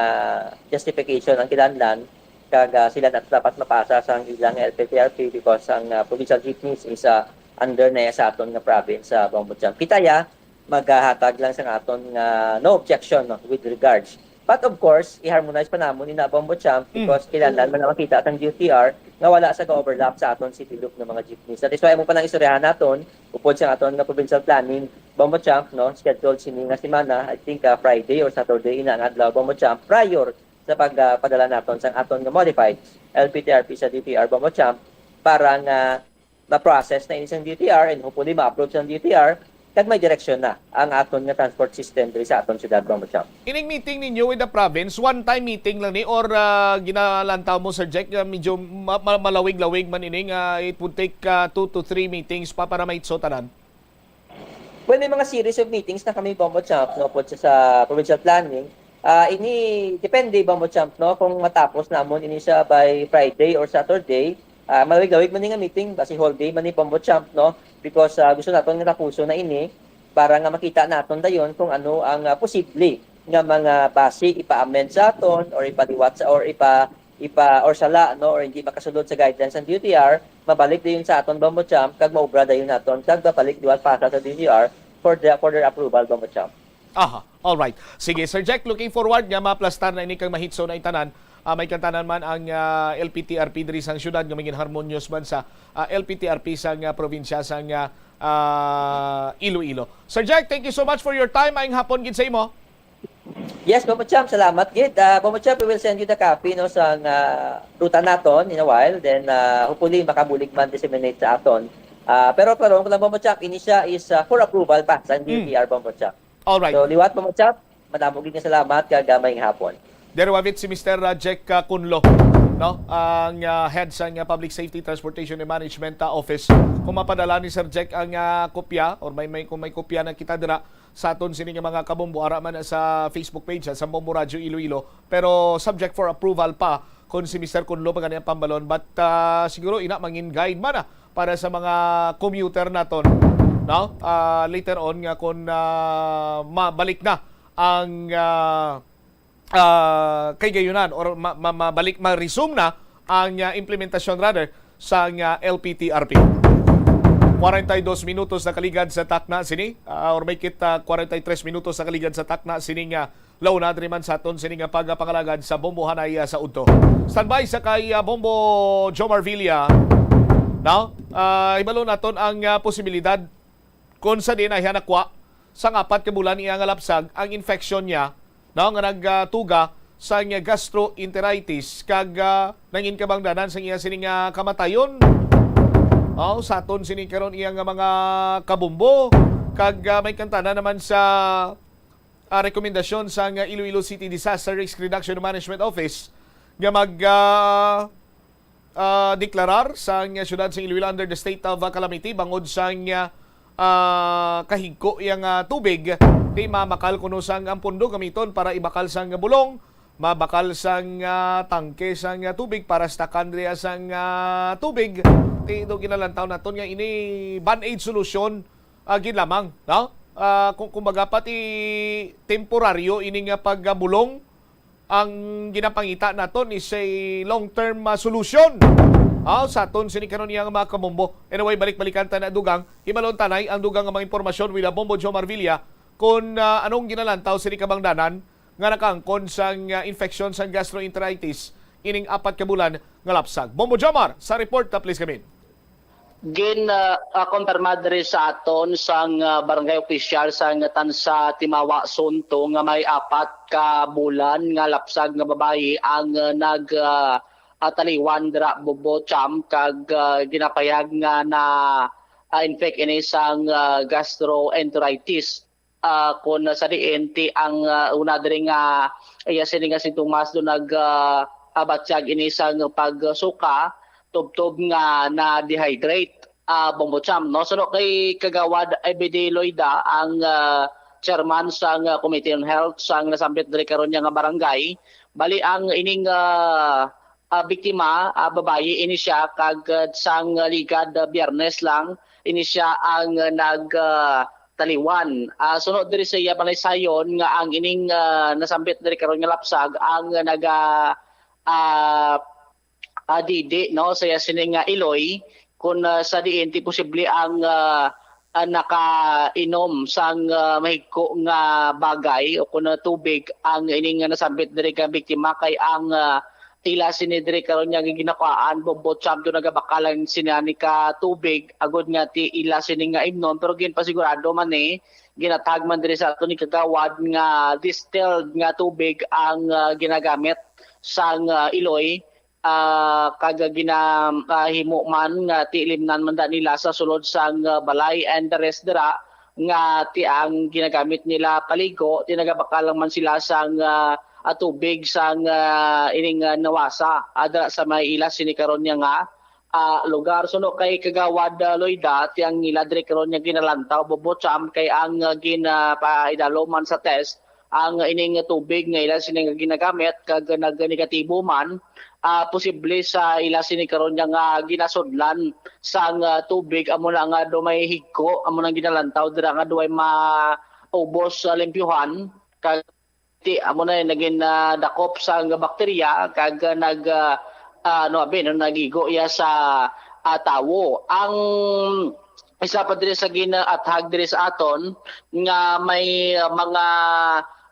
justification ang kinahanglan, kag, ah, sila na dapat mapasa sang ilang L P T R P because ang, ah, provincial jeepneys is, ah, under na sa aton nga province sa Bombo Champ. Kita ya, maghahatag lang sa aton nga no objection, no, with regards. But of course, i-harmonize pa namon ina, Bombo Champ, Mm. because kinahanglan man makita sang D O T R nga wala sa ga-overlap sa aton city loop nga mga jeepneys. That is why amo pa nang istoryahan naton, upod sa aton nga provincial planning, Bombo Champ, no, scheduled sini nga semana, I think, ah, Friday or Saturday ina nga adlaw, Bombo Champ, prior sa pagpadala naton sang aton nga modified L P T R P sa D O T R, Bombo Champ, para nga ma-process na ini sang D O T R and hopefully ma-approve sang D O T R, kag may direksyon na ang aton nga transport system diri sa aton siyudad, Bombo Champ. Ining meeting ninyo with the province, one-time meeting lang ni or, ah, ginalantaw mo, Sir Jack, nga medyo ma-, ma-, malawig-lawig man ini nga it would take, ah, two to three meetings pa para mahitso tanan? Well, may mga series of meetings na kami, Bombo Champ, no, po sa, sa provincial planning. Ah, ini, depende, Bombo Champ, no, kung matapos namon ini siya by Friday or Saturday, ah, malawig-lawig man ni nga meeting, kasi whole day man ni, Bombo Champ, no, because, ah, gusto naton nga tapuson na ini para nga makita naton dayon kung ano ang, ah, posible nga mga basi ipa-amend sa aton or ipaliwat sa, or ipa, ipa, or sala, no, or hindi makasulod sa guidelines ng D O T R, mabalik dayon sa aton, Bombo Champ, kag maobra dayon naton, kag mabalik liwat pasa sa D O T R for the, for their approval, Bombo Champ. Aha, all right. Sige, Sir Jack, looking forward nga maplastar na ini kag mahitso na itanan. Ah, may kantanan man ang, ah, L P T R P diri sang syudad nga maging harmonious man sa, ah, L P T R P sang, ah, probinsya sang, ah, ah, Iloilo. Sir Jack, thank you so much for your time. Maayong hapon gid sa imo. Yes, Bombo Champ, salamat gid. Ah, Bombo Champ, we will send you the copy, no, sang, ah, ruta naton in a while. Then, ah, hopefully, makabulig man disseminate sa aton. Ah, pero karon ko lang, Bombo Champ, ini siya is, ah, for approval pa sa Mm. D O T R, Bombo Champ. All right. So, liwat, Bombo Champ, madamo gid nga salamat kag, ah, maayong hapon. Diri wa gid si Mister, ah, Jack, ah, Kunlo, no? Ang, ah, head sa, ah, Public Safety, Transportation and Management, ah, Office. Kung mapadala ni Sir Jack ang, ah, kopya or may, may, kung may kopya na kita dira sa aton sini nga mga kabombo, ara man sa Facebook page, ah, sa Bombo Radyo Iloilo. Pero subject for approval pa kung si Mister Kunlo pa gani ang pambalon. But, ah, siguro ina mangin guide man, ah, para sa mga commuter naton, no? Ah, later on nga kung, ah, mabalik na ang, ah, ah, kay gayunan or ma-, ma-, mabalik, ma-resume na ang, ah, implementasyon rather sa, ah, L P T R P. Kwarenta y dos minutos na kaligad sa takna sini, ah, or may kita kwarenta y tres minutos na kaligad sa takna sini nga launa diri man sa aton sini nga pagapangalagad sa Bombo Hanay, ah, sa udto. Standby sa kay, ah, Bombo Jomar Villa. Now, ah, hibalo naton ang, ah, posibilidad kung sa din ay hanakwa sang apat ka bulan iya nga lapsag ang infection niya, no, nga nagtuga sa iya gastroenteritis kag, ah, nangin kabangdanan sa iya sini nga kamatayon. Oh, sa aton sini karon iya nga mga kabumbo kag, ah, may kantana naman sa ah, rekomendasyon sang Iloilo City Disaster Risk Reduction Management Office nga mag, ah, ah, deklarar sang siyudad sa Iloilo under the state of, ah, calamity bangod sang, ah, ah, kahigko yang, ah, tubig. Kay mabakal kuno sang ang pondo gamiton para ibakal sang bulong, mabakal sang, ah, tangke sang, ah, tubig para stakan diri sang, ah, tubig. Ti do ginalantaw naton nga ini band-aid solution, ah, gid lamang, no? Ah, kung, kumbaga, pati temporaryo ini nga pagbulong ang ginapangita naton is a long-term, ah, solution. Ah, sa aton sini karon iya nga mga kabombo. Anyway, balik-balikan ta na dugang. Hibalon tanay ang dugang nga mga impormasyon with, ah, Bombo Joe Marvilla kung, ah, anong ginalantaw sini kabangdanan nga nakaangkon sang, ah, infection sang gastroenteritis ining apat ka bulan nga lapsag. Bombo Jomar, sa report, ah, please come in. Gin, ah, ah, kumpirma diri sa aton sang, ah, barangay opisyal sang Tansa, Timawa, Sunto nga may apat ka bulan nga lapsag nga babayi ang, ah, nag, ah, ah, taliwan dira, Bombo Cham, kag, ah, ginapayag nga na, ah, infect ini sang, ah, gastroenteritis. Ah, kun sa diin ti ang, ah, una diri nga iya sini nga sintomas do nag, ah, ah, batyag ini sang pagsuka, tubtob nga na-dehydrate, ah, Bombo Cham, no? Suno kay Kagawad Ebede Loida, ang, ah, chairman sang, ah, Committee on Health sang nasambit diri karon niya nga barangay. Bali ang ining, ah, ah, biktima, ah, babayi ini siya kag, ah, sang ligad, ah, Biyernes lang ini siya ang, ah, nag, ah, taliwan. Ah, suno diri sa iya panaysayon nga ang ining, ah, nasambit diri karon nga lapsag ang naga, ah, ah, didi, no, sa iya sini nga iloy, kun, ah, sa diin ti posible ang, ah, ah, nakainom sang, ah, mahigko nga bagay o kun, ah, tubig ang ining nasambit diri ka biktima kay ang, ah, ila sini diri karon nga ginakuhaan, Bombo Cham, do nagabakal ang sini ani ka tubig agud nga ti ila sini nga imnon, pero ginpasigurado man ni, ginatag man diri sa ato ni Kagawad nga distilled nga tubig ang, ah, ginagamit sang, ah, iloy, ah, kag gina-, ah, himo man nga ti limnan man da nila sa sulod sang, ah, balay and the rest dira nga ti ang ginagamit nila paligo, ti nagabakal lang man sila sang, ah, ah, tubig sang, ah, ining, ah, nawasa, ah, dira sa may ila sini karon niya nga, ah, lugar. Suno kay Kagawad, ah, Loida, ti ang ila diri karon niya ginalantaw, Bombo Cham, kay ang, ah, gin, ah, paidalo man sa test, ang ining tubig nga ila sini nga ginagamit kag nag-negatibo man, ah, posible sa ila sini karon niya nga ginasudlan sang, ah, tubig, amo na nga do may higko, amo nang ginalantaw dira nga do may maubos sa limpyuhan, kag ti-, amo na naging, ah, dakop sang bakterya kag, ah, nag, ah, ah, ano abi, no, nagigo iya sa, ah, tawo. Ang isa pa diri sa ginaathag diri sa aton nga may, ah, mga,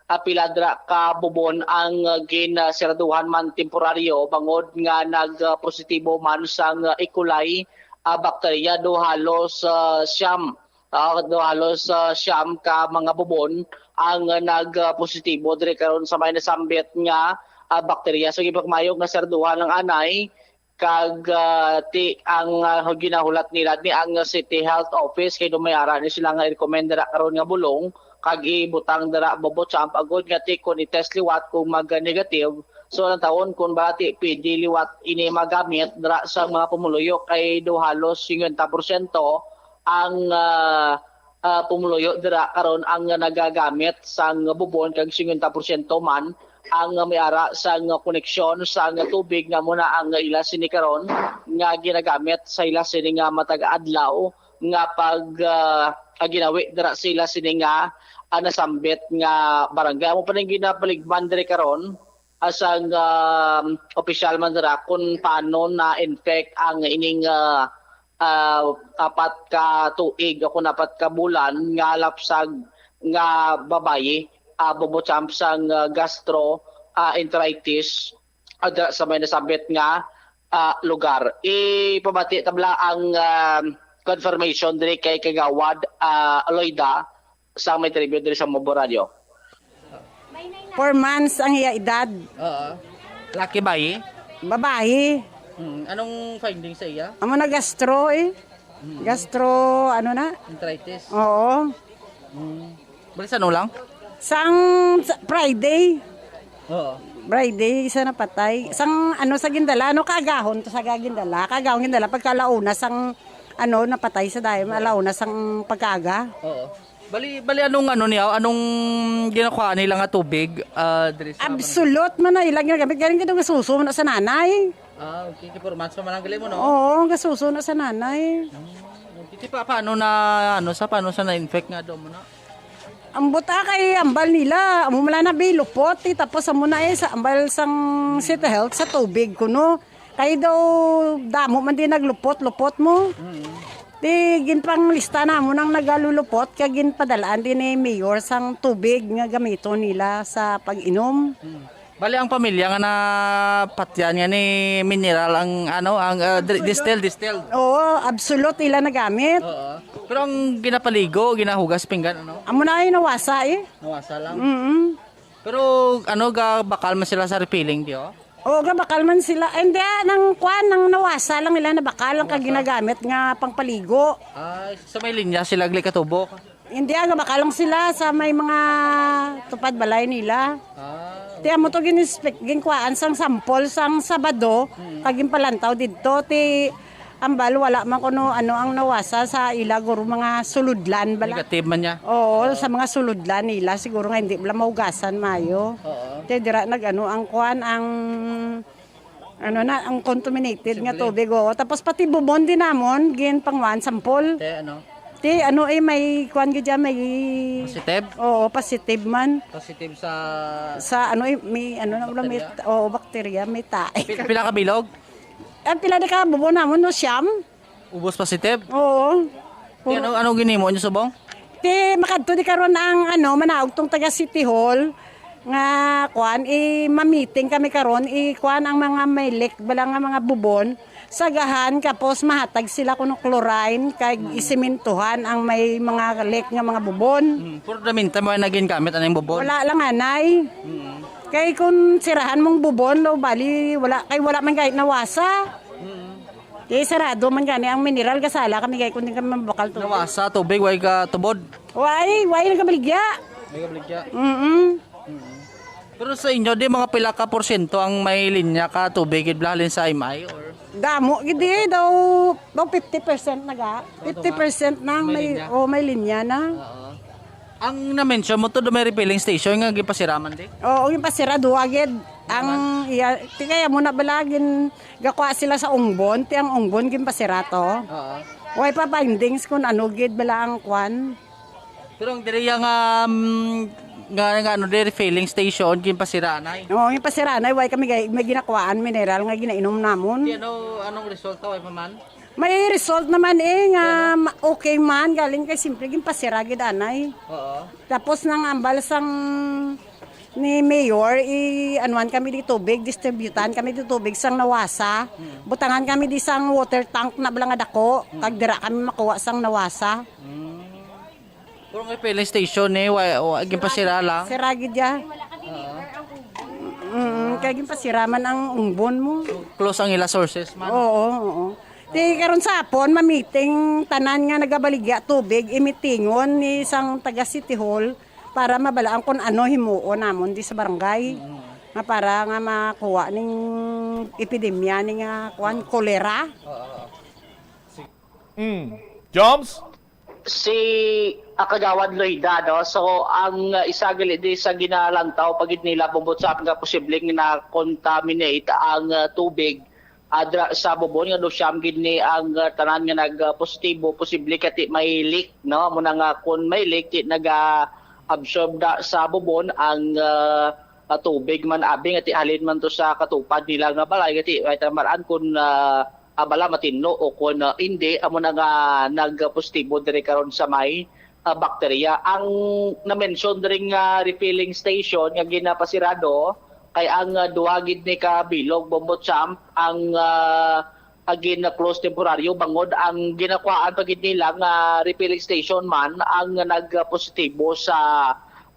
ah, pila dira ka bubon ang, ah, ginasiraduhan man temporaryo bangod nga nag, ah, positibo man sang, ah, E. coli, ah, bakterya do halos, ah, siyam, ah, do halos, ah, siyam ka mga bubon ang, ah, nag, ah, positibo diri karon sa may nasambit nga, ah, bakterya. So, gipakmayo nga siraduhan ang anay kag, ah, ti ang, ah, ginahulat nila ni ang City Health Office kay do may ara ni sila nga i-recommend dira karon nga bulong kag ibutang dira, Bombo Cham, agud nga ti kon i-test liwat kung mag-negative, so ang taon kung bati pwede liwat ini magamit dira sa mga pumuluyo kay do halos singkwenta porsyento ang, ah, ah, pumuluyo dira karon ang nagagamit sang bubon kag singkwenta porsyento man ang may ara sang koneksyon sang tubig nga muna ang ila sini karon nga ginagamit sa ila sini nga matag adlaw nga pag, ah, ah, ginawi dira sa ila sini nga, ah, nasambit nga barangay. Amo pa ning ginapaligman diri karon, ah, sang, ah, opisyal man dira kung paano na-infect ang ining, ah, ah, apat ka tuig o kung apat ka bulan nga lapsag nga babayi, ah, Bombo Cham, sang, ah, gastro, ah, enteritis, ah, dira sa may nasambit nga, ah, lugar. Ipabati tabla ang, ah, confirmation diri kay Kagawad, ah, Loida sa may tribute diri sa Mobo Radio. Four months ang iya edad. Oo. Laki ba eh? Babae. Hmm. Anong finding sa iya? Amo na gastro eh. Gastro, ano na? Arthritis? Oo. Hmm. Bali sa ano lang? Sang sa- Friday, Oo. Friday sa napatay. Sang ano sa gindala, ano kaagahon to sa gindala. Kaagahon gindala pagka alauna sang ano napatay sa dayom, alauna sang pagkaaga. Oo. Bali bali anong ano niya, anong ginakuha nila nga tubig ah diri sa Absolute man na ilang ginagamit. Galing gid gasuso na sa nanay. Ah, okay. Kay four months pa man ang gali mo, no? Oo, gasuso na sa nanay. Iti pa paano na ano sa paano sa na-infect nga do mo na? Ang buta kay ambal nila, amo man na bilupot, eh, tapos amo na eh, sa ambal sang City Health sa tubig kuno. Kay daw damo man din naglupot-lupot mo. Di ginpanglista namo nang nagalulupot kag ginpadalaan din ni Mayor sang tubig nga gamiton nila sa pag-inom. Bali ang pamilya nga napatyan nga ni mineral ang ano ang ah, dri- distilled distilled. Oo, absolute ila nagamit. Oo. Pero ang ginapaligo, ginahugas pinggan ano? Amo na ay nawasa eh. Nawasa lang. Mm. Pero ano ga bakal man sila sa refilling di oh? Oo, gabakal man sila. Ay, hindi, ah, nang kwan, nang nawasa lang nila nabakal ang kag ginagamit nga pangpaligo. Ah, sa may linya sila gali katubo. Hindi, ah, gabakal lang sila sa may mga tupad balay nila. Ah, Ti amo to gin-inspect, ginkuhaan sang sample sang Sabado, kag ginpalantaw didto ti ambal wala man kuno ano ang nawasa sa ila guro mga suludlan bala. Negative man niya. Oo, sa mga suludlan nila siguro nga hindi bala maugasan mayo. Oo. Kaya dira nag-ano ang kuan ang ano na ang contaminated nga tubig, oo. Tapos pati bubon din namon ginpangwan sample. Te ano? Ti ano eh may kuan gid dyan, may Positive? Oo, positive man. Positive sa Sa ano eh may ano na ulo may oo, bakterya, may tae. Pila, pila ka bilog? Ang pila di ka bubon namon no siyam? Ubos positive? Oo. Ti ano ano ginimo niyo subong? Ti makadto di karon ang ano manaog tong taga City Hall nga kuan i mamiting kami karon i kuan ang mga may leak bala nga mga bubon sagahan kapos mahatag sila kuno chlorine kag isimintuhan ang may mga leak nga mga bubon. Hmm. Puro daminta mo naging gamit anong bubon? Wala lang anay. Kay kung sirahan mong bubon daw bali wala kay wala man kahit nawasa. Kay sarado man gani ang mineral kasala kami kay kung di kami mabakal to. Nawasa tubig way ka tubod. Way, way nagabaligya. May kabligya. Mm. Pero sa inyo di mga pila ka porsyento ang may linya ka tubig gid bala halin sa M I or Damo gid eh, daw daw fifty percent naga. Fifty percent na ang May may linya. Oh, may linya na. Oo. Ang na-mention mo to do may refilling station nga gipasiraman di? Oo, yung pasira duwa gid. Ang iya ti kaya mo na bala gin gakuha sila sa ungbon, ti ang ungbon ginpasira to. Oo. Way pa findings kung ano gid bala ang kwan. Pero ang diri nga um, nga, nga ano di refilling station ginpasira anay. Oo, yung pasiranay, way kami gay- may ginakuhaan mineral nga ginainom namon. Di ano anong resulta way pa man? May result naman eh nga ma- okay man galing kay simple ginpasira gid anay. Oo. Tapos nang ambal sang ni Mayor i anuan kami di tubig, distributan kami di tubig sang nawasa. Butangan kami di sang water tank na bala nga dako, kag dira kami makuha sang nawasa. Mm. Pero nga filling station eh, wa, wa, ginpasira lang. Sira gid ya. Mm, kay ginpasira man ang ungbon mo. Close ang ila sources man. Oo, oo. Ti karon sa hapon mamiting tanan nga nagabaligya tubig imitingon ni sang taga City Hall para mabalaan kung ano himuon namon di sa barangay. Nga para nga makuha ning epidemya ni nga kuan kolera. Oo. Mm. Joms? Si ah, Kagawad Loida, no? So, ang uh, isa gali di sa ginalantaw pa gid nila bumbot sa nga posibleng na-contaminate ang uh, tubig adra sa Bubon nga do siyam gid ni ang uh, tanan nga nagpositibo, posible kati may leak, no? Muna nga kung may leak, ti naga-absorb da sa Bubon ang uh, uh, tubig man abi nga ti halin man to sa katupad nila nga balay nga ti ay tamaran kung uh, ah, bala matinlo o kon ah, hindi, amo na nga nagpositibo diri karon sa may ah, bakterya. Ang na-mention diri nga refilling station nga ginapasirado kay ang ah, duha gid ni ka bilog, Bombo Champ, ang ah, ah, gina-close temporaryo bangod ang ginakuhaan pa gid nila nga refilling station man ang nagpositibo sa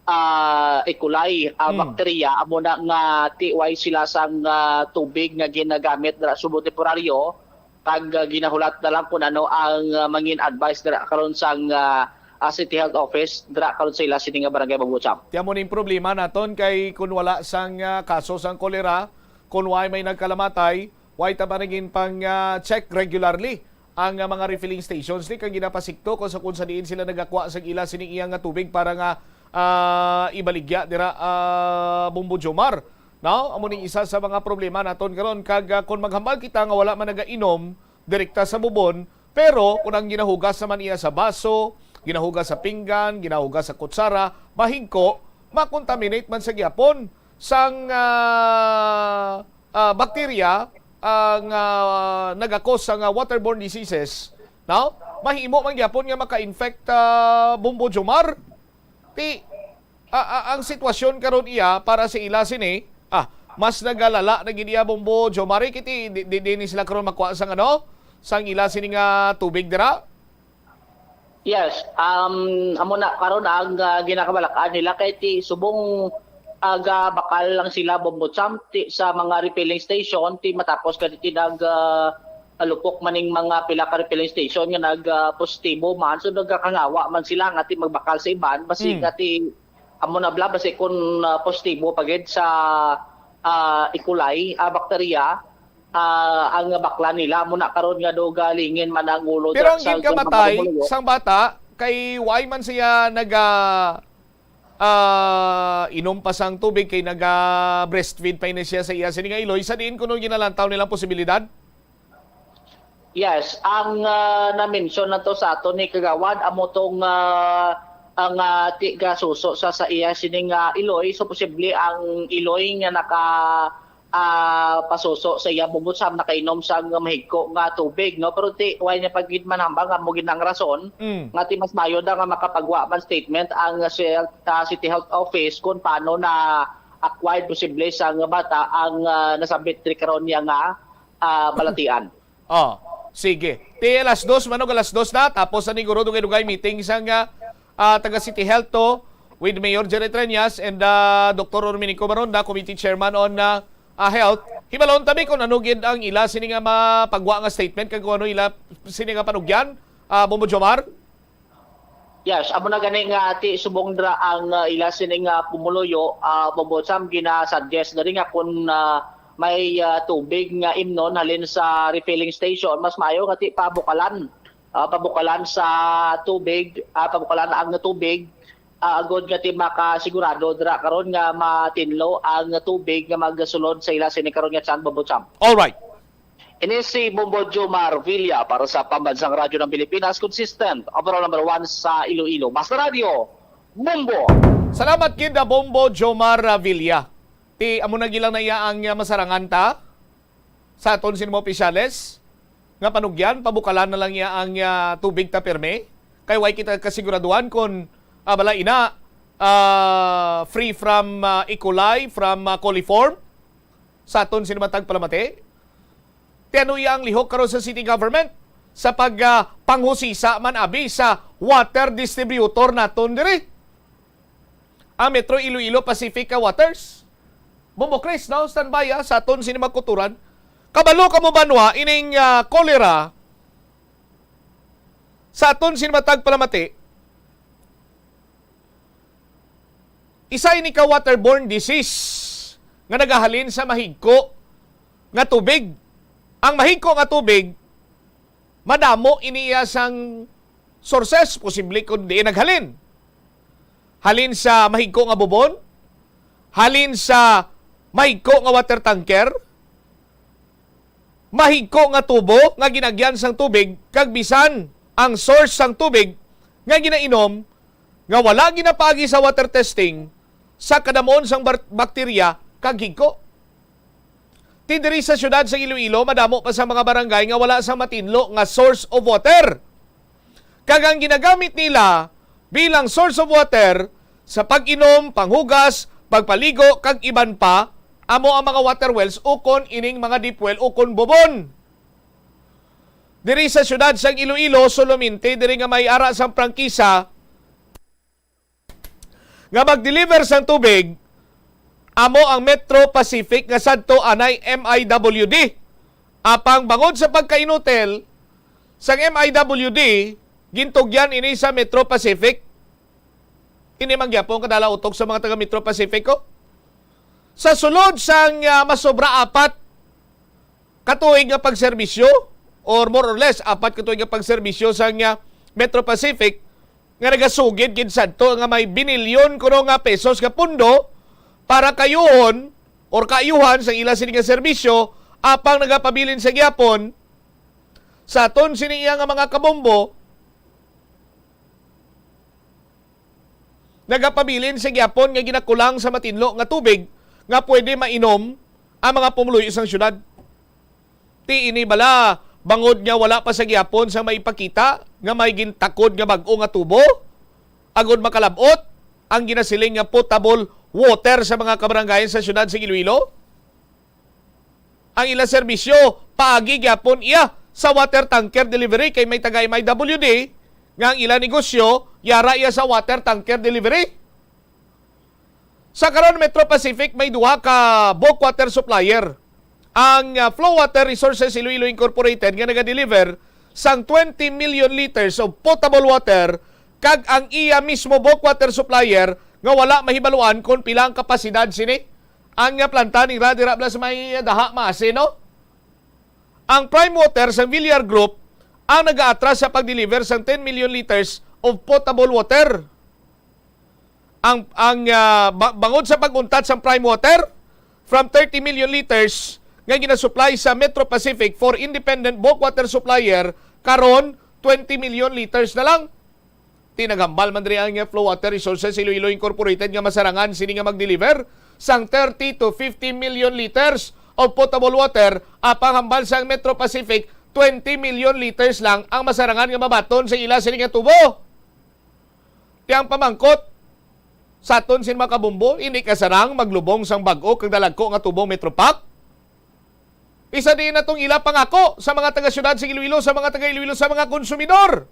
ah, E. coli ah, Mm. bakterya, amo na nga tiway sila sang ah, tubig nga ginagamit dira subong temporaryo, kag ah, ginahulat na lang kung ano ang ah, mangin advice dira karon sang ah, ah, City Health Office dira karon sa ila sini nga barangay, Bombo Cham. Ti amo ning problema naton kay kun wala sang, ah, kaso sang kolera, kun way may nagkalamatay, way ta ba nagin pang, ah, check regularly ang, ah, mga refilling stations ni kag ginapasikto kung sa, kung sa diin sila nagakwa sang ila sining iya nga tubig para nga, ah, ibaligya dira, ah, Bombo Jomar. No? Amo ning isa sa mga problema naton karon kag, ah, kung maghambal kita nga wala man nagainom direkta sa bubon, pero kung ang ginahugas naman iya sa baso, ginahugas sa pinggan, ginahugas sa kutsara, mahigko, makontaminate man sa gihapon sang, ah, ah, bakterya ang, ah, nagakos sang, ah, waterborne diseases, no? Mahimo man gyapon nga maka-infect, ah, Bombo Jomar. Ti, ah, ah, ang sitwasyon karon iya para sa ila sini, ah, mas nagalala na gid iya, Bombo Jomar, kay ti di, di, di ni sila karon makuha sang ano, sang ila sini nga tubig dira. Yes, um, amo na karon ang, ah, ginakabalakan nila kay ti subong, ah, gabakal lang sila, Bombo Cham, ti sa mga refilling station ti matapos ka ti nag, ah, lupok maning mga pila ka refilling station nga nag, ah, positibo man, so nagkakangawa man sila nga ti magbakal sa iban basi Mm. nga ti amo na bala basi kun, ah, positibo pa gid sa, ah, E. coli, ah, bakterya, ah, ang bakla nila. Amo na karon nga do galingin man ang ulo Pero dira ang sa ginkamatay mga bumuyo. Sang bata kay why man siya naga, ah, inom pa sang tubig kay naga breastfeed pa ini siya sa iya sini nga iloy sa diin kuno ginalantaw nilang posibilidad? Yes, ang, ah, na-mention na to sa ato ni Kagawad, amo tong, ah, ang, ah, ti-, gasuso sa, sa iya sining, ah, iloy. So, posible ang iloy nga naka, ah, pasuso sa iya bubot sa nakainom sa nga mahigko nga tubig, no? Pero ti, wala niya pagid man hambal nga mo gid ang rason Mm. nga ti mas mayo na nga makapagwa man statement ang, ah, si, ah, City Health Office kung paano na acquired posible sa nga bata ang, ah, nasambit diri karon niya nga, ah, balatian. Oh, sige. Ti alas dos, manog alas dos na. Tapos na ni guro, dugay-dugay meeting sang, ah, ah, taga City Health to with Mayor Jerry Treñas and, ah, Doktor Orminico Maronda, Committee Chairman on, ah, ah, Health. Hibalon tabi kung ano gid ang ila sini nga mapagwa nga statement kag kung ano ila sini nga panugyan, ah, Bombo Jomar? Yes, amo na gani nga ti subong dira ang, ah, ila sini nga pumuluyo, ah, Bombo Cham, ginasuggest diri nga kun, ah, may, ah, tubig nga imnon halin sa refilling station, mas maayo nga ti pabukalan, ah, pabukalan sa tubig, ah, pabukalan ang tubig, ah, agod nga ti makasigurado dira karon nga matinlo ang tubig nga magasulod sa ila sini karon nga tiyan, Bombo Cham. All right. Ini si Bombo Jomar Villa para sa Pambansang Radyo ng Pilipinas, consistent, overall number one sa Iloilo. Basta Radyo, Bombo! Salamat gid, ah, Bombo Jomar, ah, Villa. Ti, amo na gilang na iya ang, ah, masarangan ta sa aton sini mga opisyales nga panugyan, pabukalan na lang iya ang, ah, tubig ta pirme. Kay way kita kasiguraduhan kon, ah, bala ina, ah, free from, ah, E. coli, from, ah, coliform sa aton sini matag palamati. Ti ano iya ang lihok karon sa city government sa pag, ah, panghusisa man abi sa water distributor naton diri, ang Metro Iloilo Pacific, ah, Waters. Bombo Chris, no? Standby, ah, sa aton sini magkuturan. Kabalo ka mo, banwa, ining, ah, cholera sa aton sini matag palamati, isa ini ka waterborne disease nga nagahalin sa mahigko nga tubig. Ang mahigko nga tubig, madamo ini iya sang sources, posible kun diin naghalin. Halin sa mahigko nga bubon, halin sa mahigko nga water tanker, mahigko nga tubo nga ginagyan sang tubig, kag bisan ang source sang tubig nga ginainom nga wala ginapaagi sa water testing sa kadamon sang bar-, bakterya kag higko. Ti diri sa siyudad sa Iloilo, madamo pa sa mga barangay nga wala sa matinlo nga source of water. Kag ang ginagamit nila bilang source of water sa pag-inom, panghugas, pagpaligo, kag iban pa, amo ang mga water wells ukon ining mga deep well ukon bubon. Diri sa siyudad sang Iloilo, solamente diri nga may ara sang prangkisa nga mag-deliver sang tubig, amo ang Metro Pacific nga sadto anay M I W D. Apang bangod sa pagkainutil sang M I W D, Gintugyan ini sa Metro Pacific. Ini man gyapon kadala utok sa mga taga Metro Pacific, oh. Sa sulod sang, ah, masobra apat ka tuig nga pagserbisyo, or more or less, apat ka tuig nga pagserbisyo sang, ah, Metro Pacific, nga nagasugid gid sadto nga may binilyon kuno nga pesos nga pundo para kayuhon or kaayuhan sa ila sini nga serbisyo, apang nagapabilin sa gyapon sa aton sini iya nga mga kabombo, nagapabilin sa gyapon nga ginakulang sa matinlo nga tubig nga pwede mainom ang mga pumuluyo sang syudad. Ti ini bala, bangod nga wala pa sa gyapon sa maipakita nga may gintakod nga bag-o nga tubo, agod makalab-ot ang ginasiling nga potable water sa mga kabarangayan sa siyudad sa Iloilo? Ang ila serbisyo, paagi gyapon iya sa water tanker delivery, kay may taga M I W D nga ang ila negosyo yara iya sa water tanker delivery. Sa karon, Metro Pacific may duha ka bulk water supplier. Ang, ah, Flow Water Resources Iloilo Incorporated nga naga-deliver sang twenty million liters of potable water, kag ang iya mismo bulk water supplier nga wala mahibaluan kon pila ang kapasidad sini. Ang, ah, planta ni Radi Rablas may daha maasin, no? Ang Prime Water sa Villar Group ang nagaatras sa pag-deliver sang ten million liters of potable water. Ang, ang, ah, ba-, bangod sa pag-untat sang Prime Water from thirty million liters nga ginasupply sa Metro Pacific for independent bulk water supplier, karon twenty million liters na lang. Ti naghambal man diri ang Flow Water Resources Iloilo Incorporated nga masarangan sini nga mag-deliver sang thirty to fifty million liters of potable water, apang hambal sang Metro Pacific, twenty million liters lang ang masarangan nga mabaton sa ila sini nga tubo. Ti ang pamangkot sa aton sin mga kabombo, hindi kasarang maglubong sang bag-o kag dalagko nga tubong Metropac? Isa diin na tong ila pangako sa mga taga-siyudad sa Iloilo, sa mga taga-Iloilo, sa mga konsumidor,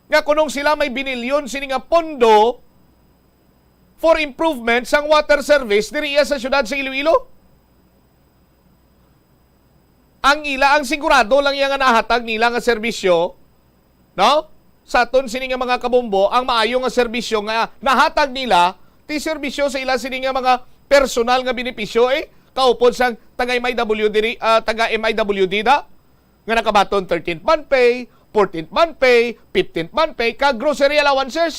nga kunong sila may binilyon sini nga pondo for improvement sang water service diri iya sa siyudad sa Iloilo. Ang ila, ang sigurado lang iya nga nahatag nila nga serbisyo, no? Sa aton sini nga mga kabombo, ang maayo nga serbisyo nga nahatag nila, ti serbisyo sa ila sini nga mga personal nga benepisyo, eh, kaupod sang taga M I W D diri, ah, taga M I W D da, nga nakabaton thirteenth month pay, fourteenth month pay, fifteenth month pay, kag grocery allowances.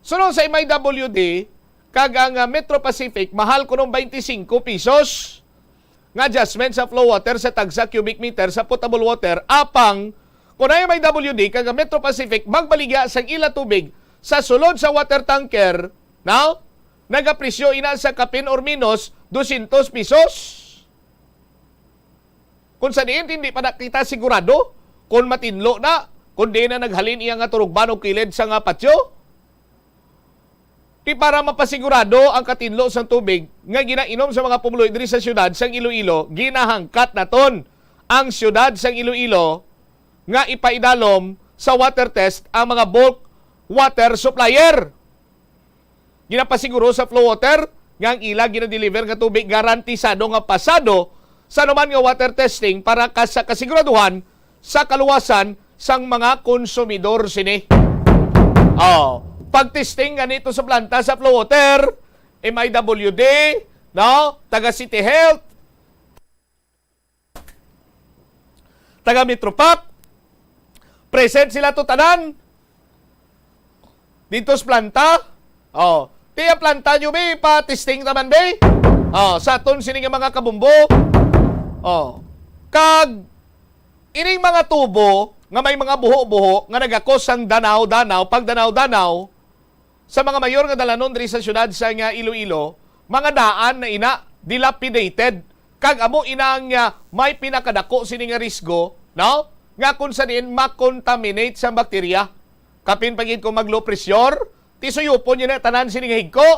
Suno sa M I W D kag ang, ah, Metro Pacific, mahal kuno ang twenty-five pesos nga adjustment sa flow water sa tagsa cubic meter sa potable water. Apang kung ang M I W D kag ang Metro Pacific magbaligya sang ila tubig sa sulod sa water tanker, now, nagapresyo ina sa kapin or minus dosyentos pesos. Kung sa diin, hindi pa na kita sigurado kung matinlo na, kung diin na naghalin iya nga turugban o kilid sa nga patyo. Ti para mapasigurado ang katinlo sang tubig nga ginainom sa mga pumuluyo diri sa siyudad sang Iloilo, ginahangkat naton ang siyudad sang Iloilo nga ipaidalom sa water test ang mga bulk water supplier. Ginapasiguro sa flow water nga ang ila ginadeliver nga tubig garantisado nga pasado sa anuman nga water testing para ka-, sa kasiguraduhan sa kaluwasan sang mga konsumidor sini. Oh, pag-testing gani to sa planta sa flow water, M I W D, no? Taga City Health, taga Metropac. Present sila to tanan. Dito sa planta. Oh, tiya planta nyo, be, pa-testing naman, be. Oh, sa aton sini nga mga kabumbo. Oh. Kag ining mga tubo nga may mga buho-buho nga nagakos sang danaw-danaw, pagdanaw-danaw, sa mga mayor nga dalanon diri sa siyudad sa nga Iloilo, mga daan na ina, dilapidated, kag amo ina nga may pinakadako sini nga risgo, no? Nga kung sa diin ma-contaminate sa bakterya. Kapin pa gid kung mag-low pressure, ti suyupon niya na tanan sini nga higko.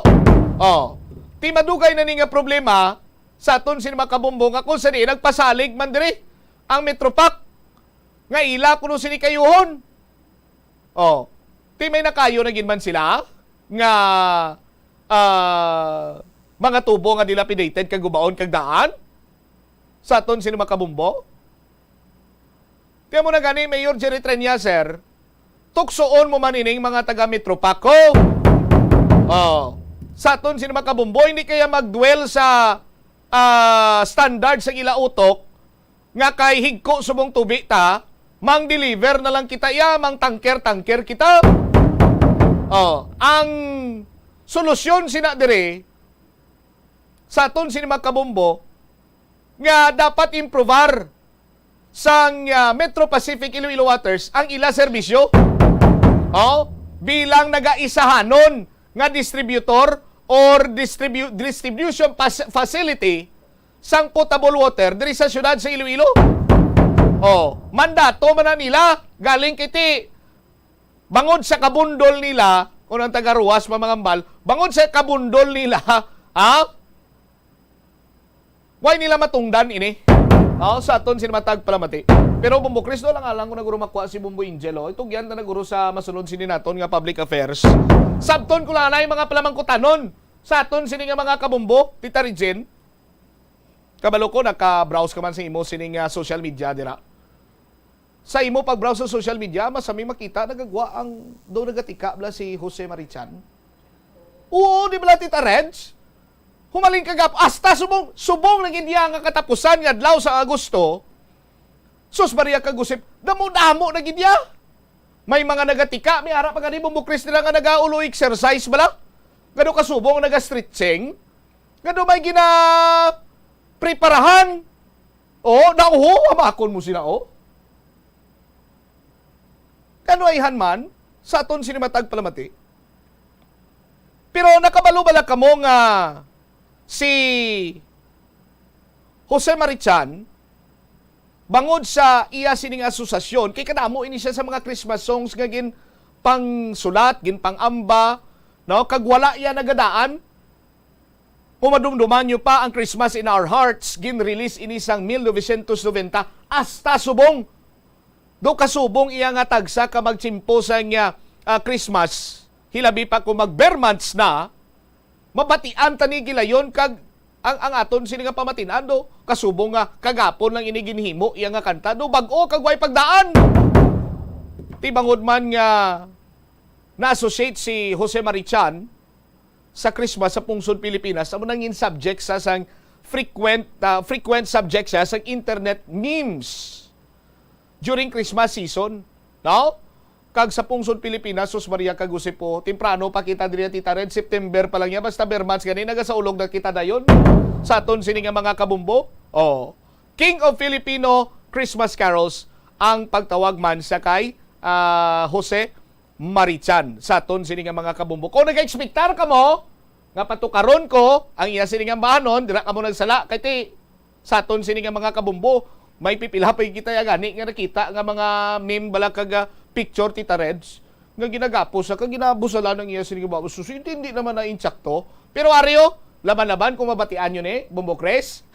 Oh. Ti madugay na ni nga problema sa aton sini mga kabumbo nga kung sa diin nagpasalig man diri ang Metropac nga ila kuno sini kayuhon. Oh, ti may nakayo na gid man sila nga, ah, mga tubo nga dilapidated kag gubaon kag daan sa aton sini mga kabumbo. Kaya mo na gani, Mayor Jerry Treña, sir, tuksoon mo man ining mga taga Metro Paco. Oh, sa aton sini mga kabombo, hindi kaya magdwell sa, ah, standard sa ila utok nga kay higko subong tubi ta, mang deliver na lang kita iya, mang tanker-tanker kita. Oh, ang solusyon sina diri sa aton sini mga kabombo nga dapat improvar sang, ah, Metro Pacific Iloilo Waters ang ila serbisyo, oh, bilang nagaisahanon nga distributor or distribu-, distribution pas-, facility sang potable water diri sa siyudad sa Iloilo. Oh, mandato man na nila galing kiti bangod sa kabundol nila, kung ang taga Roxas mamangambal, bangod sa kabundol nila, ha? Why nila matungdan ini? Oh, sa aton sini matag palamati. Pero Bombo Chris, do lang alang ko naguro makuha si Bombo Angel, oh. Itugyan ta naguro sa masunod sini naton nga public affairs. Sabton ko lang anay mga palamangkutanon sa aton sini nga mga kabombo, Tita Regine. Kabalo ko, naka-browse ka man sa imo sining, ah, social media dira. Sa imo pag-browse sa social media, masami makita nagagwa ang do nagatika bala si Jose Marichan. Oo, di bala, Tita Reg? Humalin kagap, hasta subong, subong na gid iya nga katapusan nga adlaw sa Agosto, sus, Maria kag Josep, damo-damo na gid iya. May mga nagatika, may ara pa gani Bombo Chris nila nga nagaulo exercise bala. Gado kasubong naga-stretching. Gado may gina-preparahan. Oh, nauho, hamakon mo sila, oh. Kanuayhan man, sa aton sini matag palamati. Pero nakabalo bala kamo nga si Jose Marichan, bangod sa iya sining asosasyon, kay kadamo ini siya sa mga Christmas songs nga ginpangsulat, ginpang-amba, no? Kag wala iya nagadaan. Kung madumduman nyo pa, ang Christmas in Our Hearts, gin-release ini sang mil novecientos noventa, hasta subong. Do kasubong iya nga tagsa ka magtsimpo sang, ah, ah, Christmas, hilabi pa kung mag-ber months na, mabatian ta ni gilayon kag ang, ang aton sini nga pamatin-an do kasubong nga kagapon lang ini ginhimo iya nga kanta do bag-o kag way pagdaan. Ti bangod man nga na-associate si Jose Marichan sa Christmas sa pungsod Pilipinas, amo nangin subject sa sang frequent, ah, frequent subject siya sa internet memes during Christmas season, no? Kag sa pungsod Pilipinas, sus Maria kag Jose po, temprano pa kita diri, Tita Red, September pa lang yan, basta ber months gani, nagasaulog na kita dayon sa aton sini nga mga kabumbo. Oh, King of Filipino Christmas Carols ang pagtawag man sa kay, ah, Jose Marichan sa aton sini nga mga kabumbo. Kung nag-expectar kamo nga patukaron ko ang iya sini nga ambahanon, dira kamo nagsala, kay ti sa aton sini nga mga kabumbo, may pipila pa kita ya gani nga nakita nga mga meme bala kag, ah, picture, Tita Reds, nga ginagapos sa kag ginabusalan ang iya sini nga baba. Sus, hindi, hindi naman na insakto. Pero ari, oh, laban-laban kung mabatian nyo ni Bumbo Chris.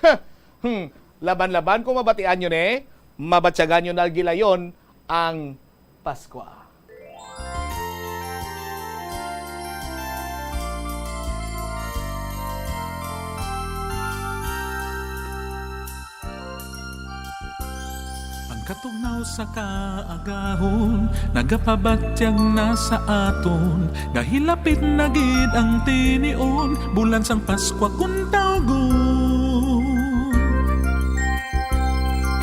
Hmm, laban-laban kung mabatian nyo ni, mabatyagan nyo na gilayon ang Paskwa. Ang katugnaw sa kaagahon nagapabatyag na sa aton nga hilapit na gid ang tinion, bulan sang Paskwa kun tawgon.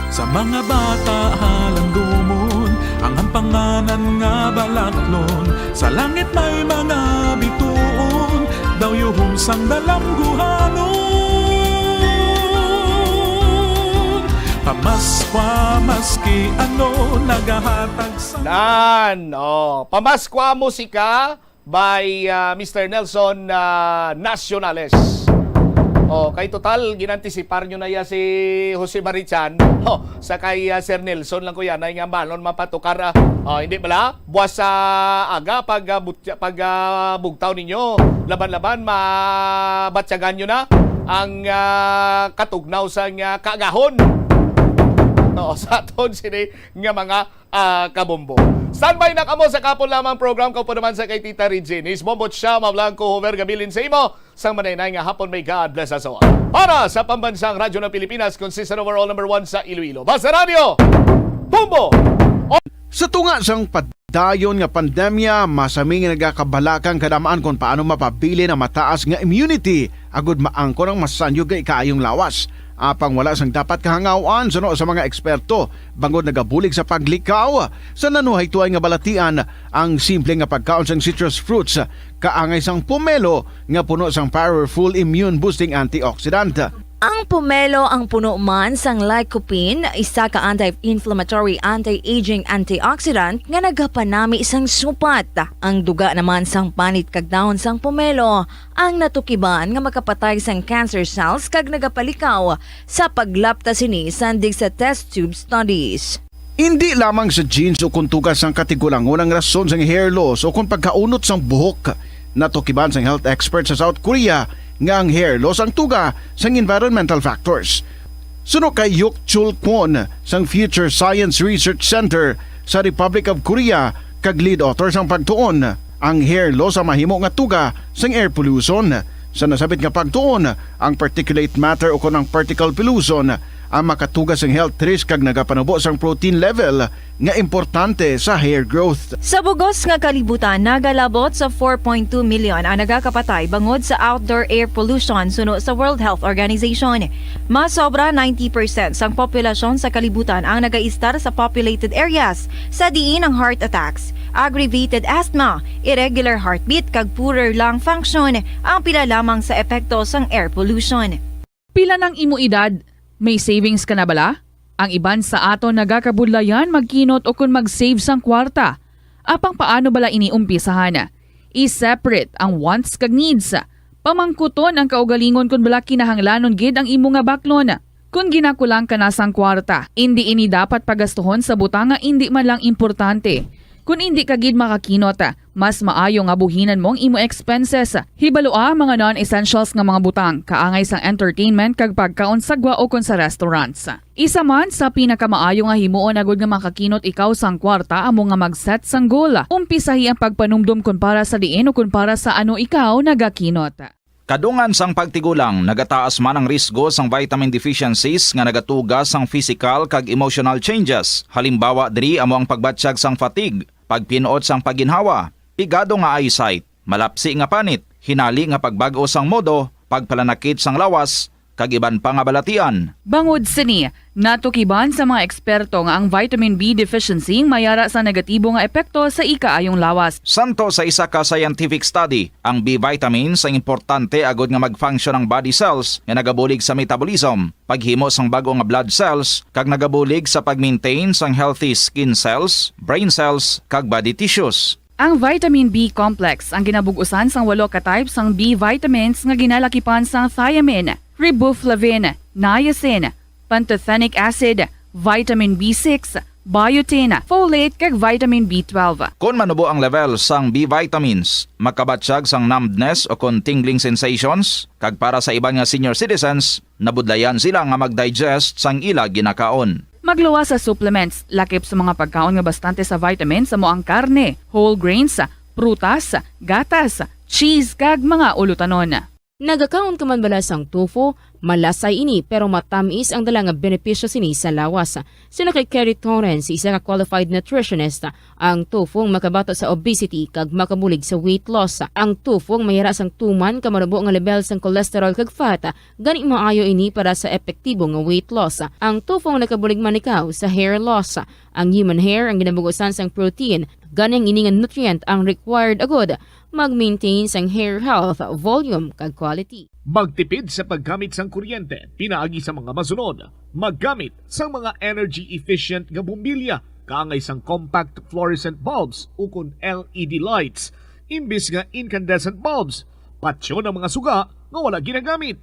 Sa mga bata halangdomon ang ampanganan nga balaklon, sa langit may mga bituon, daw yuhom sang dalamguhanon. Pamaskwa maski ano nagahatag sa Nan, oh, Pamaskwa musika by, ah, Mister Nelson, ah, Nacionales. Oh, kay total, ginantisipar nyo na ya si Jose Marichan. Oh, sa kay, ah, Sir Nelson lang ko yan ay nga ambahanon mapatukar, ah. Oh, hindi bala? Buwas sa aga, pag, ah, butya-, pag, ah, bugtaw ninyo, laban-laban, mabatyagan nyo na ang, ah, katugnaw sang, ah, kaagahon. Oo, sa aton sini nga mga ah, kabombo. Standby na kamo sa kapon lamang program, kaupo naman sa kay Tita Regine. Is Bombo Chama Blanco, Hover Gabilin sa imo. Sang manaynay nga hapon, may God bless us all. Para sa Pambansang Radyo ng Pilipinas, consistent overall number one sa Iloilo. Basta Radio! Bombo! Sa tunga sang padayon nga pandemya, masami nga nagakabalaka ang kadam-an kon paano mapabilin ang mataas nga immunity agud maangkon ang masanyog nga ikaayong lawas. Apang wala sang dapat kahangaw-an suno sa mga eksperto, bangod nagabulig sa paglikaw sa nanuhaytoay nga balatian ang simple nga pagkaon sang citrus fruits, kaangay sang pomelo nga puno sang powerful immune-boosting antioxidant. Ang pomelo ang puno man sang lycopene, isa ka anti-inflammatory, anti-aging antioxidant nga nagapanami sang supat. Ang duga naman sang panit kag dahon sang pomelo ang natukiban nga makapatay sang cancer cells kag nagapalikaw sa paglapta sini sandig sa test tube studies. Indi lamang sa genes o kon tugas sang katigulangon ang rason sang hair loss o kon pagkaunot sang buhok. Natukiban sang health expert sa South Korea nga ang hair loss ang tuga sang environmental factors. Suno kay Yuk Chul Kwon sang Future Science Research Center sa Republic of Korea kag lead author sang pagtuon, ang hair loss ang mahimo nga tuga sang air pollution. Sa nasabit nga pagtuon, ang particulate matter o kon ang particle pollution ang makatuga sang health risk kag nagapanubo sang protein level nga importante sa hair growth. Sa bugos nga kalibutan, nagalabot sa four point two million ang nagakapatay bangod sa outdoor air pollution suno sa World Health Organization. Mas sobra ninety percent sang populasyon sa kalibutan ang nagaistar sa populated areas, sa diin ang heart attacks, aggravated asthma, irregular heartbeat kag poorer lung function ang pila lamang sa epekto sang air pollution. Pila nang imo edad? May savings ka na bala? Ang iban sa aton nagakabudlayan magkinot ukon mag-save sang kwarta. Apang paano bala ini umpisahan? I-separate ang wants kag needs. Pamangkuton ang kaugalingon kon bala kinahanglanon gid ang imo nga baklon. Kon ginakulang ka na sang kwarta, indi ini dapat pagastuhon sa butang nga indi man lang importante. Kon indi ka gid makakinot, mas maayo nga buhinan mo ang imo expenses. Hibalua ang mga non-essentials nga mga butang, kaangay sang entertainment kag pagkaon sa gwa ukon sa restaurants. Isa man sa pinakamaayo nga himuon agud nga makakinot ikaw sang kwarta amo nga mag-set sang goal. Umpisahi ang pagpanumdom kon para sa diin ukon para sa ano ikaw nagakinot. Kadungan sang pagtigulang, nagataas man ang risgo sang vitamin deficiencies nga nagatuga sang physical kag emotional changes. Halimbawa diri amo ang pagbatyag sang fatigue, pagpin-ot sang pagginhawa, pigado nga eyesight, malapsi nga panit, hinali nga pagbag-o sang modo, pagpalanakit sang lawas, kag iban pa nga balatian. Bangod sini, natukiban sa mga eksperto nga ang vitamin B deficiency mayara sa negatibo nga epekto sa ikaayong lawas. Santo sa isa ka scientific study, ang B vitamins ang importante agud nga mag-function ang body cells nga nagabulig sa metabolism, paghimo sang bag-o nga blood cells, kag nagabulig sa pag-maintain sang healthy skin cells, brain cells, kag body tissues. Ang vitamin B complex ang ginabug-usan sang walo ka type sang B vitamins nga ginalakipan sang thiamine, riboflavin, niacin, pantothenic acid, vitamin B six, biotin, folate, kag vitamin B twelve. Kon manubo ang level sang B vitamins, makabatyag sang numbness o kon tingling sensations, kag para sa iban nga senior citizens, nabudlayan sila nga mag-digest sang ila ginakaon. Magluwas sa supplements, lakip sa mga pagkaon nga bastante sa vitamins amo ang karne, whole grains, prutas, gatas, cheese, kag mga ulutanon. Nagakaon ka man bala sang tofu? Malasay ini, pero matamis ang dala nga benepisyo sini sa lawas. Suno kay Kerry Torrens, isa ka qualified nutritionist, ang tofu ang makabato sa obesity kag makabulig sa weight loss. Ang tofu ang mayara sang tuman ka manubo nga lebel sang cholesterol kag fat, gani maayo ini para sa epektibo nga weight loss. Ang tofu ang nakabulig manikaw sa hair loss. Ang human hair ang ginabug-usan sang protein, gani ang ini nga nutrient ang required agud mag-maintain sang hair health, volume, kag quality. Magtipid sa paggamit sang kuryente pinaagi sa mga masunod. Maggamit sang mga energy-efficient nga bombilya kaangay sang compact fluorescent bulbs ukon L E D lights imbis nga incandescent bulbs. Patyon ang mga suga nga wala ginagamit.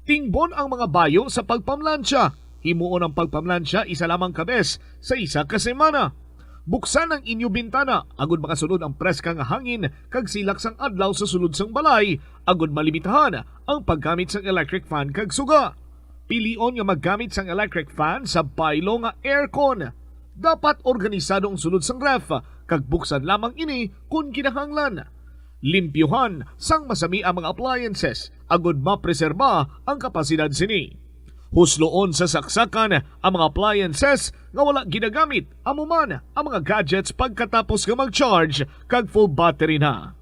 Tingbon ang mga bayo sa pagpamlansya. Himuon ang pagpamlansya isa lamang ka bes sa isa ka semana. Buksan ang inyo bintana agud makasulod ang preska nga hangin kag silak sang adlaw sa sulod sang balay, agud malimitahan ang paggamit sang electric fan kag suga. Pilion nga maggamit sang electric fan sa baylo nga aircon. Dapat organisado ang sulod sang ref kag buksan lamang ini kon kinahanglan. Limpyuhan sang masami ang mga appliances agud mapreserba ang kapasidad sini. Husloon sa saksakan ang mga appliances nga wala ginagamit, amo man ang mga gadgets pagkatapos nga mag-charge kag full battery na.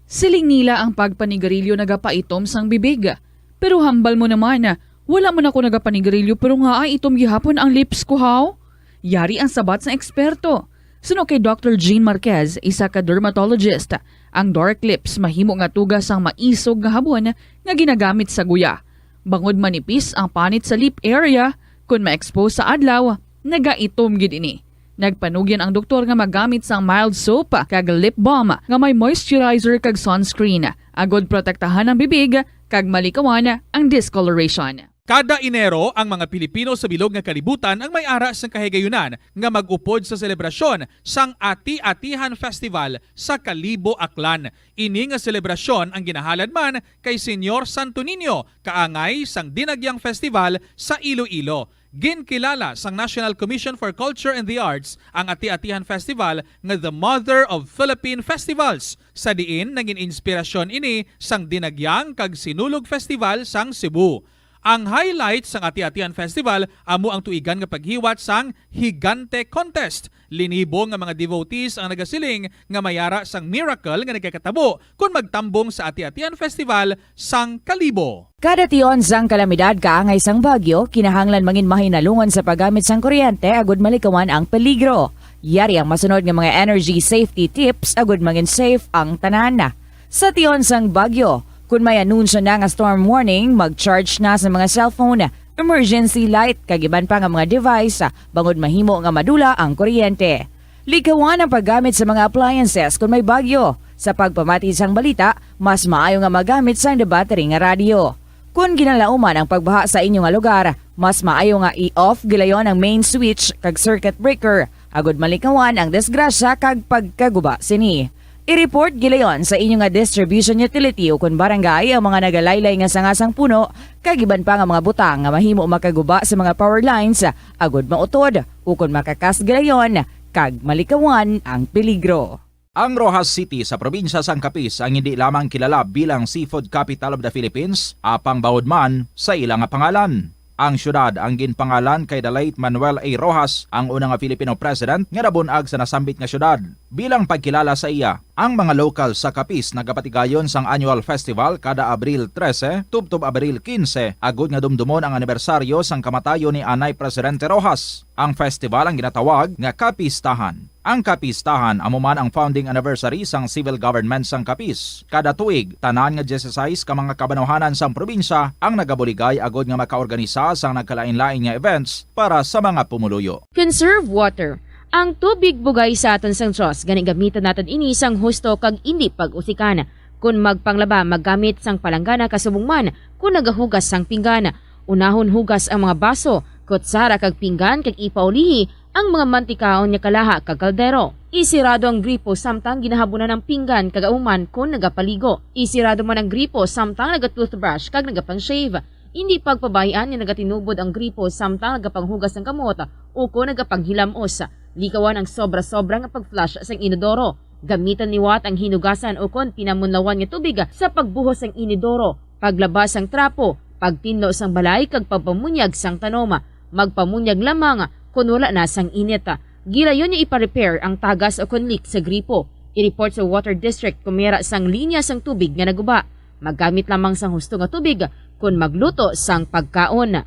Siling nila ang pagpanigarilyo nagapaitom sang bibig. Pero hambal mo naman, wala man ako nagapanigarilyo pero nga ay itom gihapon ang lips ko, haw? Yari ang sabat sang eksperto. Suno kay Doctor Jean Marquez, isa ka dermatologist, ang dark lips mahimo nga tuga sang maisog nga habon nga ginagamit sa guya. Bangod manipis ang panit sa lip area, kon ma-expose sa adlaw, nagaitom gid ini. Nagpanugyan ang doktor nga magamit sang mild soap kag lip balm nga may moisturizer kag sunscreen, agod protektahan ang bibig kag malikawan ang discoloration. Kada Enero, ang mga Pilipino sa bilog nga kalibutan ang may ara sang kahigayunan nga mag-upod sa selebrasyon sang Ati-Atihan Festival sa Kalibo, Aklan. Ini nga selebrasyon ang ginahalad man kay Señor Santo Niño, kaangay sang Dinagyang Festival sa Iloilo. Ginkilala sang National Commission for Culture and the Arts ang Ati-Atihan Festival nga the mother of Philippine festivals, sa diin nangin inspirasyon ini sang Dinagyang kag Sinulog Festival sang Cebu. Ang highlight sang Ati-Atihan Festival amo ang tuigan nga paghiwat sang Higante Contest. Linibo nga mga devotees ang nagasiling nga may ara sang miracle nga nagakatabo kon magtambong sa Ati-Atihan Festival sang Kalibo. Kada tion sang kalamidad kaangay sang bagyo, kinahanglan mangin mahinalungan sa paggamit sang kuryente agud malikawan ang peligro. Yari ang masunod nga mga energy safety tips agud mangin safe ang tanan. Sa tion sang bagyo, kun may anunsyo na nga storm warning, mag-charge na sa mga cellphone, emergency light, kag iban pa nga mga device, bangod mahimo nga madula ang kuryente. Likawan ang paggamit sa mga appliances kun may bagyo. Sa pagpamati sang balita, mas maayo nga magamit sang debattery nga radyo. Kon ginalauman ang pagbaha sa inyo nga lugar, mas maayo nga i-off gilayon ang main switch kag circuit breaker, agud malikawan ang disgrasya kag pagkaguba sini. I-report gilayon sa inyo nga distribution utility ukon barangay ang mga nagalaylay nga sanga sang puno kag iban pa nga mga butang nga mahimo makaguba sa mga power lines, agud mautod ukon makakas gilayon kag malikawan ang peligro. Ang Roxas City sa probinsya sang Capiz ang hindi lamang kilala bilang Seafood Capital of the Philippines, apang bawod man sa ila nga pangalan. Ang siyudad ang ginpangalan kay the late Manuel A. Roxas, ang una nga Filipino president nga nabun-ag sa nasambit nga siyudad. Bilang pagkilala sa iya, ang mga lokal sa Capiz nagapatigayon sang annual festival kada Abril trese tubtob Abril kinse, agud nga dumdumon ang anibersaryo sang kamatayon ni anay Presidente Roxas. Ang festival ang ginatawag nga Kapistahan. Ang Kapistahan amo man ang founding anniversary sang civil government sang Capiz. Kada tuig, tanan nga dieciséis ka mga kabanwahanan sang probinsya ang nagabuligay agud nga makaorganisa sang nagkalainlain nga events para sa mga pumuluyo. Conserve water. Ang tubig bugay sa aton sang Dios, gani gamiton naton ini sang husto kag indi pag-usikan. Kon magpanglaba, maggamit sang palanggana kasubong man kon nagahugas sang pinggan. Unahon hugas ang mga baso, kutsara kag pinggan kag ipaulihi ang mga mantikaon nga kalaha kag kaldero. Isirado ang gripo samtang ginahabunan ang pinggan kag amo man kon nagapaligo. Isirado man ang gripo samtang naga-toothbrush kag nagapang-shave. Indi pagpabay-an nga nagatinubod ang gripo samtang nagapanghugas sang kamot ukon nagapanghilam-os. Likawan ang sobra-sobra nga pag-flush sang inodoro. Gamitan liwat ang hinugasan ukon pinamunlawan nga tubig sa pagbuhos sang inodoro, paglaba sang trapo, pagtinlo sang balay kag pagpamunyag sang tanom. Magpamunyag lamang kon wala na sang init. Gilayon nga ipa-repair ang tagas ukon leak sa gripo. I-report sa Water District kon may ara sang linya sang tubig nga naguba. Maggamit lamang sang husto nga tubig kon magluto sang pagkaon.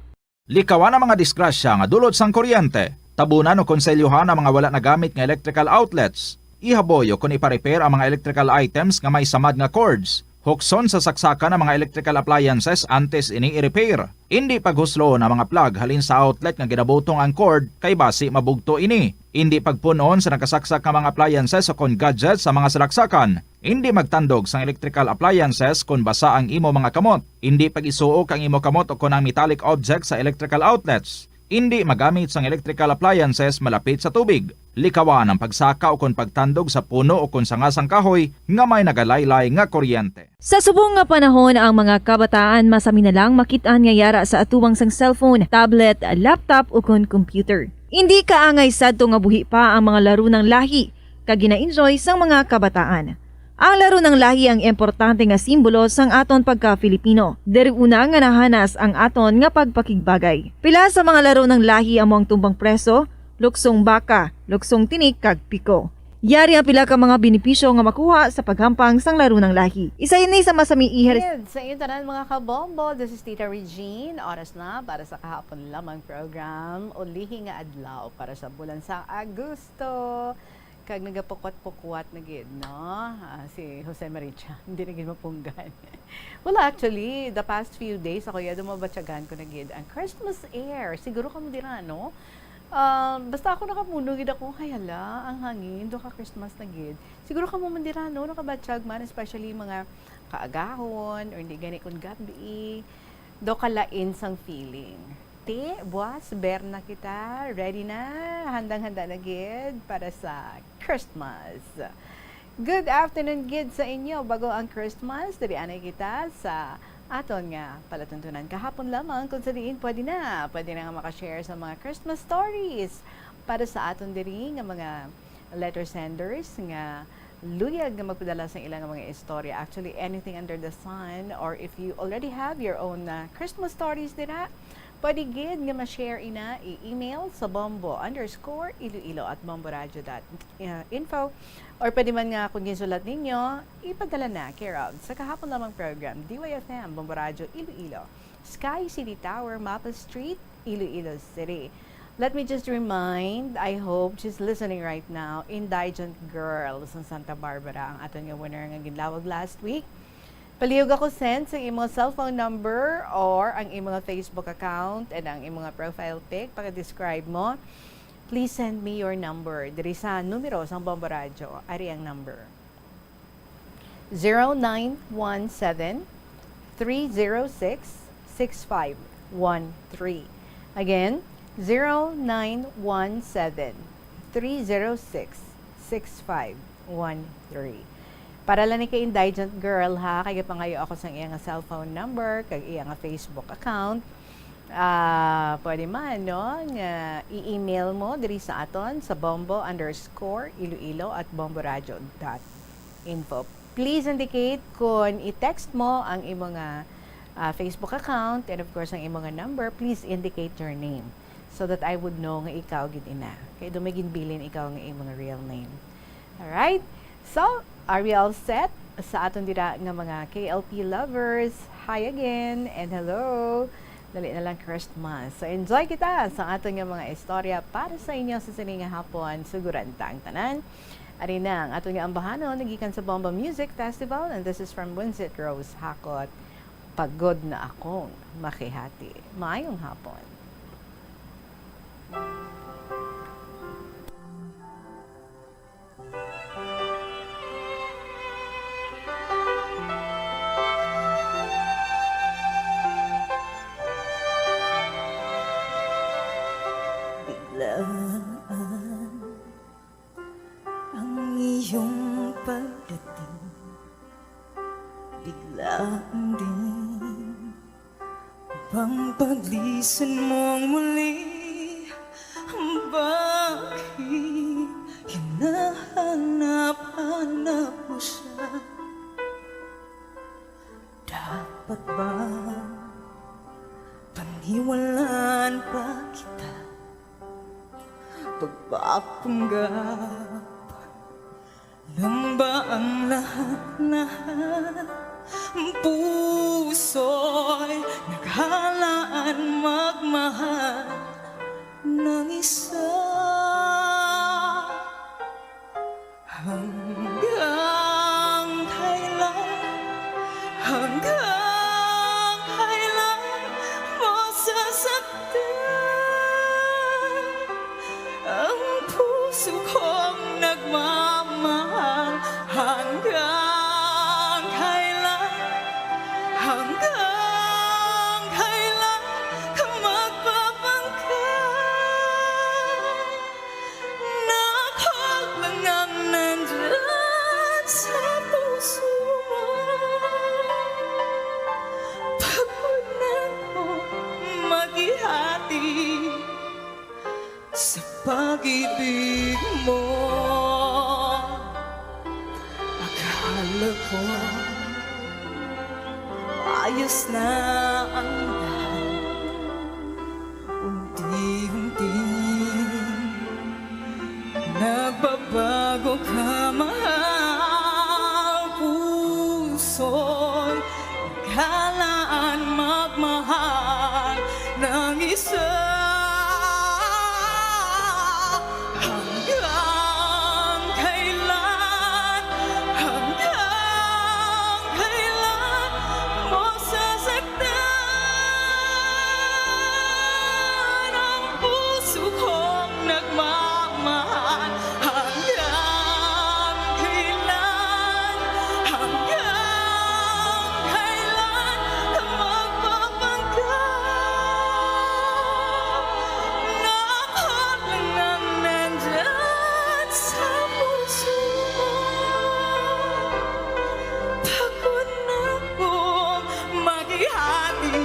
Likawan ang mga disgrasya nga dulot sang kuryente. Tabunan o konselyohan ang mga wala nagamit nga electrical outlets. Ihaboy o kon ipa-repair ang mga electrical items nga may samad nga cords. Hukson sa saksakan ang mga electrical appliances antes ini i-repair. Indi paghusloon ang mga plug halin sa outlet nga ginabutong ang cord kay basi mabugto ini. Indi pagpun-on sa nakasaksak nga mga appliances o kon gadgets sa mga salaksakan. Indi magtandog sang electrical appliances kon basa ang imo mga kamot. Indi pag-isuok ang imo kamot o kon ang metallic object sa electrical outlets. Indi magamit sang electrical appliances malapit sa tubig. Likawan ang pagsaka o kon pagtandog sa puno o kon sanga sang kahoy nga may nagalaylay nga kuryente. Sa subong nga panahon, ang mga kabataan masami na lang makit-an nga yara sa atubangan sang cellphone, tablet, laptop, o kon computer. Indi kaangay sadto nga buhi pa ang mga laro sang lahi kag gina-enjoy sang mga kabataan. Ang laro ng lahi ang importante nga simbolo sang aton pagka-Filipino. Diri una nga nahanas ang aton nga pagpakigbagay. Pila sa mga laro ng lahi amo ang tumbang preso, luksong baka, luksong tinik, kag piko. Yari ang pila ka mga benepisyo nga makuha sa paghampang sang laro ng lahi. Isa ini sa masami iher- Again, sa inyo tanan, mga kabombo, this is Tita Regine. Oras na para sa kahapon lamang program, ulihi nga adlaw para sa bulan sa Agosto. Kag nagapukwat-pukwat na gid, no? Ah, si Jose Maricha, hindi na gid mapunggan. Well, actually, the past few days, ako yado mabatyagan ko na gid ang Christmas air. Siguro kamo dira, no? Ah, basta ako nakapuno gid ako, "Ay, hala, ang hangin, do ka Christmas na gid." Siguro kamo man dira, no, nakabatyag man, especially mga kaagahon, or hindi gani kun gabi, do ka lain sang feeling. Ti, buwas, Berna kita, ready na, handang-handa na gid para sa Christmas. Good afternoon gid sa inyo. Bago ang Christmas, diri anay kita sa aton nga palatuntunan kahapon lamang, kung sa diin pwede na, pwede na nga makashare sa mga Christmas stories para sa aton diri nga mga letter senders nga luyag nga magpadala sa ilang mga istorya. Actually, anything under the sun, or if you already have your own, uh, Christmas stories dira, pwede gid nga ma-share ina, i-email sa bombo underscore iloilo at bomboradio dot info, or pwede man nga kung ginsulat ninyo, ipadala na care of sa kahapon lamang program, D Y F M, Bombo Radio Iloilo, Sky City Tower, Mapa Street, Iloilo City. Let me just remind, I hope she's listening right now, Indigent Girls ng Santa Barbara ang aton nga winner nga ginlawag last week. Palihog ako, send sa imo cellphone number or ang imo Facebook account and ang imo profile pic, paka-describe mo. Please send me your number diri sa numero sang Bombo Radyo. Ari ang number. Zero nine one seven, three zero six, six five one three. Again, zero nine one seven, three zero six, six five one three. Para lang ni kay Indigent Girl, ha, kay gipangayo ako sang iya nga cellphone number kag iya nga Facebook account. Ah, pwede man, no, nga i-email mo diri sa aton sa bombo underscore iloilo at bomboradio dot info. Please indicate kung i-text mo ang imo nga, ah, Facebook account and of course ang imo nga number. Please indicate your name so that I would know nga ikaw gid ina. Kay do may ginbilin ikaw nga imo nga real name. Alright? So, are we all set? Sa aton dira nga mga K L P lovers, hi again and hello! Dali na lang Christmas. So, enjoy kita sa aton nga mga istorya para sa inyo sa sini nga hapon. Suguran ta ang tanan. Ari na ang aton nga ambahanon, nagikan sa Bomba Music Festival, and this is from Winsett Rose Hakot, Pagod na Akong Makihati. Maayong hapon. Biglaan ang iyong pagdating, biglaan din bang paglisan mong muli? Bakit hinahanap-hanap mo siya? Dapat ba paniwalaan pa kita? Pagpapanggap lang ba ang lahat-lahat? Ang puso'y naghalaan magmahal ng isa. Hanggang kailan, hanggang kailan mo sasaktan ang puso kong nagmamahal? Hanggang kailan, hanggang kailan ka magpapangkay na ako lang ang nandyan? Ko, ayos na ang lahat. Unti-unti nagbabago ka, mahal. Puso'y kalaan magmahal ng isa. Hanggang kailan, hanggang kailan mo sasaktan ang puso kong nagmamahal? Hanggang kailan, hanggang kailan ka magpapanggap na ako lang ang nandyan sa puso mo? Pagod na kong maghihati.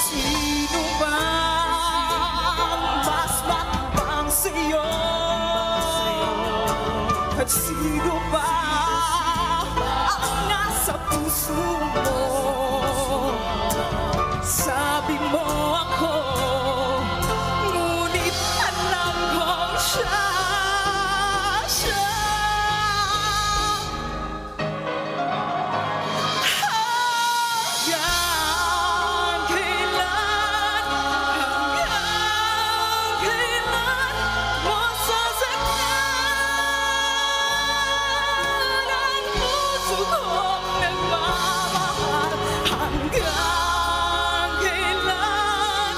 Sino ba ang mas matapang sa'yo? At sino ba ang nasa puso mo? Sabi mo ako, ngunit alam kong siya, siya. Hanggang kailan, hanggang kailan mo sasaktan ang puso kong nagmamahal? Hanggang kailan,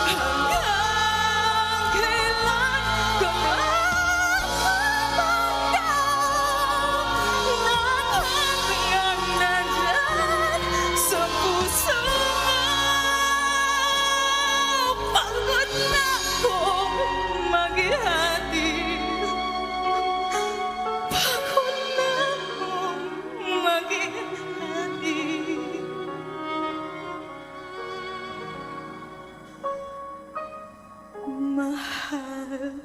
hanggang kailan ka magpapanggap na ako lang nandyan sa puso mo? Pagod na akong maghihati. Pagod na akong maghihati. Mahal.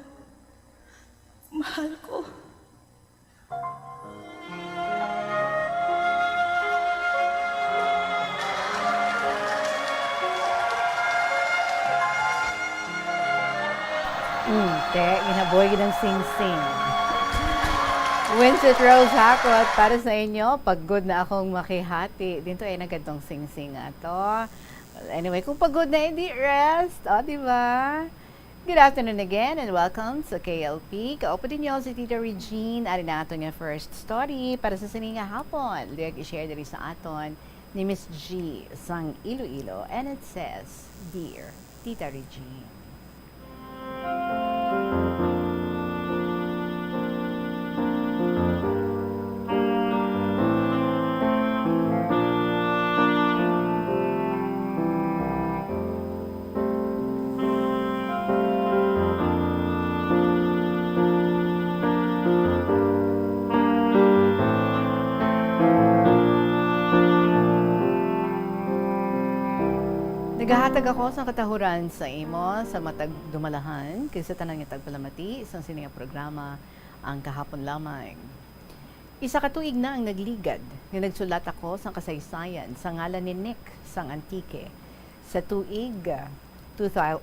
Mahal ko. Mm, te, ginabuhi gid ang singsing. Winsett Rose Hakot para sa inyo, Pagod na akong makihati. Dinto ay nagadtong singsing ato. Well, anyway, kung pagod na, indi rest. O, di ba? Good afternoon again and welcome sa K L P. Kaupo ninyo si Tita Regine. Ari na ato nga first story para sa sini nga hapon. Luyag i-share diri sa aton ni Miss G sang Iloilo. And it says, Dear Tita Regine. Nagahatag ako sang katahuran sa imo sa matag dumalahan, kag sa tanan nga tagpalamati sang sini nga programa, Ang Kahapon Lamang. Isa ka tuig na ang nagligad nga nagsulat ako sang kasaysayan sa ngalan ni Nick sang Antique. Sa tuig, ah, two thou-,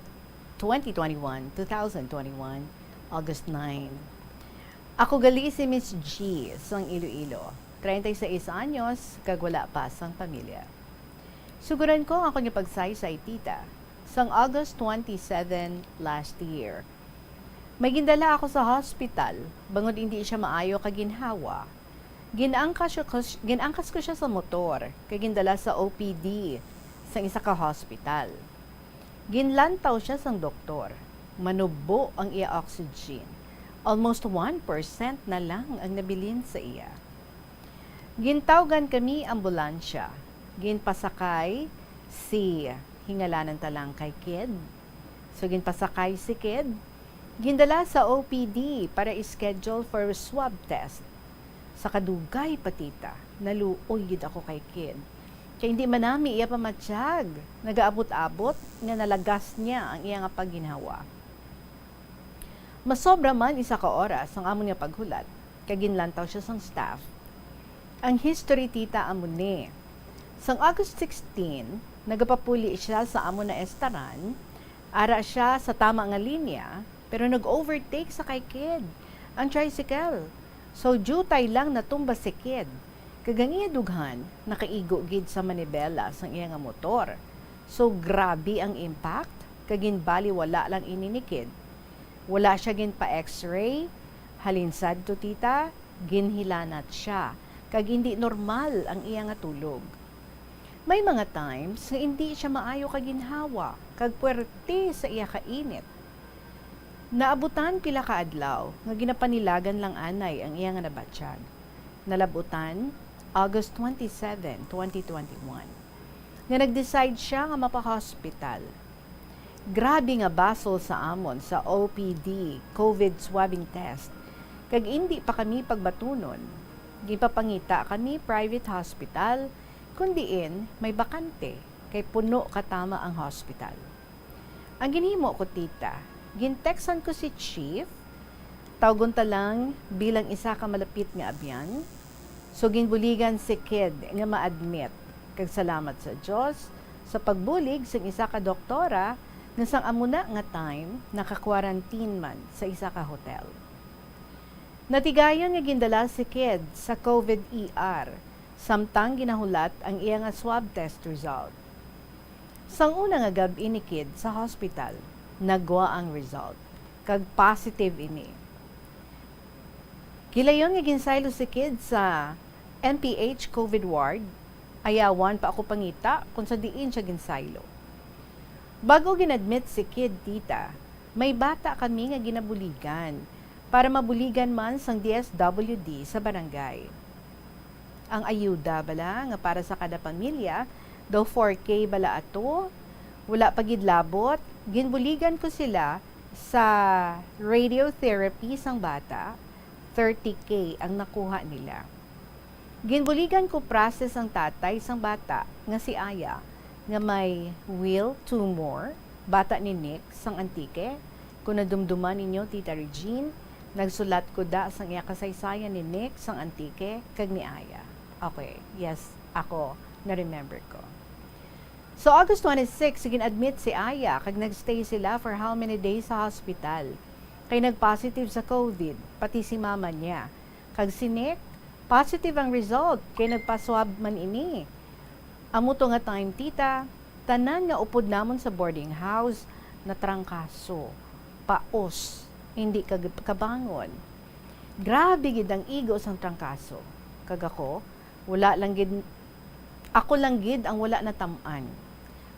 twenty twenty-one, two thousand twenty-one, August nine. Ako gali si Miss G sang Iloilo, treinta y seis anyos, kag wala pa sang pamilya. Suguran ko ang akon nga pagsaysay, tita. Sang August twenty-seven last year, may gindala ako sa hospital bangod indi siya maayo ka ginhawa. Gin-angkas siya, gin-angkas ko siya sa motor kag gindala sa O P D sang isa ka hospital. Ginlantaw siya sang doktor. Manubo ang iya oxygen. Almost one percent na lang ang nabilin sa iya. Gintawgan kami ambulansya. Ginpasakay si, hingalanan ta lang kay Kid. So, ginpasakay si Kid. Gindala sa O P D para i-schedule for swab test. Sa kadugay pa, tita, naluoy gid ako kay Kid. Kay hindi man nami iya pamatyag. Nagaabot-abot nga nalagas niya ang iya nga pagginhawa. Masobra man isa ka oras ang amon nga paghulat, kay ginlantaw siya sang staff. Ang history, tita, amo ni. Sang August sixteen, nagapapuli siya sa amo na estaran, ara siya sa tama nga linya, pero nag-overtake sa kay Kid ang tricycle. So, jutay lang natumba si Kid. Kag ang iya dughan, nakaigo gid sa manibela sang iya nga motor. So, grabe ang impact, kag ginbaliwala lang ini ni Kid. Wala siya ginpa-X-ray, halin sadto, tita, ginhilanat siya, kag indi normal ang iya nga tulog. May mga times nga indi siya maayo ka ginhawa, kag puwerte sa iya kainit. Naabutan pila ka adlaw nga ginapanilagan lang anay ang iya nga nabatyag. Nalabutan, August twenty-seven, twenty twenty-one, nga nag-decide siya nga mapa-hospital. Grabe nga basol sa amon sa O P D COVID swabbing test, kag indi pa kami pagbatunon. Ginpapangita kami private hospital, kun diin may bakante, kay puno katama ang hospital. Ang ginhimo ko, tita, gintextan ko si Chief, tawgon ta lang bilang isa ka malapit nga abyan. So, ginbuligan si Kid nga ma-admit, kag salamat sa Dios sa pagbulig sang isa ka doktora nga sang amo na nga time naka-quarantine man sa isa ka hotel. Natigayon nga gindala si Kid sa COVID E R, samtang ginahulat ang iya nga swab test result. Sang una nga gab-i ni Kid sa hospital, nagwa ang result, kag positive ini. Gilayon nga ginsaylo si Kid sa M P H COVID ward, ayawan pa ako pangita kon sa diin siya ginsaylo. Bag-o gin-admit si Kid, tita, may bata kami nga ginabuligan para mabuligan man sang D S W D sa barangay. Ang ayuda bala nga para sa kada pamilya, daw four K bala ato, wala pa gid labot, ginbuligan ko sila sa radiotherapy sang bata, thirty K ang nakuha nila. Ginbuligan ko process ang tatay sang bata nga si Aya, nga may wheal tumor, bata ni Nick sang Antique. Kung nadumduman ninyo, Tita Regine, nagsulat ko da sang iya kasaysayan ni Nick sang Antique kag ni Aya. Okay, yes, ako, na-remember ko. So, August twenty-six, gin-admit si Aya kag nagstay sila for how many days sa hospital. Kay nag-positive sa COVID, pati si mama niya. Kag si Nick, positive ang result kay nagpa-swab man ini. Amo to nga time, tita, tanan nga upod namon sa boarding house natrangkaso, paos, indi kag-, kabangon. Grabe gid ang igo sang trangkaso. Kag ako, wala lang gid, ako lang gid ang wala natam-an.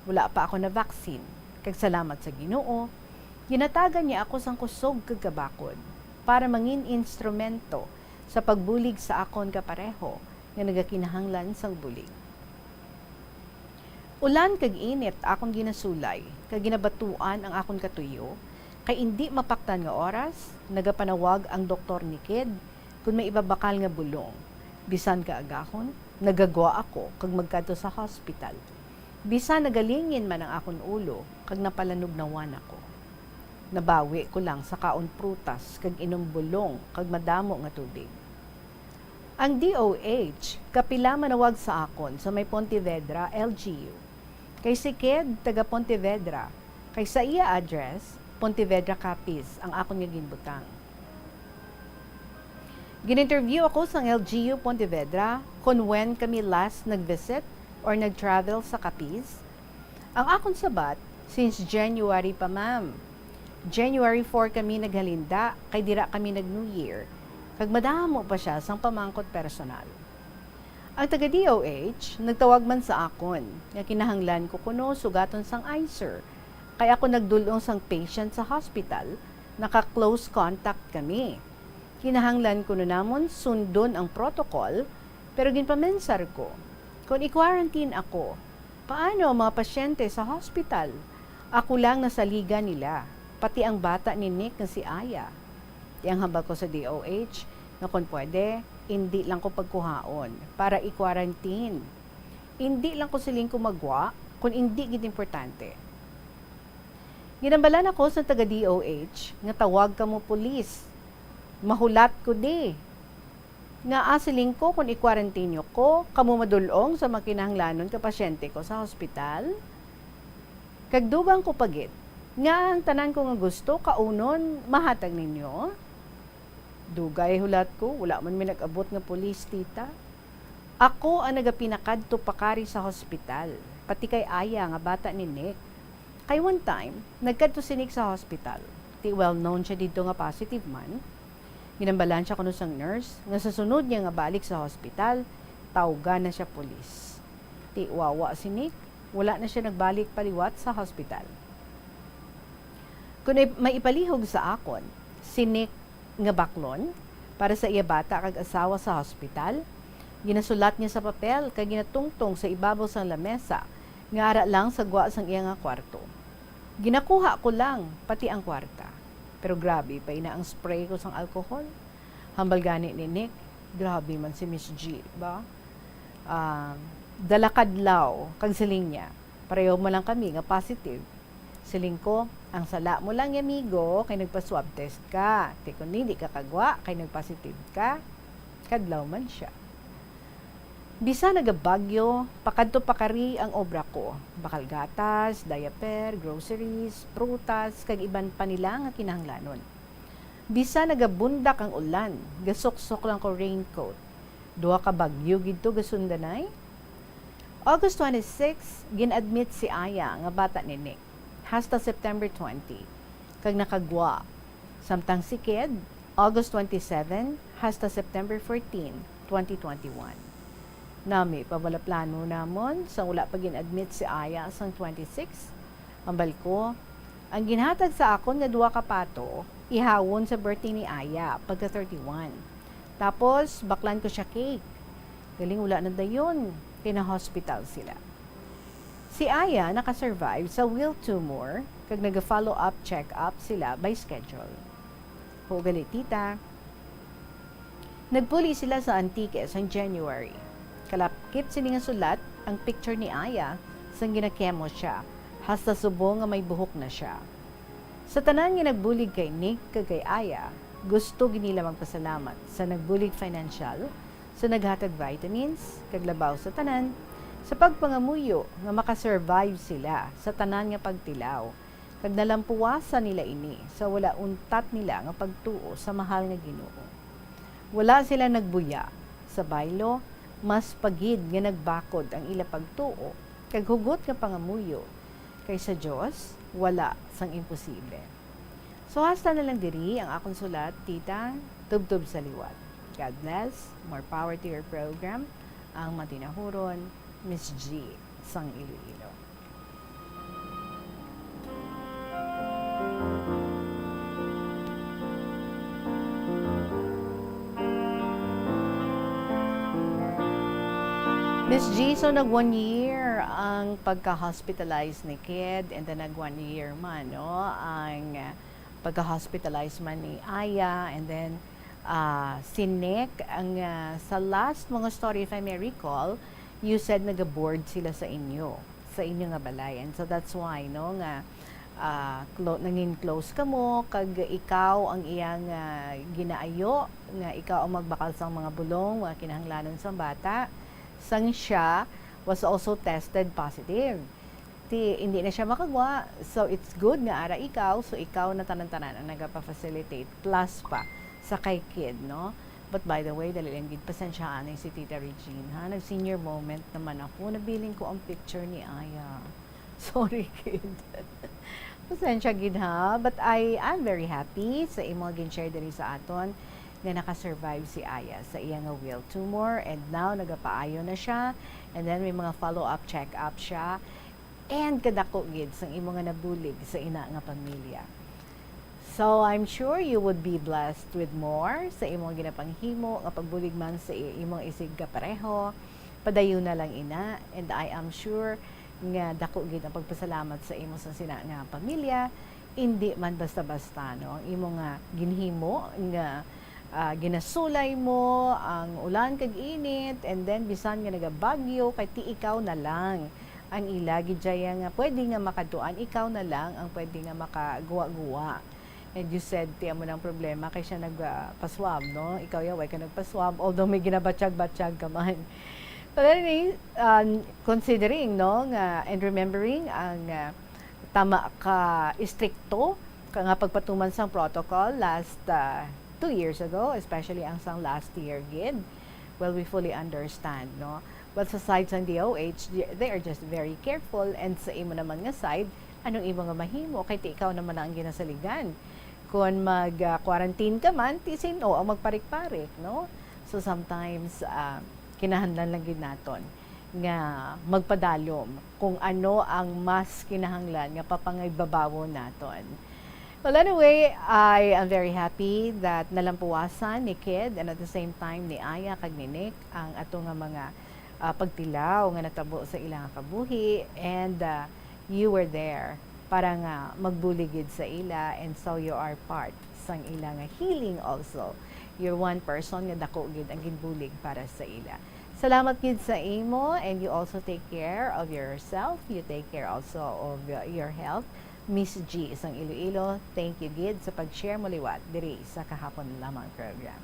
Wala pa ako na-vaccine, kag salamat sa Ginoo, ginhatagan niya ako sang kusog kag kabakod para mangin instrumento sa pagbulig sa akon kapareho nga nagakinahanglan sang bulig. Ulan kag init akon ginasulay, kag ginabatuan ang akon katuyo, kay indi mapaktan nga oras, nagapanawag ang doktor ni Kid kon may ibabakal nga bulong. Bisan kaagahon, nagagwa ako kag magkadto sa hospital. Bisan nagalingin man ang akon ulo kag napalanugnawan ako. Nabawi ko lang sa kaon prutas kag inom bulong kag madamo nga tubig. Ang D O H kapila manawag sa akon sa may Pontevedra L G U. Kay si Kid taga Pontevedra, kay sa iya address, Pontevedra, Capiz, ang akon nga ginbutang. Gin-interview ako sang L G U Pontevedra kon when kami last nag-visit or nag-travel sa Capiz. Ang akon sabat, since January pa, ma'am. January four kami naghalinda, kay dira kami nag-New Year, kag madamo pa siya sang pamangkot personal. Ang taga D O H nagtawag man sa akon nga kinahanglan ko kuno sugaton sang ICER, kay ako nagdul-ong sang patient sa hospital, naka-close contact kami. Kinahanglan kuno namon sundon ang protocol, pero ginpamensar ko, kon i-quarantine ako, paano ang mga pasyente sa hospital? Ako lang nasaligan nila, pati ang bata ni Nick nga si Aya. Ti ang hambal ko sa D O H nga kon pwede, indi lang ko pagkuhaon para i-quarantine. Indi lang ko siling ko magwa kon indi gid importante. Ginhambalan ako sa taga D O H nga tawag kamo pulis. Mahulat ko di. Nga, ah, siling ko, kung i-quarantine niyo ko, kamo madul-ong sa mga kinahanglanon ka pasyente ko sa hospital? Kag dugang ko pa gid, nga ang tanan ko nga gusto, kaunon, mahatag ninyo? Dugay hulat ko, wala man may nag-abot nga pulis, tita. Ako ang nagapinakadto pakari sa hospital, pati kay Aya nga bata ni Nick. Kay one time, nagkadto si Nick sa hospital. Ti well known siya didto nga positive man. Ginambalansya kuno sang nurse nga sa sunod niya nga balik sa hospital, tawgan na siya pulis. Ti wawa si Nick, wala na siya nagbalik paliwat sa hospital. Kung may ipalihog sa akon, si Nick nga baklon para sa iya bata kag asawa sa hospital, ginasulat niya sa papel kag ginatungtong sa ibabaw sang lamesa nga ara lang sa gwa sang iya nga kwarto. Ginakuha ko lang pati ang kwarta. Pero grabe pa ina ang spray ko sang alcohol. Hambal gani ni Nick, grabe man si Miss G, ba? Ah, dala kadlaw, kag siling niya, pareho mo lang kami nga positive. Siling ko, ang sala mo lang, yamigo, kay nagpa-swab test ka. Ti kun hindi ka kagwa, kay nagpositive ka. Kadlaw man siya. Bisan nagabagyo, pakadto pakari ang obra ko. Bakal gatas, diaper, groceries, prutas, kag iban pa nila nga kinahanglanon. Bisan nagabundak ang ulan, gasuksok lang ko raincoat. Duha ka bagyo gid to gasundanay. August twenty-six, gin-admit si Aya nga bata ni Nick, hasta September twenty, kag nakagwa. Samtang si Kid, August twenty-seven hasta September fourteen, twenty twenty-one. Nami pa bala plano namon sang wala pa gin-admit si Aya sang twenty-six. Hambal ko, ang ginhatag sa akon nga duha ka pato, ihawon sa birthday ni Aya pagka thirty-one. Tapos, baklan ko siya cake. Galing wala na dayon, kay na-hospital sila. Si Aya naka-survive sa wheal tumor, kag naga-follow-up check-up sila by schedule. Huo gali, tita. Nagpuli sila sa Antique sang January. Kalapkit sini nga sulat ang picture ni Aya sang gina-chemo siya, hasta subong nga may buhok na siya. Sa tanan nga nagbulig kay Nick kag kay Aya, gusto gid nila magpasalamat sa nagbulig financial, sa naghatag vitamins, kag labaw sa tanan, sa pagpangamuyo nga maka-survive sila sa tanan nga pagtilaw, kag nalampuwasan nila ini sa wala untat nila nga pagtuo sa mahal nga Ginoo. Wala sila nagbuya sa baylo, mas pa gid nga nagbakod ang ila pagtuo kag hugot nga pangamuyo, kay sa Dios wala sang imposible. So, hasta na lang diri ang akon sulat, tita. Tubtob sa liwat. God bless. More power to your program. Ang matinahuron, Miss G sang Iloilo. Miss G, so nag one year ang pagka-hospitalize ni Kid, and then nag one year man, no, ang pagka-hospitalize man ni Aya, and then, ah, si Nick, ang, ah, sa last mga story, if I may recall, you said naga-board sila sa inyo, sa inyo nga balay. And so that's why, no, nga, ah, clo-, nangin close kamo, kag ikaw ang iyang, ah, ginaayo, nga ikaw ang magbakal sang mga bulong, mga kinahanglanon sang bata, sang siya was also tested positive. Ti, hindi na siya makagwa, so it's good nga ara ikaw, so ikaw na tanan-tanan ang nagapa-facilitate, plus pa sa kay Kid, no? But by the way, dali lang gid, pasensyahan ni si Tita Regine, ha? Nag-senior moment naman ako, nabilin ko ang picture ni Aya. Sorry, Kid. Pasensya gid, ha? But I am very happy sa imo nga gin-share diri sa aton nga naka-survive si Aya sa iya nga wheal tumor, and now nagapaayo na siya, and then may mga follow-up check-up siya, and kadako gid sang imo nga nabulig sa ina nga pamilya. So, I'm sure you would be blessed with more sa imo nga ginapanghimo nga pagbulig man sa i-, imong isigkapareho. Padayon na lang ina, and I am sure nga dako gid ang pagpasalamat sa imo sang sina nga pamilya. Indi man basta-basta, no, ang imo nga ginhimo nga, ah, ginasulay mo ang ulan kag init, and then bisan nga nagabagyo, kay ti ikaw na lang ang ila gid dya nga pwede nga makadtuan, ikaw na lang ang pwede nga makaguwa-guwa. And you said, ti amo nang problema kay siya nag, ah, pa-swab, no? Ikaw, Yaway, ka nagpa-swab, although may ginabatyag-batyag ka man. But anyway, um, considering, no, nga, and remembering ang, ah, tama ka istrikto ka nga pagpatuman sang protocol last, ah, two years ago, especially ang sang last year gid, well, we fully understand, no? Well, sa side sang D O H, they are just very careful, and sa imo naman nga side, anong imo nga mahimo? Kay ti ikaw naman ang ginasaligan. Kon mag, ah, quarantine ka man, ti sin-o ang magparik-parik, no? So sometimes, ah, kinahanglan lang gid naton nga magpadalom kung ano ang mas kinahanglan nga papangibabawon naton. Well, anyway, I am very happy that nalampuwasan ni Kid and at the same time ni Aya kag ni Nick ang ato nga mga, ah, pagtilaw nga natabo sa ila nga kabuhi, and, ah, you were there para nga magbulig gid sa ila, and so you are part sang ila nga healing also. You're one person nga dako gid ang ginbulig para sa ila. Salamat gid sa imo, and you also take care of yourself. You take care also of, uh, your health. Miss G sang Iloilo, thank you gid sa pag-share mo liwat diri sa Kahapon Lamang program.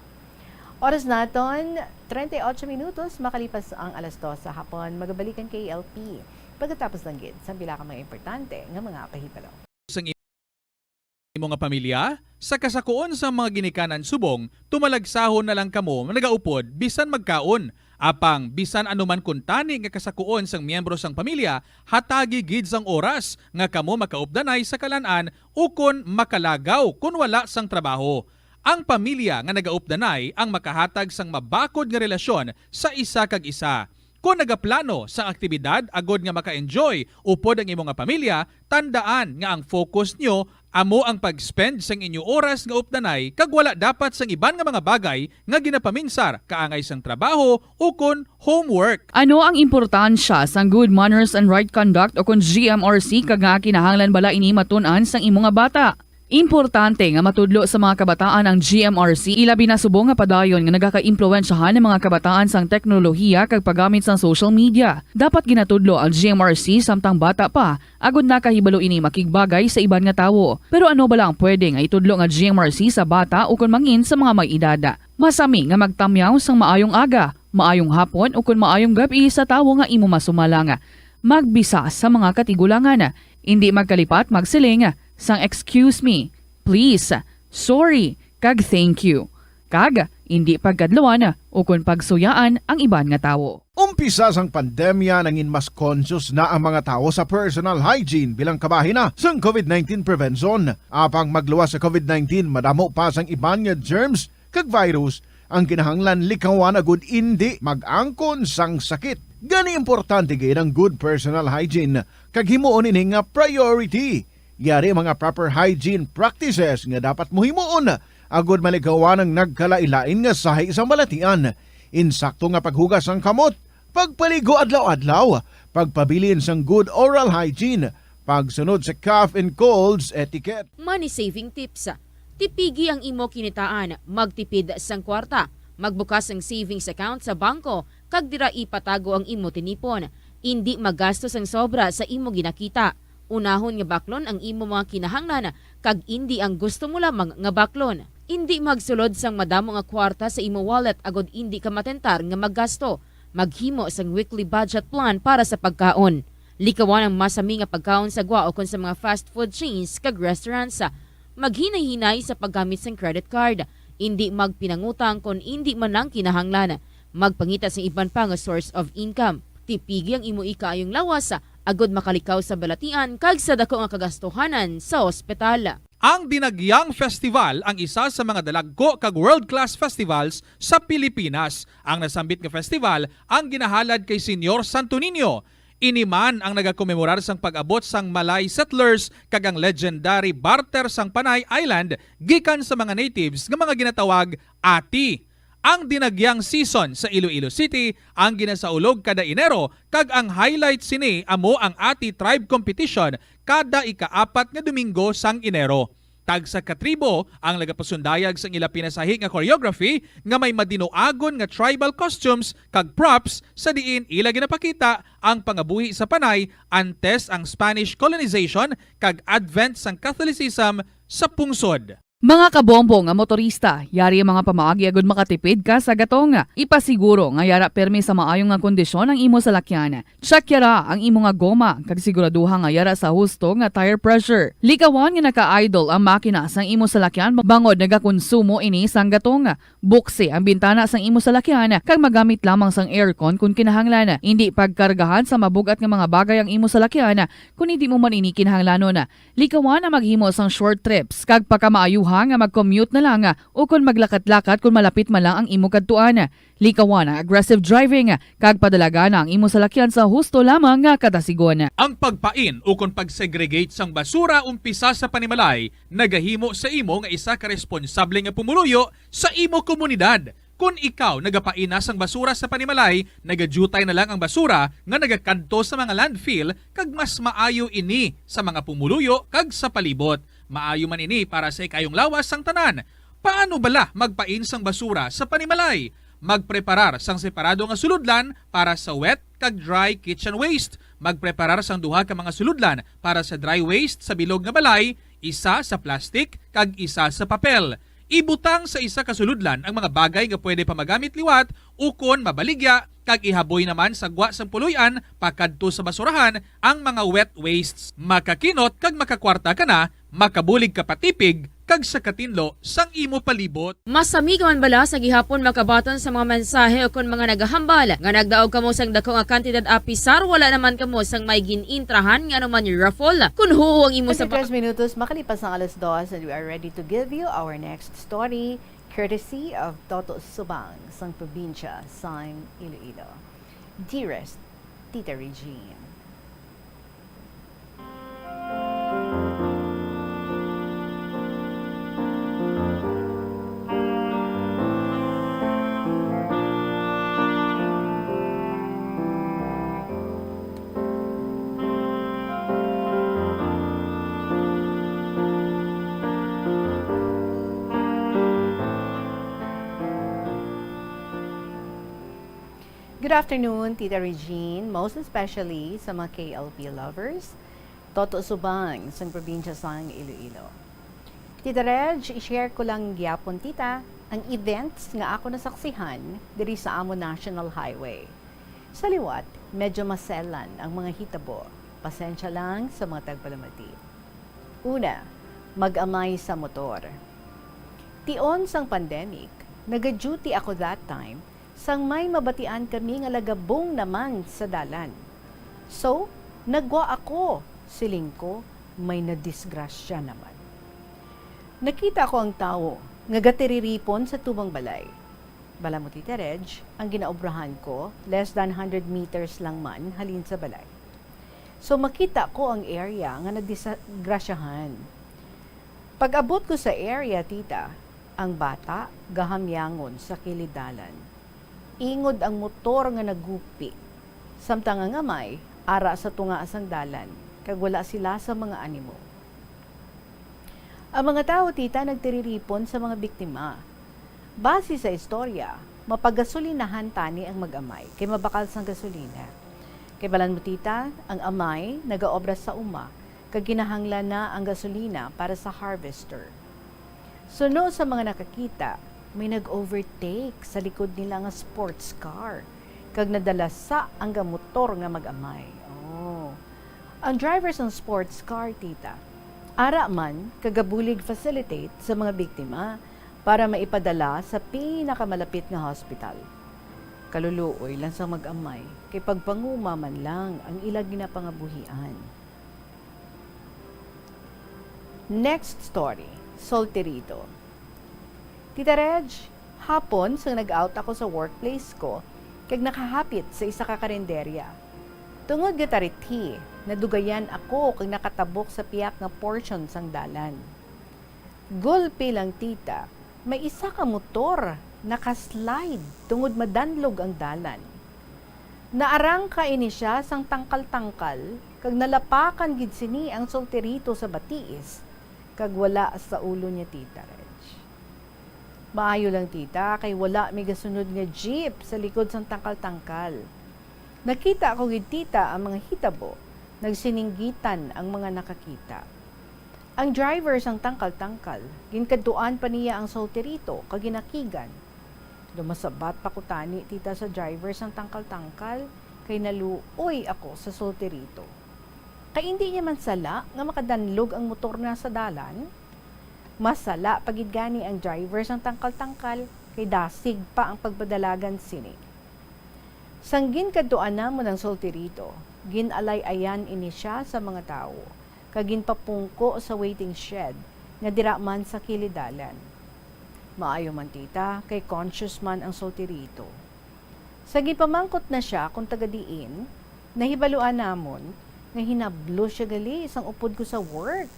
Oras naton, treinta y ocho minutos makalipas ang alas dos sa hapon. Magabalikan kay L P pagkatapos lang gid sang pila ka mga importante nga mga pahibalo. Sang imo nga pamilya, sa kasakuon sang mga ginikanan subong, tumalagsahon na lang kamo nagaupod bisan magkaon. Apang bisan ano man kuntani nga kasakuon sang miyembro sang pamilya, hatagi gid sang oras nga kamo makaupdanay sa kalan-an ukon makalagaw kon wala sang trabaho. Ang pamilya nga nagaupdanay ang makahatag sang mabakod nga relasyon sa isa kag isa. Kon nagaplano sang aktibidad agod nga maka-enjoy upod ang imo nga pamilya, tandaan nga ang focus nyo amo ang pag-spend sang inyo oras nga updanay kag wala dapat sang iban nga mga bagay nga ginapaminsar kaangay sang trabaho ukon homework. Ano ang importansya sang good manners and right conduct o kon G M R C, kag nga kinahanglan bala ini matun-an sang imo nga bata? Importante nga matudlo sa mga kabataan ang G M R C, ilabi na subong nga padayon nga nagakaimpluwensyahan ang mga kabataan sang teknolohiya kag paggamit sang social media. Dapat ginatudlo ang G M R C samtang bata pa, agod nakahibalo ini makigbagay sa iban nga tawo. Pero ano bala ang pwede nga itudlo nga G M R C sa bata ukon mangin sa mga may edad? Masami nga magtamyaw sang maayong aga, maayong hapon, ukon maayong gab-i sa tawo nga imo masumalang. Magbisa sa mga katigulangan. Indi magkalipat magsiling sang "Excuse me," "Please," "Sorry," kag "Thank you." Kag indi pagkadlawan ukon pagsuyaan ang iban nga tawo. Umpisa sang pandemya, nangin mas conscious na ang mga tawo sa personal hygiene bilang kabahin na sang covid nineteen prevention. Apang magluwas sa covid nineteen, madamo pa sang iban nga germs kag virus ang kinahanglan likawan agud indi mag-angkon sang sakit. Gani, importante gid ang good personal hygiene kag himuon ini nga priority. Yari mga proper hygiene practices nga dapat mo himuon agud malikawan ang nagkalain-lain nga sahi sa balatian. Insakto nga paghugas sang kamot, pagpaligo adlaw-adlaw, pagpabilin sang good oral hygiene, pagsunod sa cough and colds etiquette. Money saving tips. Tipigi ang imo kinitaan, magtipid sang kwarta, magbukas sang savings account sa bangko, kag dira ipatago ang imo tinipon. Indi magasto sang sobra sa imo ginakita. Unahon nga baklon ang imo mga kinahanglan, kag indi ang gusto mo lamang nga baklon. Indi magsulod sang madamo nga kwarta sa imo wallet agod indi ka matentar nga maggasto. Maghimo sang weekly budget plan para sa pagkaon. Likawan ang masami nga pagkaon sa gwa ukon sa mga fast food chains kag restaurants. Maghinay-hinay sa paggamit sang credit card. Indi magpinangutang kon indi man lang kinahanglan. Magpangita sang iban pa nga source of income. Tipigi ang imo ikaayong lawas, agod makalikaw sa balatian kag sa dako nga kagastuhanan sa ospital. Ang Dinagyang Festival ang isa sa mga dalagko kag world-class festivals sa Pilipinas. Ang nasambit nga festival ang ginahalad kay Señor Santo Niño. Ini man ang nagakomemorar sang pag-abot sang Malay settlers kag ang legendary barter sang Panay Island gikan sa mga natives nga mga ginatawag ati. Ang Dinagyang season sa Iloilo City ang ginasaulog kada Enero, kag ang highlight sini amo ang Ati Tribe Competition kada ika-apat nga Domingo sang Enero. Tagsa ka tribo ang nagapasundayag sang ila pinasahi nga choreography nga may madinuagon nga tribal costumes kag props, sa diin ila ginapakita ang pangabuhi sa Panay antes ang Spanish colonization kag advent sang Catholicism sa pungsod. Mga kabombo nga motorista, yari ang mga pamaagi agud makatipid ka sa gatong. Ipasiguro nga yara permi sa maayo nga kondisyon ang imo salakyan. Check yara ang imo nga goma, kag siguraduha nga yara sa husto nga tire pressure. Likawan nga naka-idle ang makina sang imo salakyan bangod nagakonsumo ini sang gatong. Buksi ang bintana sang imo salakyan kag magamit lamang sang aircon kon kinahanglan. Indi pagkargahan sa mabug-at nga mga bagay ang imo salakyan kon indi mo man ini kinahanglanon. Likawan ang maghimo sang short trips kag pakamaayuha nga mag-commute na lang o kon maglakat-lakat kon malapit man lang ang imo kadtuan. Likawan ang aggressive driving kag padalagana ang imo salakyan sa husto lamang nga kadasigon. Ang pagpain ukon pag-segregate sang basura umpisa sa panimalay nagahimo sa imo nga isa ka responsable nga pumuluyo sa imo komunidad. Kon ikaw nagapain na sang basura sa panimalay, nagadyutay na lang ang basura nga nagakadto sa mga landfill, kag mas maayo ini sa mga pumuluyo kag sa palibot. Maayo man ini para sa ikayong lawas sang tanan. Paano bala magpain sang basura sa panimalay? Magpreparar sang separado nga sulodlan para sa wet kag dry kitchen waste. Magpreparar sang duha ka mga sulodlan para sa dry waste sa bilog nga balay, isa sa plastic kag isa sa papel. Ibutang sa isa ka sulodlan ang mga bagay nga pwede pa magamit liwat ukon mabaligya, kag ihaboy naman sa gwa sang puloy-an pakadto sa basurahan ang mga wet wastes. Makakinot kag makakwarta ka na, makabulig ka patipig, kag sa katinlo sang imo palibot. Masami ka man bala sa gihapon makabaton sa mga mensahe ukon mga nagahambal nga nagdaog kamo sang daku nga kantidad apisar wala naman kamo sang may gin-intrahan nga anuman raffle? Kon huo ang imo sa Twenty-tres minutos makalipas ang alas dos, and we are ready to give you our next story, courtesy of Toto Subang, sang probinsya sang Iloilo. Dearest Tita Regine. Good afternoon, Tita Regine, most especially sa mga K L P lovers. Toto Subang, sang probinsya sang Iloilo. Tita Reg, i-share ko lang gyapon, tita, ang events nga ako nasaksihan diri sa amo National Highway. Sa liwat, medyo maselan ang mga hitabo. Pasensya lang sa mga tagpalamati. Una, mag-amay sa motor. Tion sang pandemic, naga-duty ako that time sang may mabatian kami nga lagabong naman sa dalan. So, nagwa ako, siling ko, may nadisgrasya naman. Nakita ko ang tawo nga gatiriripon sa tumang balay. Bala mo, Tita Reg, ang ginaobrahan ko, less than hundred meters lang man halin sa balay. So, makita ko ang area nga nadisgrasyahan. Pag-abot ko sa area, tita, ang bata gahamyangon sa kilid dalan. Ingod ang motor nga nagupi, samtang ang amay ara sa tunga sang dalan, kag wala sila sa mga animo. Ang mga tawo, tita, nagtiriripon sa mga biktima. Base sa istorya, mapagasolinahan tani ang mag-amay kay mabakal sang gasolina. Kay balan mo, tita, ang amay nagaobra sa uma kag ginahanglan na ang gasolina para sa harvester. Suno sa mga nakakita, may nag-overtake sa likod nila nga sports car kag nadalasa ang gamotor nga mag-amay. Oh. Ang driver sang sports car, tita, ara man kag gabulig facilitate sa mga biktima para maipadala sa pinakamalapit nga hospital. Kaluluoy lang sang mag-amay kay pagpanguma man lang ang ila ginapangabuhian. Next story, Solterito. Tita Reg, hapon sang nag-out ako sa workplace ko kag nakahapit sa isa ka karinderya. Tungod nga tarithi, nadugayan ako kag nakatabok sa pihak nga portion sang dalan. Gulpi lang, tita, may isa ka motor naka-slide tungod madanlog ang dalan. Naarangka ini sia sang tangkal-tangkal kag nalapakan gid sini ang solterito sa batiis kag wala sa ulo niya, Tita Reg. Maayo lang, tita, kay wala may gasunod nga jeep sa likod sang tangkal-tangkal. Nakita ko gid, tita, ang mga hitabo. Nagsininggitan ang mga nakakita. Ang driver sang tangkal-tangkal, ginkadtuan pa niya ang solterito kag ginakigan. Lumasabat pa ko tani, tita, sa driver sang tangkal-tangkal, kay naluoy ako sa solterito. Kay indi niya man sala nga makadanlog ang motor na sa dalan. Mas sala pa gid gani ang driver sang tangkal-tangkal, kay dasig pa ang pagpadalagan sini. Sang ginkadtuan namon ang solterito, ginalay-ayan ini sia sa mga tawo, kag ginpapungko sa waiting shed nga dira man sa kilid dalan. Maayo man, tita, kay conscious man ang solterito. Sa ginpamangkot na sia kung taga diin, nahibaluan namon nga hinablo sia gali sang upod ko sa work.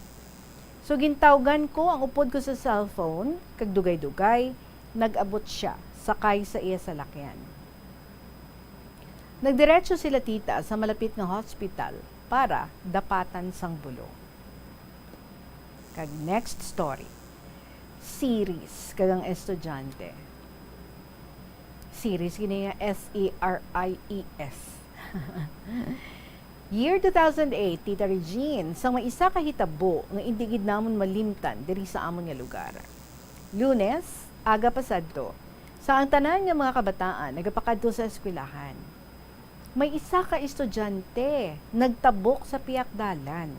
So, gintawgan ko ang upod ko sa cellphone, kag dugay-dugay, nag-abot sia sakay sa iya salakyan. Nagdiretso sila, tita, sa malapit nga hospital para dapatan sang bulong. Kag next story, Series kag ang estudyante. Series gini nga, S E R I E S. Year two thousand eight, Tita Regine, sang may isa ka hitabo nga indi gid namon malimtan diri sa amon nga lugar. Lunes, aga pa sadto, sa ang tanan nga mga kabataan nagapakadto sa eskwelahan, may isa ka estudyante nagtabok sa pihak dalan.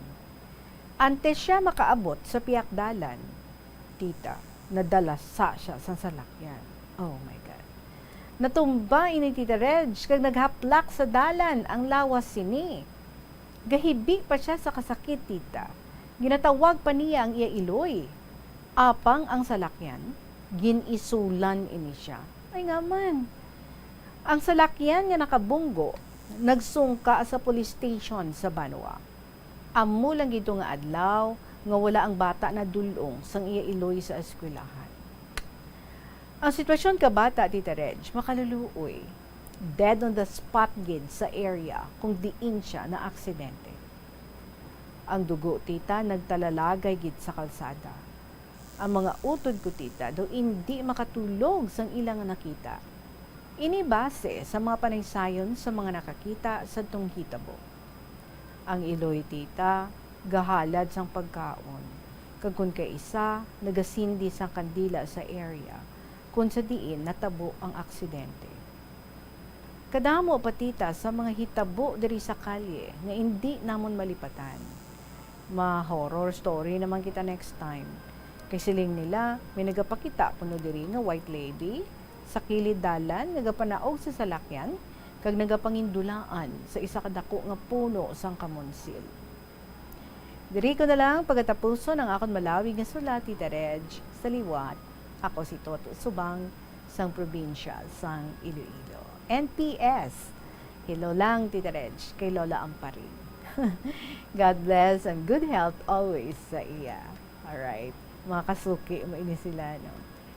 Antes sia makaabot sa pihak dalan, tita, nadalasa sia sang salakyan. Oh my God. Natumba ini, Tita Reg, kag naghaplak sa dalan ang lawas sini. Gahibi pa sia sa kasakit, tita. Ginatawag pa niya ang iya iloy. Apang ang salakyan, gin-isulan ini sia. Ay nga man. Ang salakyan nga nakabunggo nagsungka sa police station sa Banwa. Amo lang gid to nga adlaw nga wala ang bata nadul-ong sang iya iloy sa eskwelahan. Ang sitwasyon ka bata, Tita Reg, makaluluoy. Dead on the spot gid sa area kung diin sia naaksidente. Ang dugo, tita, nagtalalagay gid sa kalsada. Ang mga utod ko, tita, daw indi makatulog sang ila nga nakita. Ini base sa mga panaysayon sa mga nakakita sadtong hitabo. Ang iloy, tita, gahalad sang pagkaon, kag kon kaisa, nagasindi sang kandila sa area kon sa diin natabo ang aksidente. Kadamo pa, tita, sa mga hitabo diri sa kalye nga indi namon malipatan. Ma-horror story naman kita next time. Kay siling nila, may nagapakita kuno diri nga white lady sa kilid dalan, nagapanaog sa salakyan, kag nagapangindulaan sa isa ka dako nga puno sang kamonsil. Diri ko na lang pagatapuson ang akon malawig nga sulat, Tita Reg. Sa liwat, ako si Toto Subang, sang probinsya sang Iloilo. N P S. Hello lang, Tita Reg, kay Lola Amparing. God bless and good health always sa iya. Alright. Mga kasuki mo ini sila, no?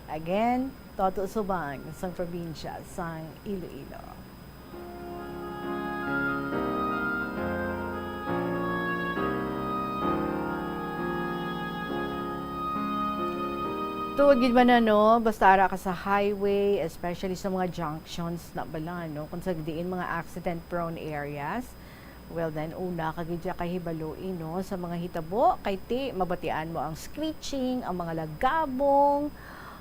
Again, Toto Subang sang probinsya sang Iloilo. Tuod gid man na, no? Basta ara ka sa highway, especially sa mga junctions na bala, no? Kung sa diin mga accident-prone areas, well, then, una ka gid siya kahibaloi, no, sa mga hitabo, kay ti mabatian mo ang screeching, ang mga lagabong,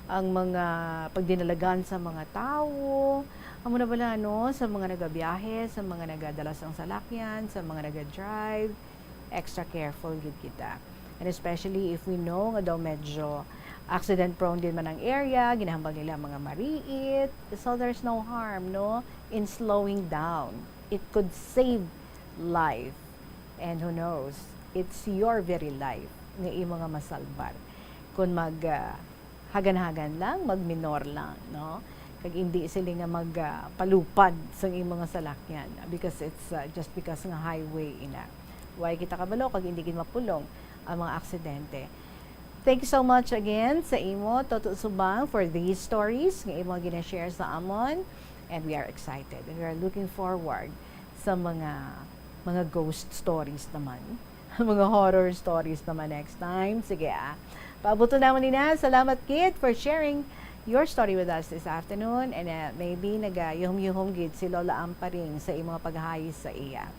ang mga pagdinalagan sa mga tawo. Amo na bala, no, sa mga nagabiyahe, sa mga nagadala sang salakyan, sa mga naga-drive, extra careful gid kita. And especially if we know nga daw medyo accident-prone din man ang area, ginahambal nila mga mariit, so there's no harm, no, in slowing down. It could save life. And who knows, it's your very life nga imo nga masalbar. Kung mag, ah, hagan-hagan lang, magminor lang, no? Kag indi sila nga mag, ah, palupad sang imo nga salakyan because it's, ah, just because nga highway ina. Why kita kabalo kag indi gid mapulong ang mga aksidente? Thank you so much again sa imo, Toto Subang, for these stories nga imo gina-share sa amon. And we are excited and we are looking forward sa mga, mga ghost stories naman. Mga horror stories naman next time. Sige, ah. Paabuton naman ni na. Salamat, kid, for sharing your story with us this afternoon. And, ah, maybe nagayuhom-yuhom gid si Lola Amparing sa imong paghayi sa iya.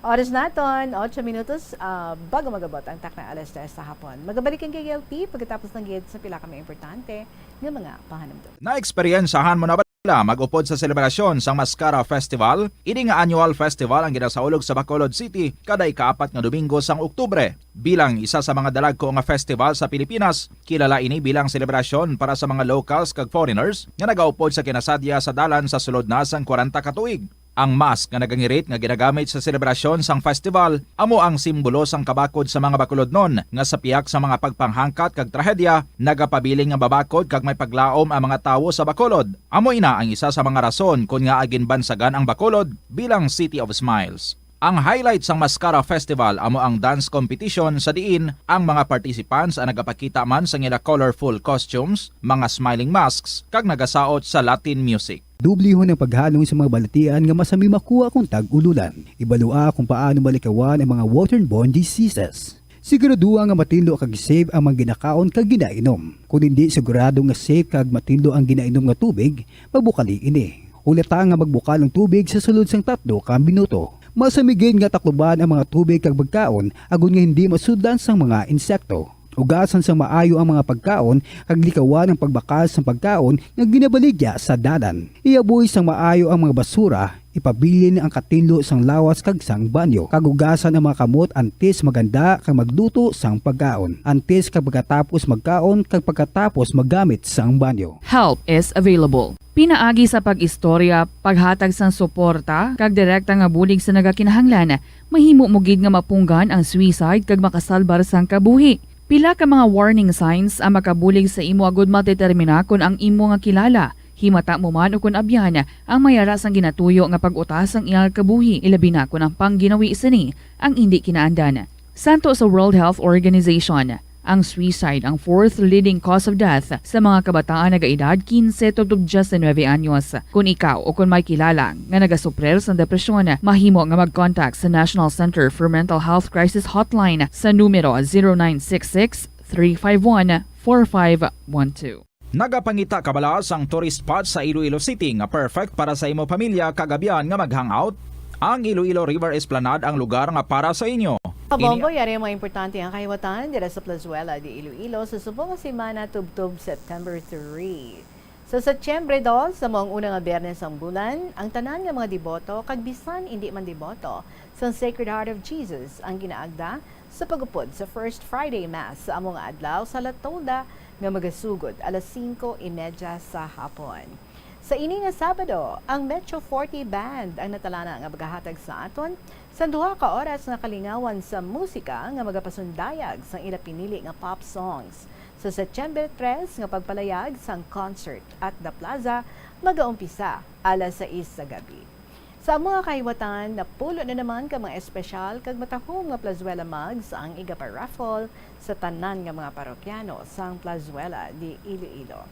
Oras naton, otso minutos, ah, bago magabot ang takna alas tres sa hapon. Magabalik ang K L P pagkatapos ng gid sa pila ka mga importante nga mga pahanumdom. Naeksperyensyahan mo na ba mag-upod sa selebrasyon sang Mascara Festival? Ini nga annual festival ang ginasaulog sa Bacolod City kada ikaapat nga Domingo sang Oktubre. Bilang isa sa mga dalagko nga festival sa Pilipinas, kilala ini bilang selebrasyon para sa mga locals kag foreigners nga nagaupod sa kinasadya sa dalan sa sulod na sang kwarenta ka tuig. Ang mask nga nagangirit nga ginagamit sa selebrasyon sang festival amo ang simbolo sang kabakod sa mga Bacolodnon, nga sa pihak sa mga pagpanghangkat kag trahedya nagapabilin nga mabakod kag may paglaom ang mga tawo sa Bacolod. Amo ina ang isa sa mga rason kon ngaa ginbansagan ang Bacolod bilang City of Smiles. Ang highlight sang Mascara Festival amo ang dance competition sa diin ang mga participants ang nagapakita man sang ila colorful costumes, mga smiling masks, kag nagasaot sa Latin music. Dublihon ang paghalong sa mga balatian nga masami makuha kon tag-ululan. Ibalua kung paano malikawan ang mga waterborne diseases. Siguraduha nga matinlo kag safe ang mga ginakaon kag ginainom. Kon indi sigurado nga safe kag matinlo ang ginainom nga tubig, magbukali ini. Hulata nga magbukal ang tubig sa sulod sang tatlo ka minuto. Masami gid nga takluban ang mga tubig kag pagkaon agod nga hindi masudlan sang mga insekto. Ugasan sang maayo ang mga pagkaon kag likawan ang pagbakal sang pagkaon nga ginabaligya sa dalan. Ihaboy sang maayo ang mga basura, ipabilin ang katinlo sang lawas kag sang banyo, kag ugasan ang mga kamot antes maghanda kag magluto sang pagkaon, antes kag pagkatapos magkaon kag pagkatapos maggamit sang banyo. Help is available. Pinaagi sa pag-istorya, paghatag sang suporta, kag direkta nga bulig sa nagakinahanglan, mahimo mo gid nga mapunggan ang suicide kag makasalbar sang kabuhi. Pila ka mga warning signs ang makabulig sa imo agud madetermina kon ang imo nga kilala, himata mo man ukon abyan, ang may ara sang ginatuyo nga pag-uta sang iyang kabuhi, ilabi na kon ang pangginawi sini ang indi kinaandan. Santo sa World Health Organization, ang suicide ang fourth leading cause of death sa mga kabataan nagaedad kinse tubtob diyesnuebe anyos. Kon ikaw o kon may kilala nga nagasuprir sang depresyon, mahimo nga mag-contact sa National Center for Mental Health Crisis Hotline sa numero zero nine six six, three five one, four five one two. Nagapangita ka bala sang tourist spot sa Iloilo City nga perfect para sa imo pamilya kag abyan nga mag-hangout? Ang Iloilo River Esplanade ang lugar nga para sa inyo. Kabombo, yari ang mga importante nga kahiwatan dira sa Plazuela de Iloilo sa subong nga semana tubtob September three. Sa Setyembre dos, sa maong una nga Biyernes sang bulan, ang tanan nga mga deboto kag bisan indi man deboto sang Sacred Heart of Jesus ang ginaagda sa pag-upod sa First Friday Mass sa amo nga adlaw sa La Tolda nga magasugod alas singko y medya sa hapon. Sa ini nga Sabado, ang Metro forty Band ang natalana nga magahatag sa aton sang duha ka oras nga kalingawan sa musika nga magapasundayag sang ila pinili nga pop songs. Sa Setyembre tres nga pagpalayag sang concert at The Plaza magaumpisa alas sais sa gabi. Sa amo nga kahiwatan, napulo na naman ka mga espesyal kag matahom nga plazuela mugs ang igaparaffle sa tanan nga mga parokyano sang Plazuela de Iloilo.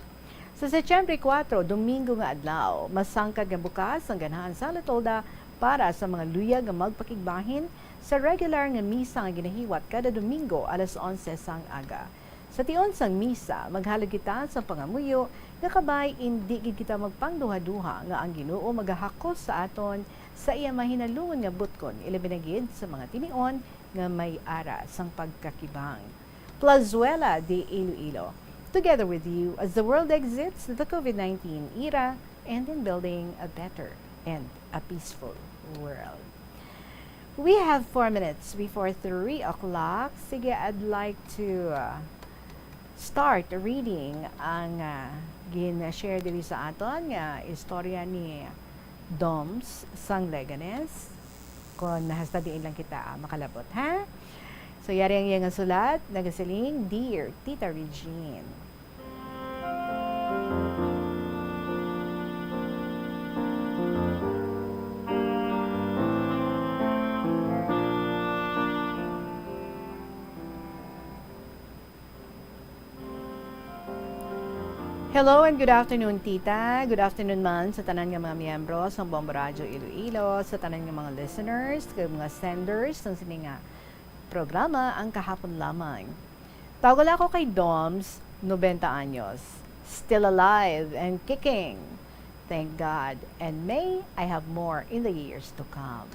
Sa Setyembre kuwatro, Domingo nga adlaw, masangkad nga bukas ang ganahan sa La Tolda para sa mga luyag nga magpakigbahin sa regular nga misa nga ginahiwat kada Domingo alas onse sang aga. Sa tion sang misa, maghalad kita sa pangamuyo nga kabay indi gid kita magpangduhaduha nga ang Ginoo magahakos sa aton sa iya mahinalungon nga butkon, ilabi na gid sa mga tinion nga may ara sang pagkakibang. Plazuela de Iloilo, together with you as the world exits the COVID nineteen era and in building a better and a peaceful world. We have four minutes before three o'clock. Sige, I'd like to uh, start reading ang uh, gin-share diri sa aton nga istorya ni Doms sang Leganes. Kon hasta diin lang kita ah, makalabot, ha? So, yari ang iyang sulat, nagasiling, Dear Tita Regine. Hello and good afternoon, Tita. Good afternoon man sa tanan nga mga miyembro sa Bombo Radyo Iloilo, sa tanan nga mga listeners, kag mga senders ng sini nga programa ang kahapon lamang. Tawag ako kay Doms, nobenta anyos, still alive and kicking. Thank God, and may I have more in the years to come.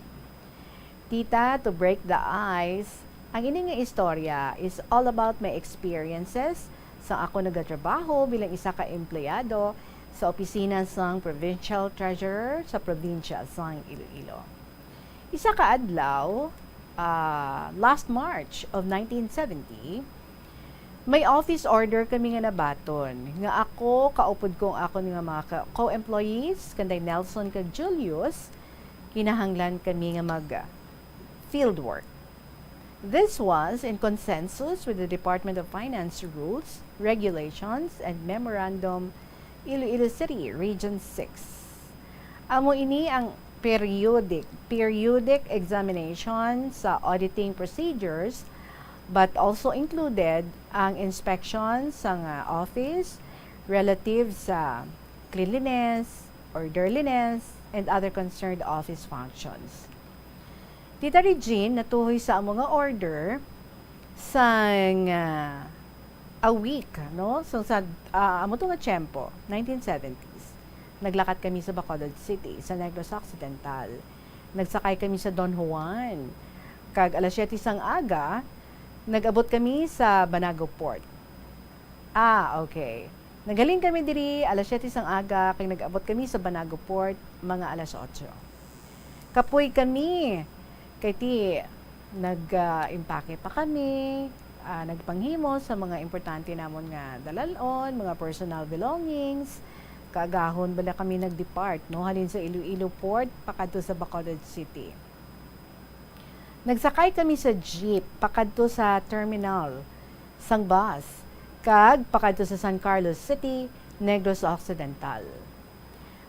Tita, to break the ice, ang ini nga istorya is all about my experiences sa ako nagatrabaho bilang isa ka empleyado sa opisina sang Provincial Treasurer sa probinsya sang Iloilo. Isa ka adlaw, ah, last March of nineteen seventy, may office order kami nga nabaton nga ako kaupod ko ang akon nga mga ka-, co-employees, kanday Nelson kag Julius, kinahanglan kami nga mag, ah, field work. This was in consensus with the Department of Finance rules, regulations, and memorandum, Iloilo City, Region six. Amo ini ang periodic, periodic examination sa auditing procedures, but also included ang inspection sa nga office relative sa cleanliness, orderliness, and other concerned office functions. Tita Regine, natuhoy sa amo nga order sang, ah, a week, no? So, sa, ah, amo to nga tiyempo, nineteen seventies, naglakat kami sa Bacolod City, sa Negros Occidental. Nagsakay kami sa Don Juan. Kag alas siyete sang aga, nag-abot kami sa Banago Port. Ah, okay. Naghalin kami diri alas siyete sang aga, kag nag-abot kami sa Banago Port mga alas otso. Kapoy kami, kay ti nag, ah, impake pa kami, ah, nagpanghimo sa mga importante namon nga dalal-on, mga personal belongings. Kaagahon bala kami nag-depart, no, halin sa Iloilo Port pakadto sa Bacolod City. Nagsakay kami sa jeep pakadto sa terminal sang bus kag pakadto sa San Carlos City, Negros Occidental.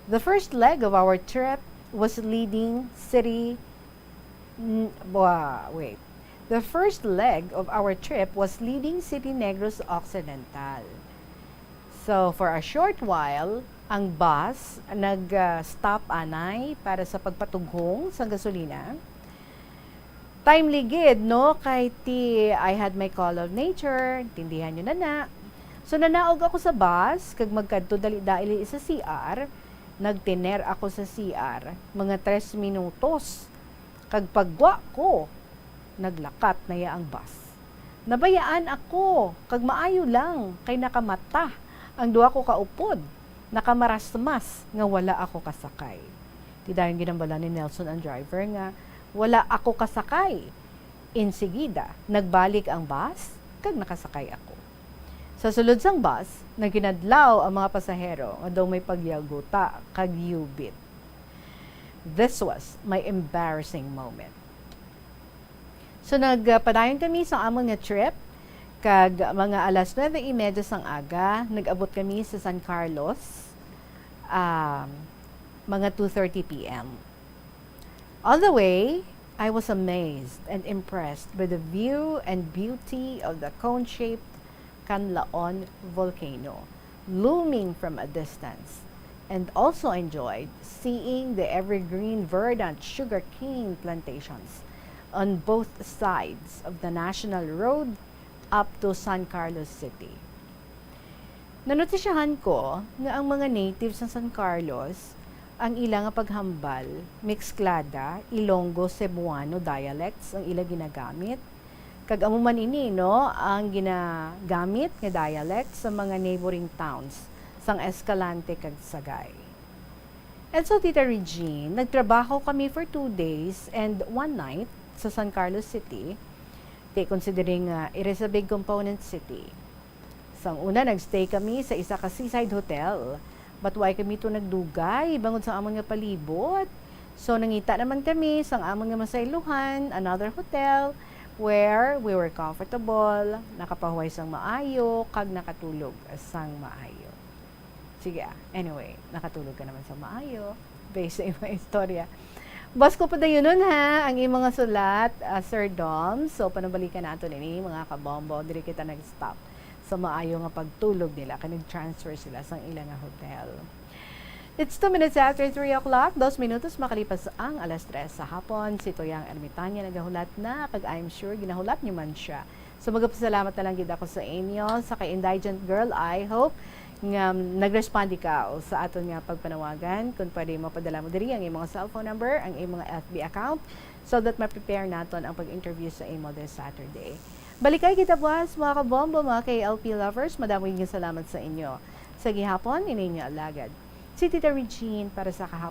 The first leg of our trip was leading city, n-, wa-, wait. The first leg of our trip was leading city Negros Occidental. So, for a short while, ang bus nag, ah, stop anay para sa pagpatughong sang gasolina. Timely gid, no? Kay ti I had my call of nature, intindihan nyo na na. So, nanaog ako sa bus, kag magkadto dali-dali sa C R. Nagtener ako sa C R, mga tres minutos. Kag pagwa ko, naglakat na ya ang bus. Nabayaan ako, kag maayo lang, kay nakamata ang duha ko ka upod, nakamarasmas nga wala ako kasakay. Ti dayon ginhambala ni Nelson ang driver nga wala ako kasakay. Insigida, nagbalik ang bus, kag nakasakay ako. Sa sulod sang bus, naghinadlaw ang mga pasahero nga daw may pagyaguta kag yubit. This was my embarrassing moment. So, nagpadayon kami sa amon nga trip, kag mga alas nuebe y media sang aga, nag-abot kami sa San Carlos, um, mga two thirty P M. On the way, I was amazed and impressed by the view and beauty of the cone-shaped Canlaon volcano looming from a distance, and also enjoyed seeing the evergreen verdant sugarcane plantations on both sides of the national road up to San Carlos City. Nanotisyahan ko nga ang mga natives sa San Carlos, ang ila nga paghambal, mesklada, Ilonggo, Cebuano dialects ang ila ginagamit. Kag amo man ini, no, ang ginagamit nga dialect sa mga neighboring towns sang Escalante kag Sagay. And so, Tita Regine, nagtrabaho kami for two days and one night sa San Carlos City. Ti, considering nga it is a big component city. Sang una, nagstay kami sa isa ka seaside hotel. But why kami to nagdugay bangod sa amon nga palibot? So, nangita naman kami sang amon nga masaylohan, another hotel, where we were comfortable, nakapahuway sang maayo, kag nakatulog sang maayo. Sige, ah, anyway, nakatulog ka naman sa maayo, based sa imong istorya. Bas ko padayonon, ha, ang imong nga sulat, ah, Sir Dom. So, panubalikan nato nini, mga kabombo. Diri kita nag-stop sa maayo nga pagtulog nila, kay nag-transfer sila sang ila nga hotel. It's two minutes after three o'clock, dos minutos makalipas ang alas tres sa hapon. Si Toyang Ermitania nagahulat na, kag I'm sure ginahulat niyo man siya. So, magapasalamat na lang gid ako sa inyo, sa kay Indigent Girl. I hope nga, um, nag-respond ikaw sa aton nga pagpanawagan. Kung pwede, mapadala mo diri ang imong cellphone number, ang imong F B account, so that ma-prepare naton ang pag-interview sa imo this Saturday. Balikay kita buwas, mga kabombo, mga K L P lovers. Madamo nga salamat sa inyo. Sa gihapon, ini inyo alagad, si Tita Regine para sa kahapon.